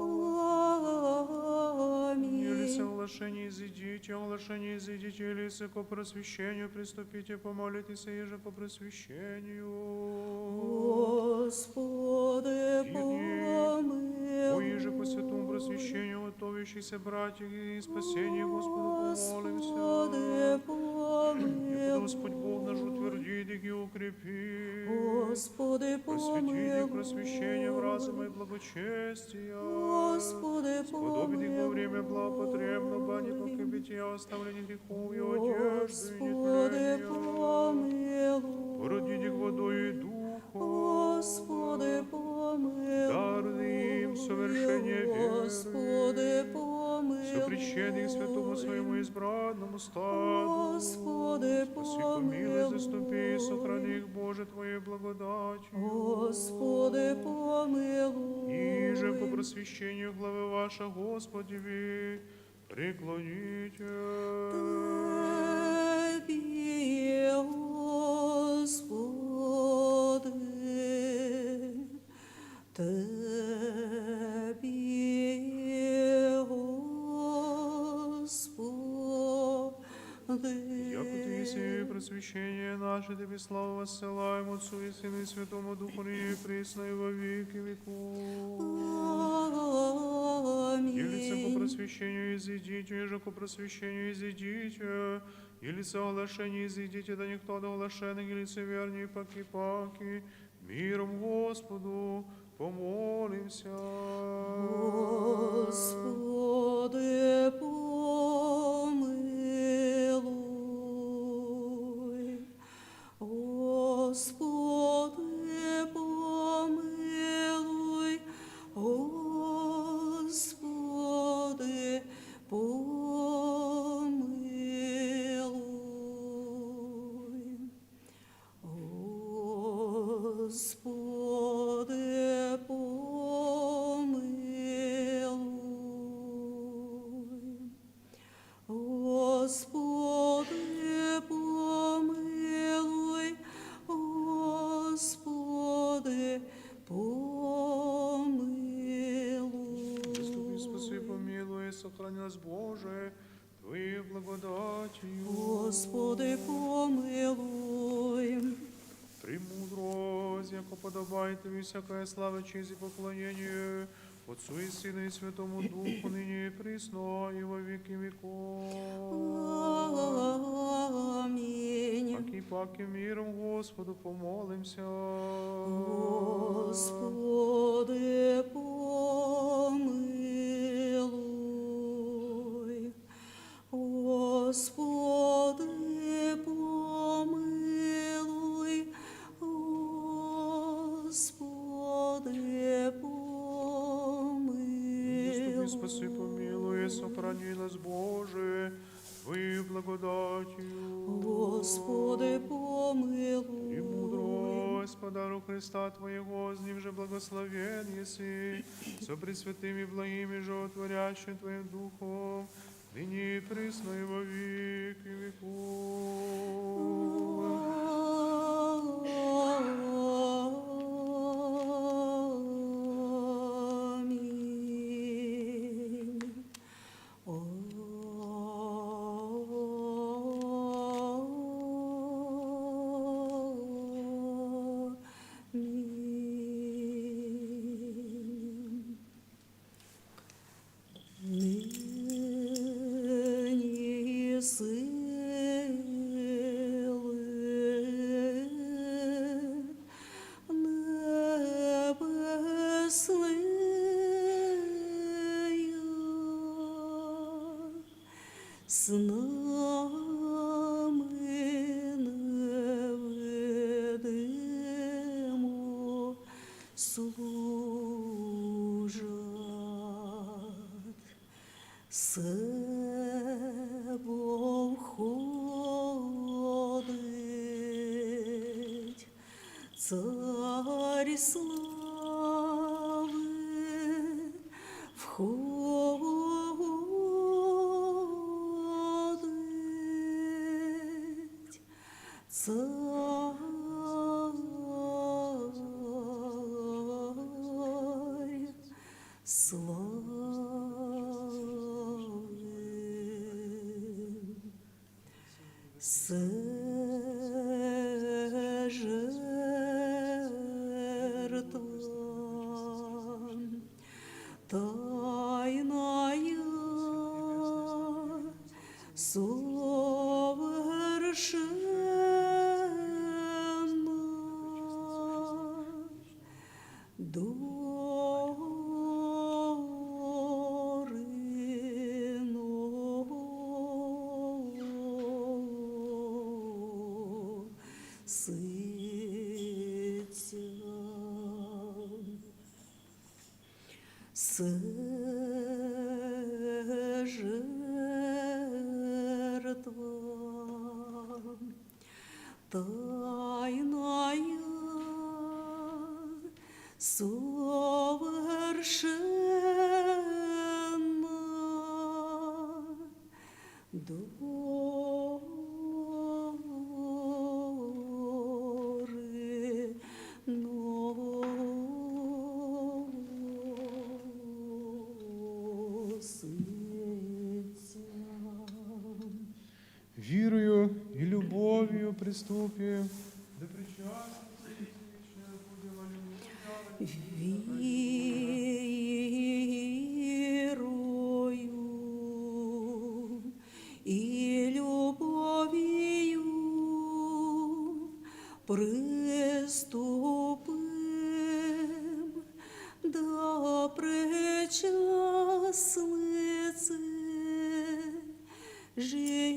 Аминь. Или соглашение изыдите, оглашение изыдите, или ко просвещению приступите, помолитесь, иже ко просвещению. Господи, помилуй. Иже по святому просвещению готовящиеся братья и спасение Господу помолимся. Господи, помилуй. И Господь Бог наш утвердит их и укрепит. Господи, помилуй. Просветите их просвещением разума и благочестия. Господи, помилуй. Сподобит их во время благопотребного непокрепития оставления грехов и одежды Господи, нетления. Помилуй. Породит их водой и Духом. Господи, помилуй. Даруй им совершение веры. Господи, помилуй. Сопричастит их святому своему избранному стаду. Господи, помилуй. Спаси, помилуй, заступи, сохрани их, Боже, Твоей благодатью. Господи, помилуй. Иже по просвещению главы ваша, Господи, преклоните. Тебе, Господи, Тебе, Господи. Яко Ты есть просвещение наше, Тебе славу воссылаем, Отцу и Сыну и Святому Духу, ныне и присно и во веки веков. Аминь. Или ко просвещению изыдите, иже ко просвещению изыдите, или соглашение изыдите, да никто до оглашенных, или вернее паки-паки, миром Господу помолимся. Господи, помилуй. Господи, помилуй. Господи, помилуй. Господи, помилуй. Господи, помилуй. Господи, помилуй. Заступи, спаси, помилуй, сохрани нас, Боже, Твоей благодатью. Господи, помилуй. Премудрость, яко подобает Тебе всякая слава, честь и поклонение, Отцу и Сыну и Святому Духу, ныне и присно и во веки веков. Аминь. Паки-паки, миром Господу помолимся. Господи, помилуй. Господи, помилуй. Господи, помилуй. Заступи, спаси, помилуй, сохрани нас, Боже, Твоей благодатью. Господи, помилуй. И мудрость по дару Христа Твоего, с Ним же благословен еси, со Пресвятым и благим и животворящим Твоим Духом, ныне и присно и во веки веков. Аминь. Аминь. Ныне сылы С нами невидимо служат, с собой входит Царь славы, входит Царь славы. Сожертва тайная, совершенна, доры но сытся. Сожертва тайная, совершенна, доры но сытся. Верою и любовью приступим. Да причастники вечные будем. Аллилуйя, аллилуйя. Верою и любовью приступим, да причастники жизни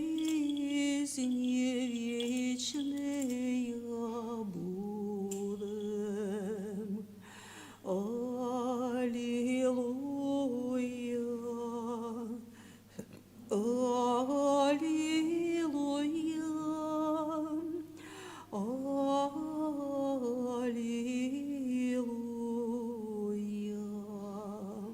вечной будем. Аллилуйя, аллилуйя, аллилуйя.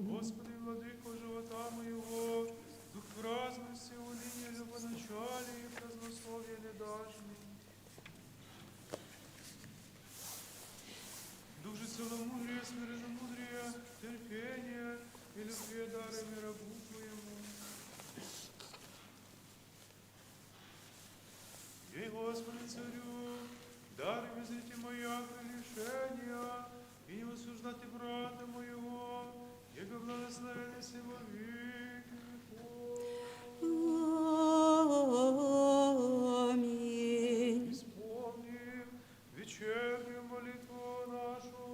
Господи, Владыко живота моего, Дух праздности, уныния, любоначалия и празднословия не дашь мне. Дух же целомудрия, смиренномудрия, терпения и любви даруй мне, рабу Твоему. Ей, Господи, Царю, даруй мне зрите моя прегрешения, и не осуждайте брата моего, яко благословен еси во веки веков. Аминь. Исполним вечернюю молитву нашу.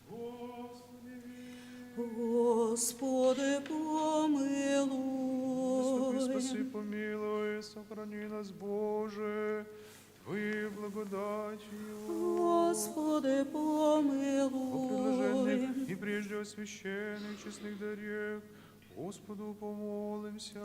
Господи, Господи, помилуй. Заступи, спаси, помилуй, сохрани нас, Боже, Твоей благодатью. Господи, помилуй. О предложенных и прежде о священных честных дарах Господу помолимся.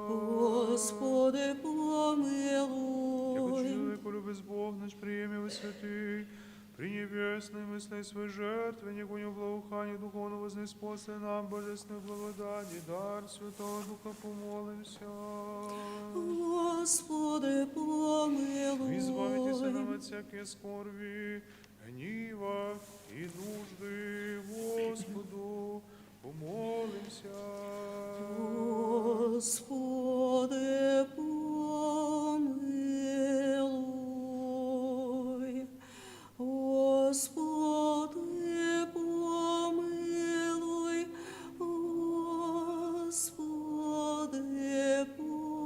Господи, помилуй. Яко человеколюбец Бог наш, приеми во святый пренебесной мысли свои жертвенник, огню благоухания духовно вознес после нам божественную благодать и дар Святого Духа, помолимся. Господи, помилуй. Избавитеся нам от всякой скорби, гнева и нужды. Господу помолимся. Господи, помилуй. Господи, помилуй. Господи, помилуй.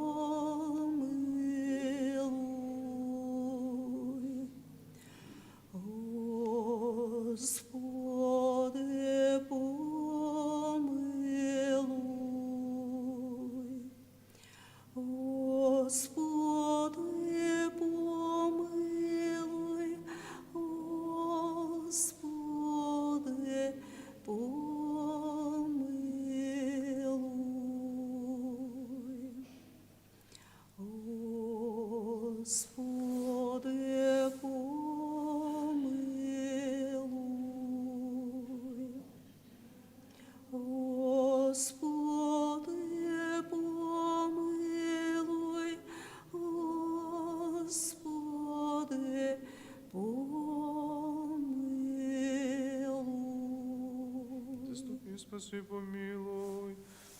Спаси, помилуй,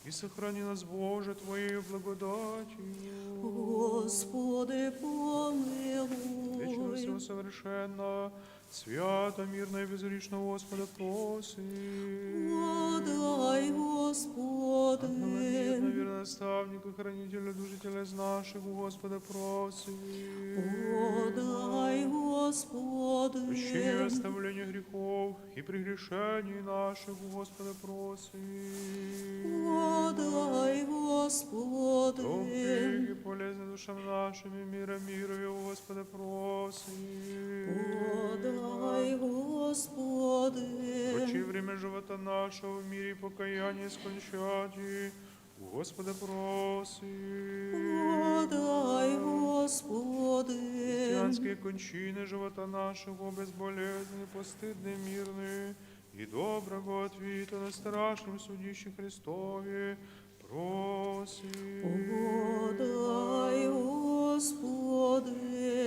и сохрани нас, Боже, Твоею благодатью. Господи, помилуй. Вечного всего совершенно, свято, мирно и безгрешно Господа просим. Подай, Господи. Ангела мирного, верного наставника, хранителя души телес наших, Господа просим. Подай, Господи. Прощение и оставление грехов и прегрешений наших, Господа просим. Подай, Господи. Добрый и полезный душам нашим и мира мирового, Господа просим. Подай, Господи. Врачи, время живота нашего в мире покаяния скончать, Господа просим. Подай, Господи. Христианские кончины живота нашего безболезненные, постыдные, мирные и доброго ответа на страшном судище Христове просим. Подай, Господи.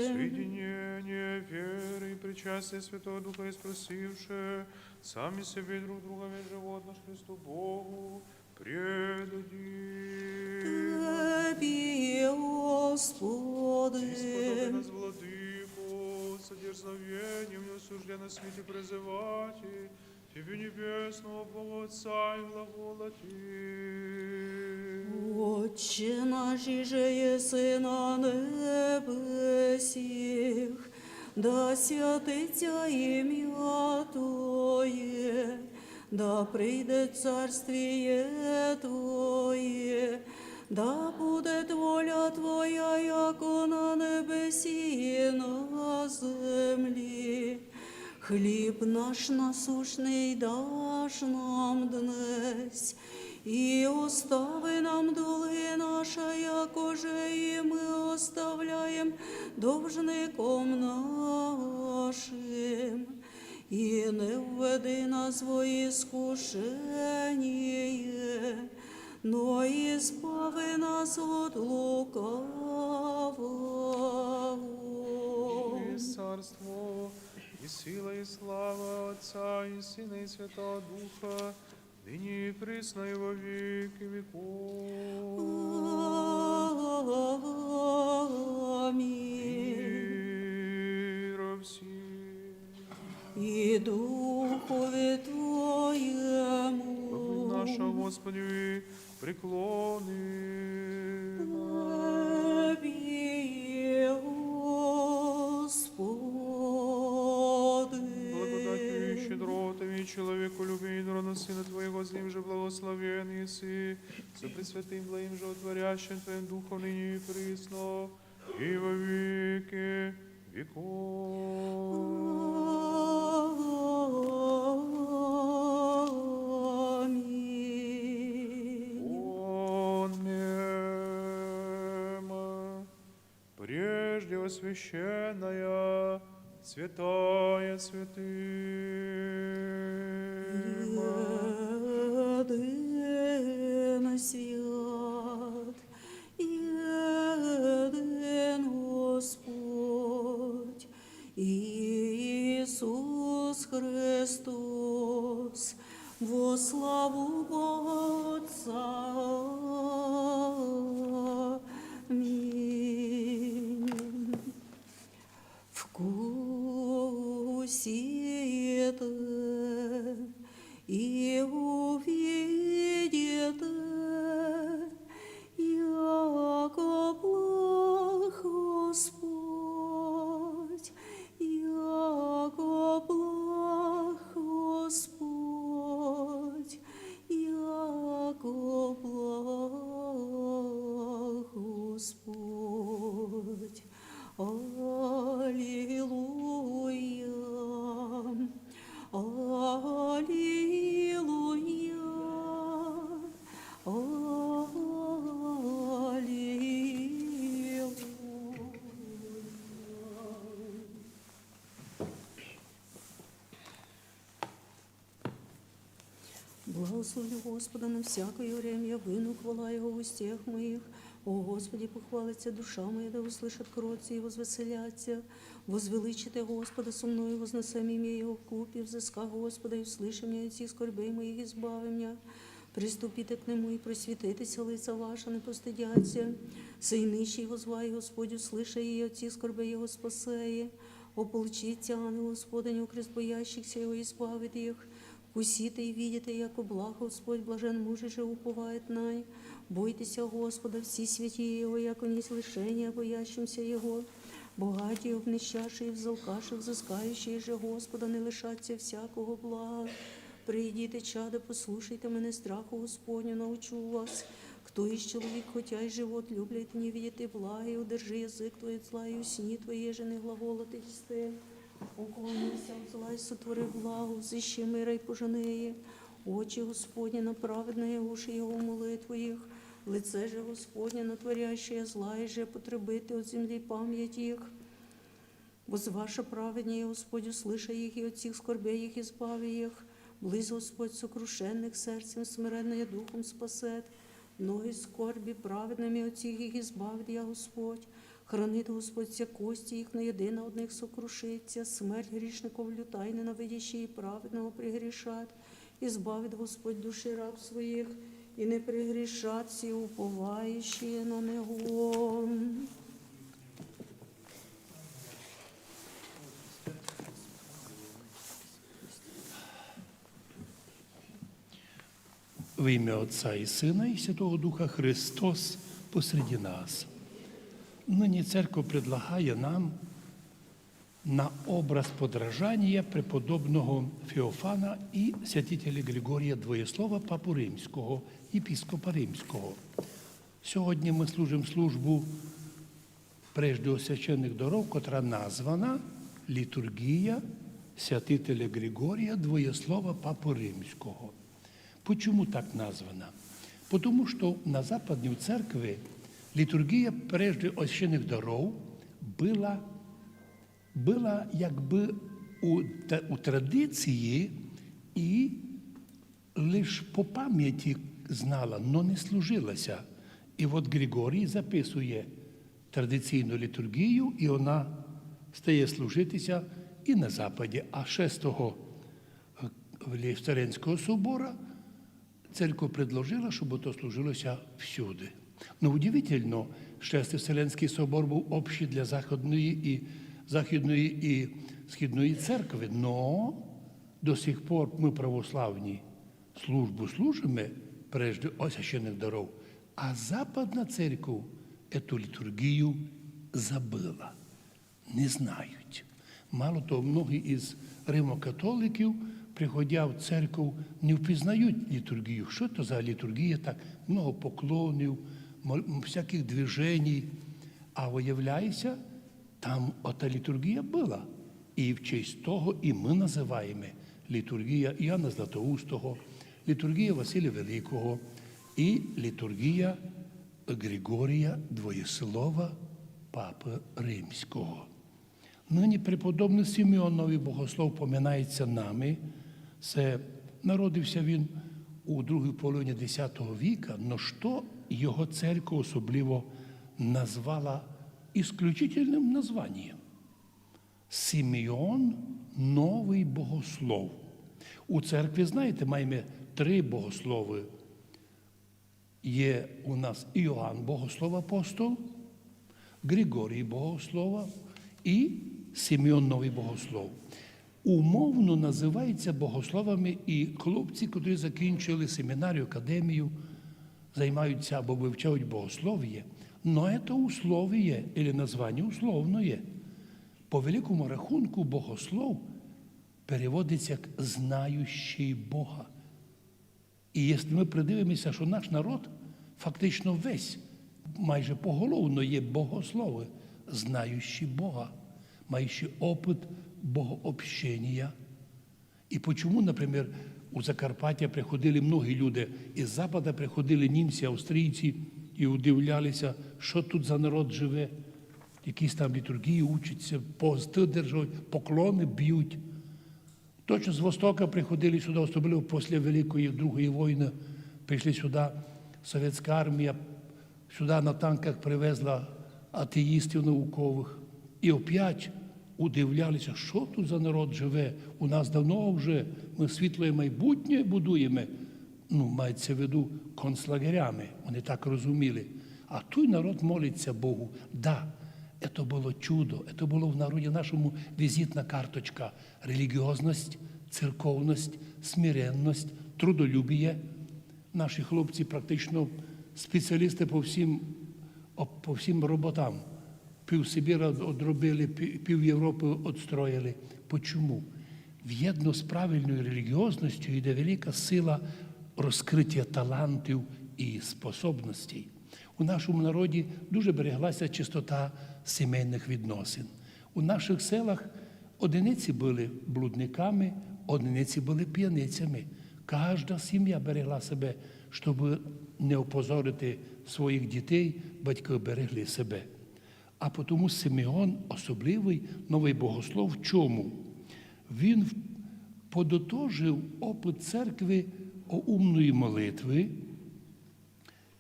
Соединение веры и причастие Святого Духа и спросивши, сами себе и друг друга весь живот наш Христу Богу предадим. Тебе, Господи. Исподоби нас, Владыко, с дерзновением неосужденно в свете призывать Тебе, небесного Бога Отца, и глаголать: Отче наш, иже еси на небесех, да святится имя Твое, да придет Царствие Твое, да будет воля Твоя, яко на небеси и на земли. Хлеб наш насущный дашь нам днесь, и остави нам долги наши, якоже и мы оставляем должником нашим. И не введи нас во искушение, но избави нас от лукавого. Есть царство, и сила, и слава Отца, и Сына, и Святого Духа, ныне и присно, и во веки веков. Аминь. Мира всем. И духу Твоему. Во имя нашего Господи, преклоним. Тебе, Господи. Благодатью и щедротами, человеколюбием и Сына Твоего, с Ним же благословен еси, со Пресвятым Благим Животворящим Твоим Духом, ныне и присно, и во веки веков. Аминь. Онмем. Прежде о священная, святая святым. Еден свят, еден Господь, Иисус Христос, во славу Отца. Аминь. Вкусите и увидите, яко благ Господь, яко благ Господь, яко благ Господь. Аллилуйя, аллилуйя, аллилуйя. Благословлю Господа на всякое время, выну хвала Его в устах моих. О Господи, похвалится душа моя, да услышат кротцы и возвеселятся. Возвеличите Господа со мною, возносим имя Его вкупе, взысках Господа и услыши мне от всех скорбей моих, избави меня. Приступите к Нему и просветитеся, лица ваша не постыдятся. Сей нищий возвай Господь, услыши и от всех скорбей Его спасая. Ополчится ангел Господень окрест боящихся Его, избавит их. Вкусите и видите, яко благ Господь, блажен муж, же уповает на. Бойтеся Господа, все святые Его, яко не лишение боящимся Его. Богатые, обнищавшие, взалкавшие, взыскающие же Господа, не лишатся всякого блага. Придите, чадо, послушайте мене, страху Господню научу вас. Кто из человек, хотя и живот, любит и не видит и блага, и удержи язык твой от зла, и усни твои же не глаголат исты. Уклонися от зла и сотвори благо, взыщи мира и пожени. Очи Господни на праведные, уши Его молитву их. Лице же Господне на творящее зла, и же потребит от земли память их. Возваша праведнее Господь, услыши их, и от всех скорбей их избави их. Близ Господь сокрушенных сердцем, смиренные духом спасет. Многие скорби праведными от всех их избавит я Господь. Хранит Господь все кости их, но едино от них сокрушится. Смерть грешников люта, и ненавидящие праведного прегрешат. Избавит Господь души раб своих, и не прегрешат все уповающие на Него. Во имя Отца и Сына и Святого Духа. Христос посреди нас. Ныне Церковь предлагает нам на образ подражания преподобного Феофана и святителя Григория Двоеслова, папу римского, епископа римского. Сегодня мы служим службу прежде священных даров, которая названа литургия святителя Григория Двоеслова, папы римского. Почему так названа? Потому что на Западной Церкви литургия прежде священных даров была, была как бы у, та- у традиции и лишь по памяти знала, но не служилася. И вот Григорий записує традиційну літургію, і вона стає служитися і на Западі. А шестого Вселенського собора церковь предложила, щоб то служилося всюди. Но удивительно, Шестый Вселенський собор був общий для Західної і, Західної і Східної церкви, но до сих пор мы, православні, службу служиме прежде священных даров, а Западна церковь эту літургію забыла, не знають. Мало того, многі із римокатоликів, приходя в церковь, не впізнають літургію. Що то за літургія? Так много поклонів, мо- всяких движений. А виявляється, там ота літургія была. І в честь того і мы називаємо літургія Іоанна Златоустого, літургія Василія Великого і літургія Григорія Двоєслова, папы римського. Нині преподобний Симеон Новий Богослов поминається нами. Це народився він у другій половині десятого віка, но що його церква особливо назвала исключительным названием? Симеон Новий Богослов. У церкві, знаєте, маємо три богослови. Є у нас Іоанн Богослов апостол, Григорій Богослова і Симеон Новий Богослов. Умовно називаються богословами і хлопці, котрі закінчили семінарію, академію, займаються або вивчають богослов'я. Но это условие или название условное. По великому рахунку богослов переводиться як знающий Бога. І якщо ми придивимося, що наш народ фактично весь, майже поголовно є богослови, знаючі Бога, маючи опыт богообщения. І почему, наприклад, у Закарпаття приходили многі люди, із Запада приходили німці, австрійці і удивлялися, що тут за народ живе, якісь там літургії учаться, пости держать, поклони б'ють. Точно з Востока приходили сюди, особливо після Великої Другої війни прийшли сюди, совєтська армія, Сюда на танках привезла атеистів наукових. І опять удивлялися, що тут за народ живе. У нас давно вже, ми світле майбутнє будуємо. Ну, мається в виду концлагерями, вони так розуміли. А той народ молиться Богу. Да, это было чудо, это было в народе нашому візитна карточка. Релігіозність, церковність, смиренність, трудолюбіє. Наші хлопці практично спеціалісти по всім, об- по всім роботам. Пів Сибіра одробили, пі- пів Європи одстроїли. Почому? Вєдно з правильною релігіозністю йде велика сила розкриття талантів і способностей. У нашому народі дуже береглася чистота сімейних відносин. У наших селах одиниці були блудниками, одиниці були п'яницями. Кожна сім'я берегла себе, щоб не опозорити своїх дітей, батьки берегли себе. А тому Симеон особливий новий богослов. В чому? Він в- подытожив опыт церкви о умної молитви.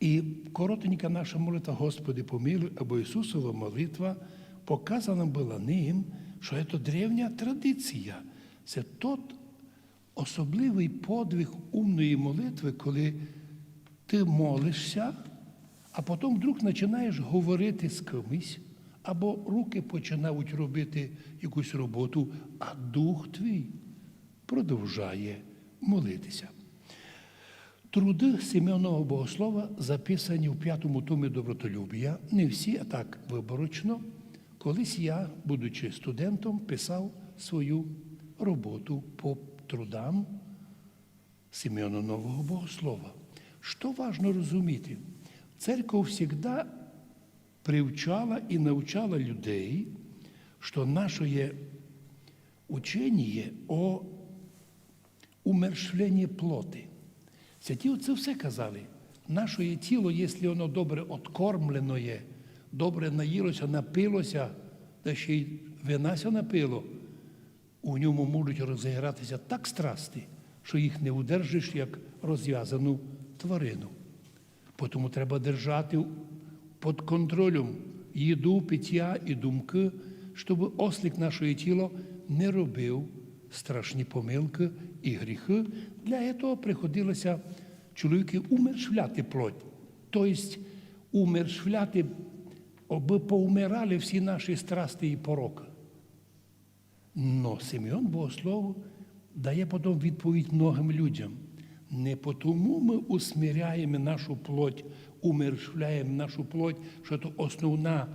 І коротенька наша молитва «Господи, помилуй» або Ісусова молитва показана була ним, що це древня традиція. Це тот особливий подвиг умної молитви, коли ти молишся, а потім вдруг починаєш говорити з кимось, або руки починають робити якусь роботу, а дух твій продовжує молитися. Труды Симеонова Богослова записані в п'ятому томі «Добротолюбія». Не всі, а так виборочно. Колись я, будучи студентом, писав свою роботу по трудам Симеона Нового Богослова. Що важно розуміти? Церковь завжди привчала і навчала людей, що наше учення о умершвленні плоти. Святі отці все казали, наше тіло, якщо воно добре откормлене, добре наїлося, напилося, та ще й вина ся напило, у ньому можуть розігратися так страсти, що їх не удержиш, як розв'язану тварину. Тому треба держати під контролем їду, пиття і думки, щоб ослик, наше тіло, не робив страшні помилки і гріхи. Для цього приходилося чоловіки умершвляти плоть, тобто умершвляти, аби поумирали всі наші страсти і пороки. Но Симеон Богослов дає потім відповідь многим людям. Не тому ми усмиряємо нашу плоть, умершвляємо нашу плоть, що це основна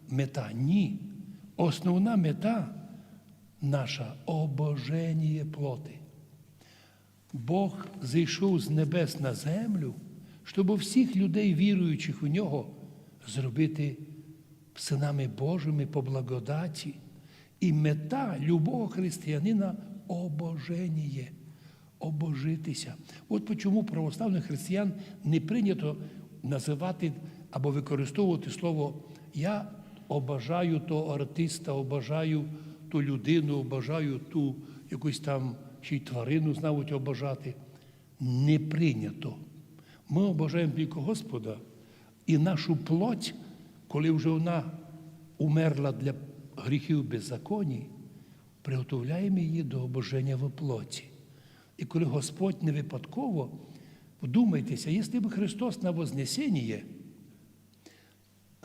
мета. Ні. Основна мета наша — обоженіє плоти. Бог зійшов з небес на землю, щоб всіх людей, віруючих у Нього, зробити синами Божими по благодаті. І мета любого християнина — обоженіє, обожитися. От чому православних християн не прийнято називати або використовувати слово «я обожаю того артиста, обожаю ту людину, обожаю ту якусь там ще й тварину, знають обожати». Не прийнято. Ми обожаємо тільки Господа, і нашу плоть, коли вже вона умерла для гріхів, беззаконій, приготовляємо її до обоження во плоті. І коли Господь не випадково, вдумайтеся, якщо б Христос на Вознесеніє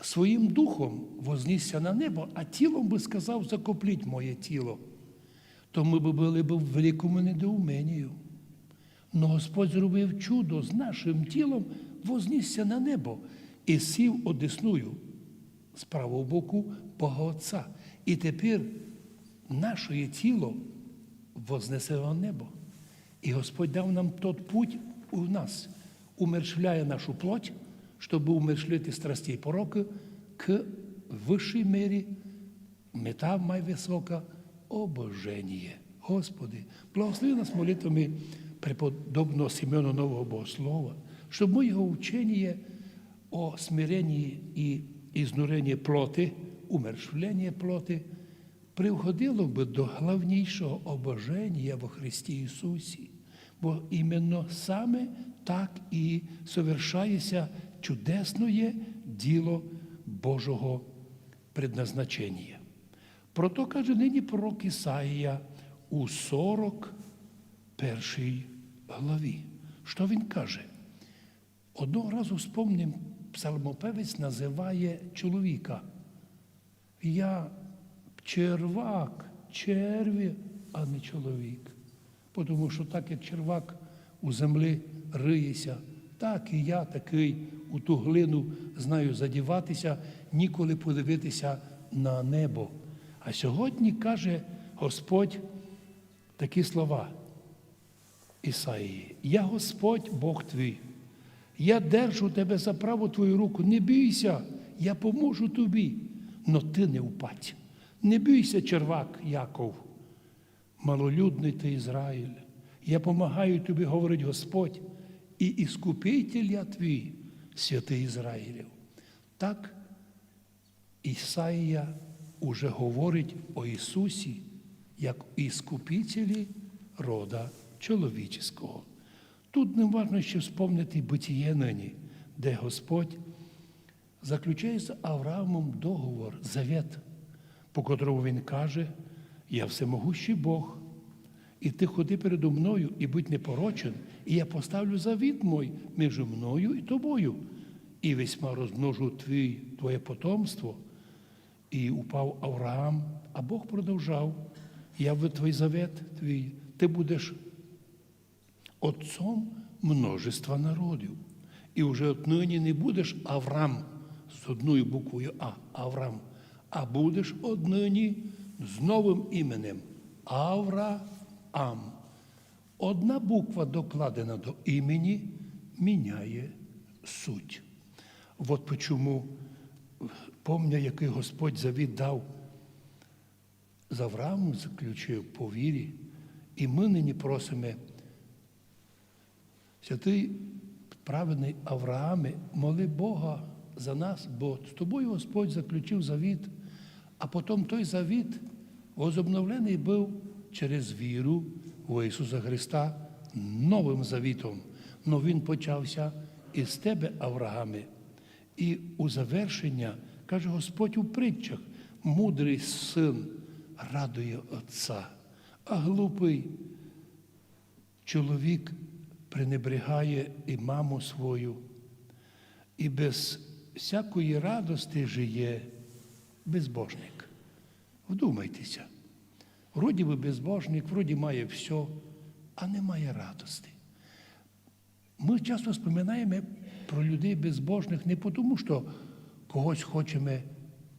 своїм духом вознісся на небо, а тілом би сказав: «Закопліть моє тіло», то ми би були б в великому недоуменію. Но Господь зробив чудо з нашим тілом, вознісся на небо і сів одесную з правого боку Бога Отця. І тепер наше тіло вознесе на небо. І Господь дав нам тот путь у нас, умершвляя нашу плоть, щоб умершвлити страсти і пороки к высшей мері, мета май высока — обоженіє. Господи, благослови нас молитвами преподобного Симеона Нового Богослова, щоб ми його ученіє о смиренні і ізнуренні плоти, умершвленні плоти, приходило бы до главнішого обоженіє во Христі Ісусі, бо іменно саме так і совершається чудесноє діло Божого предназначення. Про то каже нині пророк Ісаїя у сорок першій главі. Що він каже? Одного разу, вспомним, псалмопевець називає чоловіка: «Я червак, черві, а не чоловік». Тому що так, як червак у землі риється, так і я такий, у ту глину знаю задіватися, ніколи подивитися на небо. А сьогодні каже Господь такі слова Ісаїї: «Я Господь, Бог твій. Я держу тебе за праву твою руку. Не бійся, я поможу тобі, но ти не впадь. Не бійся, червак Яков, малолюдний ти Ізраїль. Я помагаю тобі, говорить Господь, і Іскупитель я твій, святий Ізраїлів». Так Ісаїя уже говорить о Ісусі як Іскупителі рода чоловічого. Тут нам важно ще вспомнити бытіє нині, де Господь заключає з Авраамом договор, завет, по котрому він каже: «Я всемогущий Бог, і ти ходи передо мною і будь непорочен, і я поставлю завіт мой між мною і тобою, і весьма розмножу твій, твоє потомство». І упав Авраам, а Бог продовжав: «Я в твій завет твій, ти будеш отцом множества народів. І вже отныні не будеш Аврам з одною буквою А, Аврам, а будеш одныні з новим іменем Авраам». Одна буква докладена до імені міняє суть. Вот почему, помня, який Господь завіт дав, з Авраамом заключив по вірі, і ми нині просимо: «Святий праведний Аврааме, моли Бога за нас, бо з тобою Господь заключив завіт, а потім той завіт возобновлений був через віру в Ісуса Христа новим завітом, но він почався із тебе, Аврааме». І у завершення каже Господь у притчах: «Мудрий син радує отця, а глупий чоловік пренебрегає і маму свою, і без всякої радости жиє безбожник». Вдумайтеся, вроді би безбожник, вроді має все, а не має радости. Ми часто споминаємо про людей безбожних не тому, що когось хочемо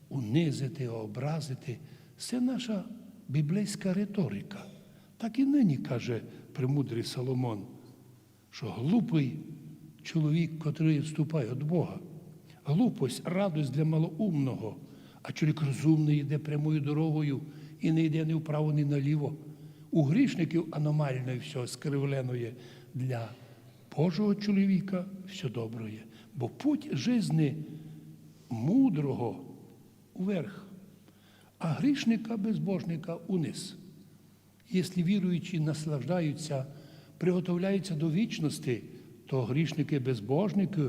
унизити, образити. Це наша біблійська риторика. Так і нині каже премудрий Соломон, що глупий чоловік, котрий відступає від Бога. Глупость, радость для малоумного, а чоловік розумний йде прямою дорогою і не йде ні вправо, ні наліво. У грішників аномально все скривлене, для Божого чоловіка все добре. Бо путь жизни мудрого уверх, а грішника, безбожника униз. Якщо віруючі наслаждаються, приготовляються до вічності, то грішники, безбожники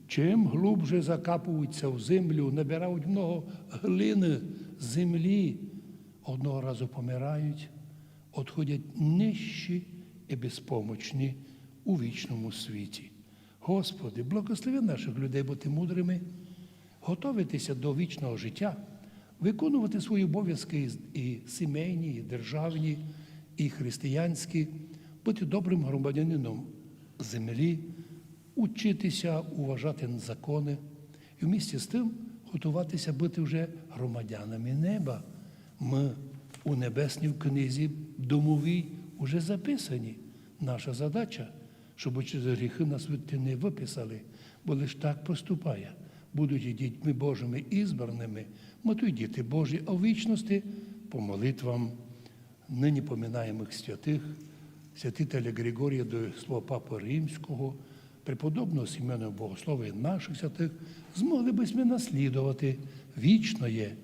чим глубже закапуються в землю, набирають много глини, землі, одного разу помирають, одходять нищі і безпомочні у вічному світі. Господи, благослови наших людей бути мудрими, готовитися до вічного життя, виконувати свої обов'язки і, і сімейні, і державні, і християнські, бути добрим громадянином землі, учитися уважати закони і вместе з тим готуватися бути вже громадянами неба. Ми у небесній книзі домовій уже записані. Наша задача, щоб через гріхи нас звідти не виписали, бо лиш так поступає, будучи дітьми Божими, избранными, ми то й діти Божі, а в вічності по молитвам нині поминаємих святих, святителя Григорія, до слова Папи Римського, преподобного Симеона Богослова і наших святих, змогли бы ми наслідувати вічноє,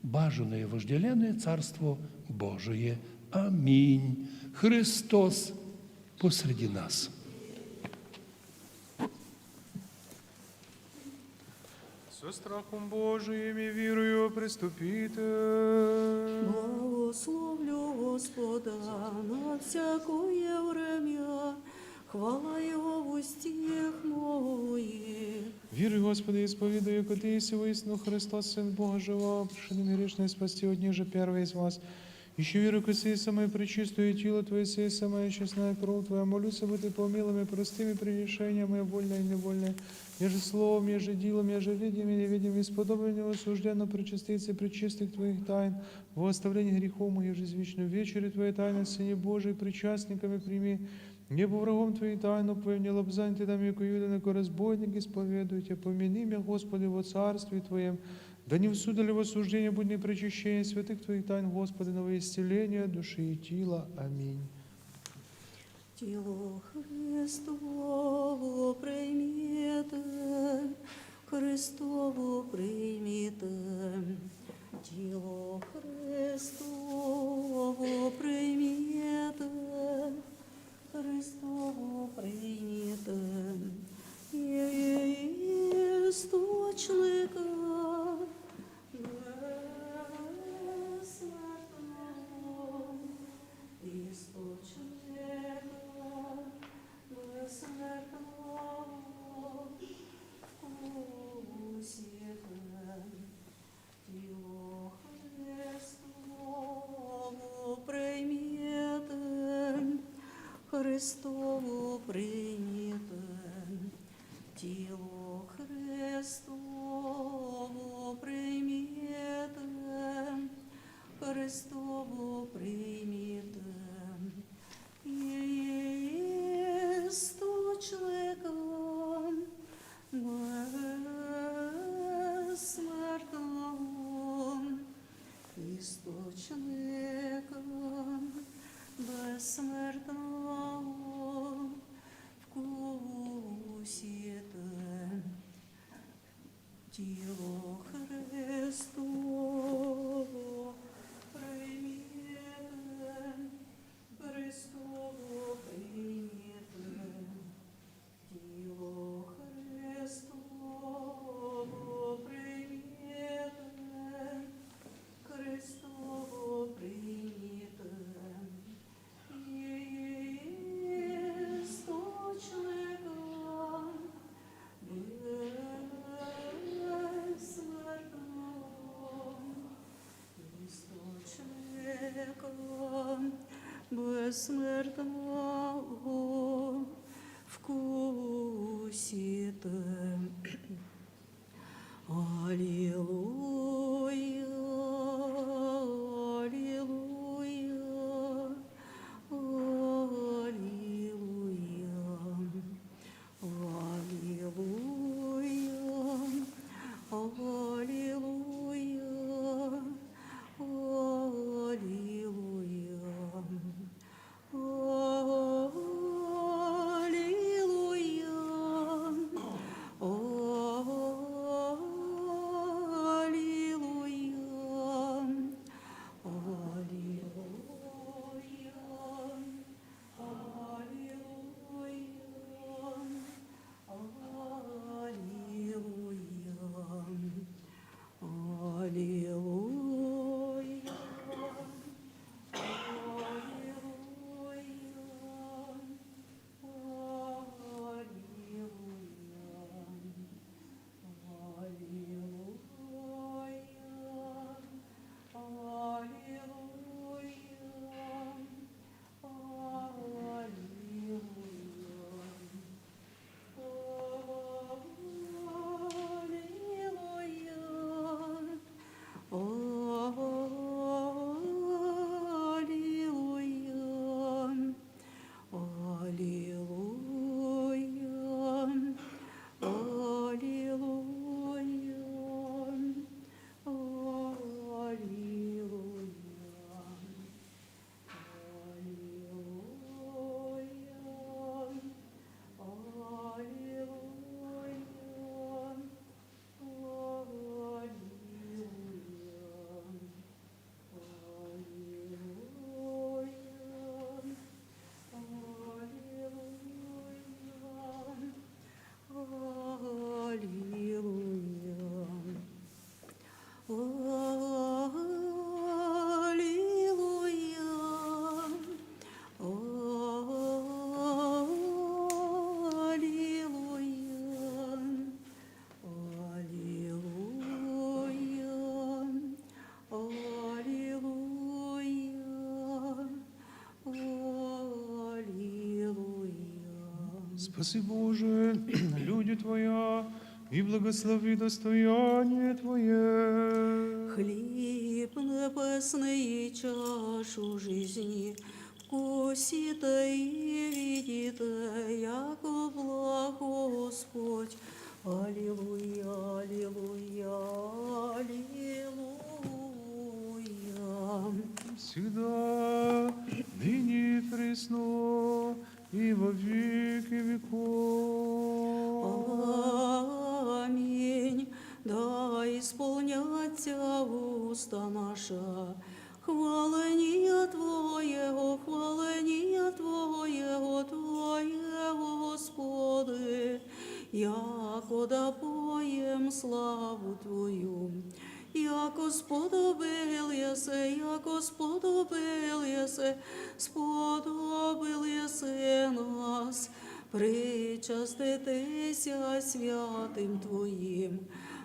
бажане, вожделенне Царство Божоє. Амінь. Христос посреди нас. Со страхом Божиим и верою приступите. Благословлю Господа на всякое время, хвала Его в устах моих. Верую, Господи, исповедую, яко Ты есть воистину Христос, Сын Бога Живого, пришедший грешных спасти, от них же первый из вас. Ещё верю, яко сие самое пречистое тело Твое, сие самая честная кровь Твоя, молюсь об этом по мелочам и простым прегрешениям моим, вольное и невольное, еже словом, еже делом, еже видимым и невидимым, и сподобившись осужденно причаститься пречистых Твоих тайн, во оставление грехов моих, еже вечную вечерю Твоей тайны, Сыне Божий, причастниками прими, ибо врагом Твоих тайн, но по лобзанию Ты дам, яко Иуда, яко разбойник, исповедую Тебя, помяни меня, Господи, во Царстве Твоем, да не в суд или в осуждение, будь мне причащение святых Твоих тайн, Господи, но во исцеление души и тела. Аминь. Тело Христово примите, Христово примите, тело Христово примите, Христово примите, источника бессмертного, источника бессмертного вкусите. Тело Христово примите, Христово примите, тело Христово примите, Христово примите, источника бессмертного, источника бессмертного вкусите. Тело Христово примите, Христово примите, тело Христово примите, Христово примите, источника бессмертного, источника бессмертного вкусите. Аллилуйя, аллилуйя, аллилуйя, аллилуйя, аллилуйя, аллилуйя. Аллилуйя, Спаси, Боже, люди Твоя, и благослови достояние Твое. Хліб небесний і чашу жизни вкусите и видите, яко благ Господь. Аллилуйя, аллилуйя, аллилуйя. Всегда, ныне и присно, и во веки веков. Аминь. Да исполнятся уста наша хваление Твоего, хваление Твоего, Твоего, Господи, якода поем славу Твою. Яко сподобил єси, яко сподобил єси, сподобил єси нас причаститися святым Твоим,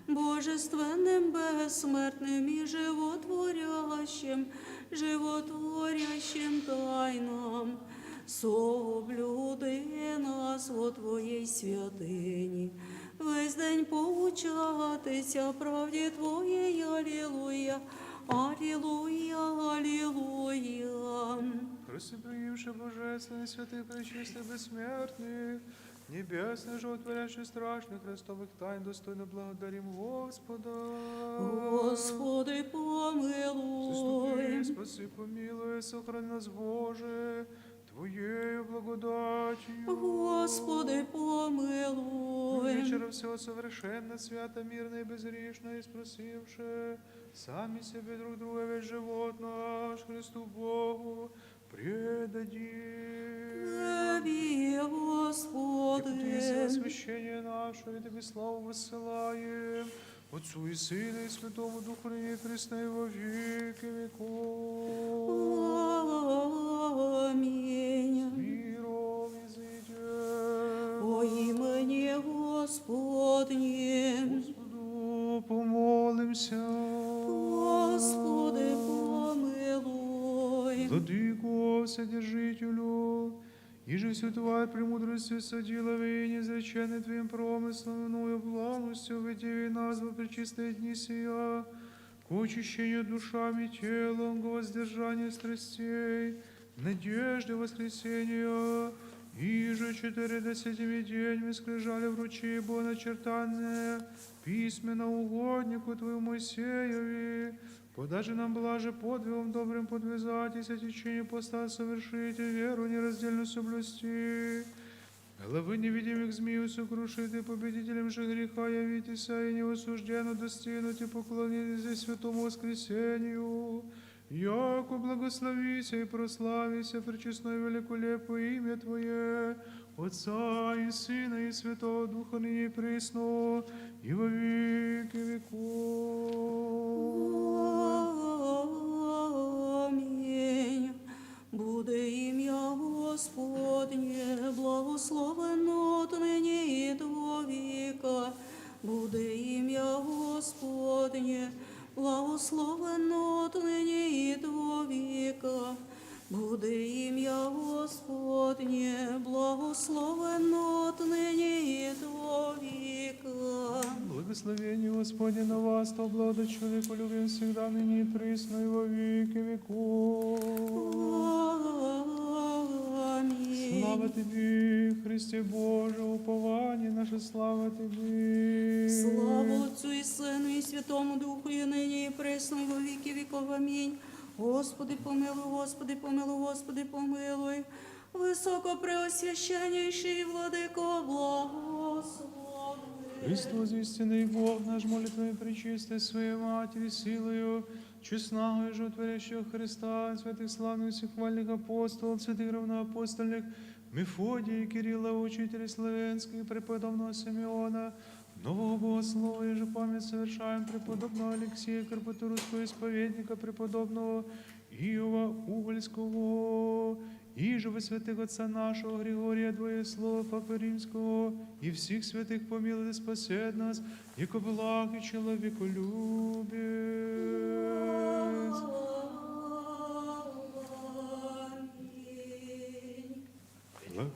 божественным, бессмертным и животворящим, животворящим тайнам. Соблюди нас во Твоей святыне, весь день поучатися правде Твоей. Аллилуйя, аллилуйя, аллилуйя. Христе, приимши божественных, святых, пречистых, бессмертных, небесных, животворящих, страшных, христовых тайн достойно благодарим Господа. Господи, помилуй. Заступи, спаси, помилуй, сохрани нас, Боже, Твоею благодатью. Господи, помилуй. Вечера всего совершенно, свято, мирно и безгрешно, и спросивши сами себе, друг друга, весь живот наш Христу Богу предадим. Тебе, Господи. Преподнеси освящение наше, и Тебе славу высылаем, Отцу и Сыну и Святому Духу, ныне и присно и во веки веков. Аминь. С миром идите. Во имя Господне. Господу помолимся. Господи, помилуй. Владыко, Вседержителю, иже всю тварь премудростью сотворил и неизвлечённый Твоим промыслом, иную плотностью вдохновил нас во пречистые дни сия, к очищению душам и телом, к воздержанию страстей, надежды воскресения. Иже четыре десятилетия день мы скрижали вручи, бо начертанные письмена угоднику Твоему Моисееву, подажи нам блаже подвигом добрым подвязать и сие течение поста совершить, и веру нераздельно соблюсти. Главы невидимых змей сокрушить и победителем же греха явитеся, и неосужденно достигнуть и поклонитесь Святому Воскресению, яко благословися и прославися пречестное великолепное имя Твое, Отца и Сына и Святого Духа, ныне и присно, и во веки веков. Аминь. Буде имя Господне благословенно отныне и до века. Буде имя Господне благословенно отныне и до века. Буде имя Господне благословенно отныне и до века. Благословение Господне на вас, то благодать человеколюбие всегда, ныне и присно и во веки веков. Аминь. Слава Тебе, Христе Боже, упование наше, слава Тебе. Слава Отцу и Сыну и Святому Духу, и ныне и присно и во веки веков. Аминь. Господи, помилуй, Господи, помилуй, Господи, помилуй. Высокопреосвященнейший Владыко, благослови. Христос, истинный Бог наш, молитвами пречистой Своей Матери, силою честного и животворящего Христа, святых славных всех вальных апостолов, святых равноапостольных Мефодия и Кирилла, учителей славянских, преподобного Симеона, нового богослова, и же память совершаем преподобного Алексея, крепоту русского исповедника, преподобного Иова Угольского, и же во святых отца нашего Григория Двоеслова, Папы Римского, и всех святых помилуй и спасет нас, яко благ и человеколюбец. Аминь. Ла-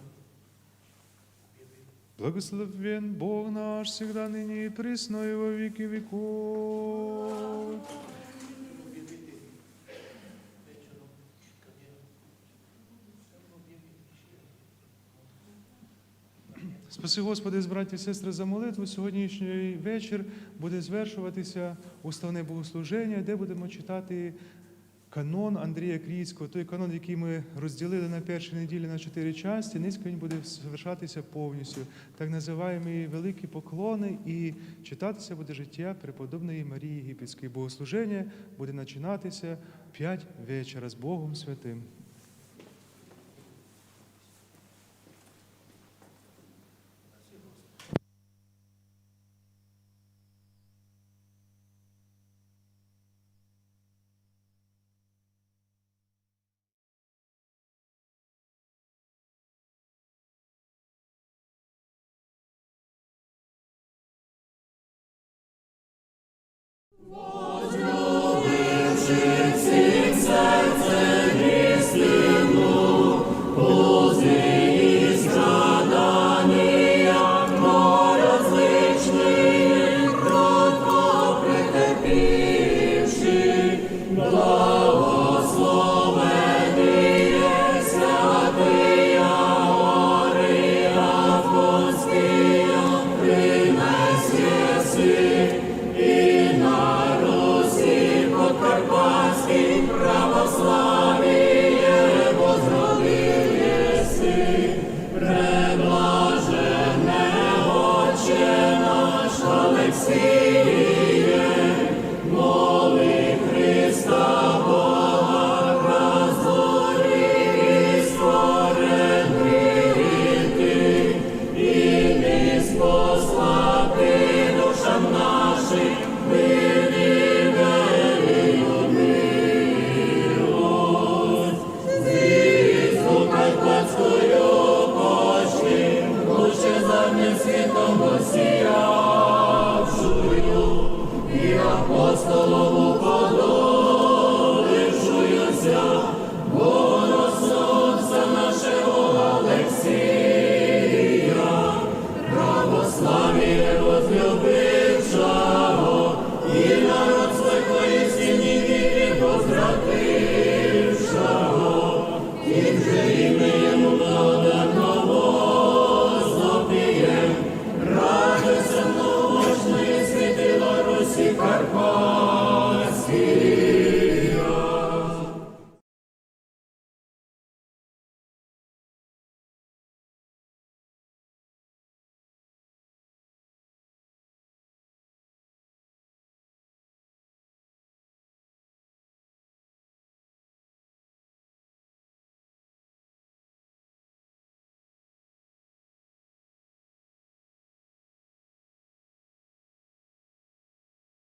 Благословен Бог наш, всегда, ныне и присно и во веки веков. Спаси, Господи, браті і сестри, за молитву. Сьогоднішній вечір буде звершуватися уставне богослуження, де будемо читати канон Андрія Крицького, той канон, який ми розділили на першій неділі на чотири часті, низько він буде совершатися повністю. Так називаємо великі поклони, і читатися буде життя преподобної Марії Єгипетської. Богослуження буде починатися в п'ять вечора з Богом Святим.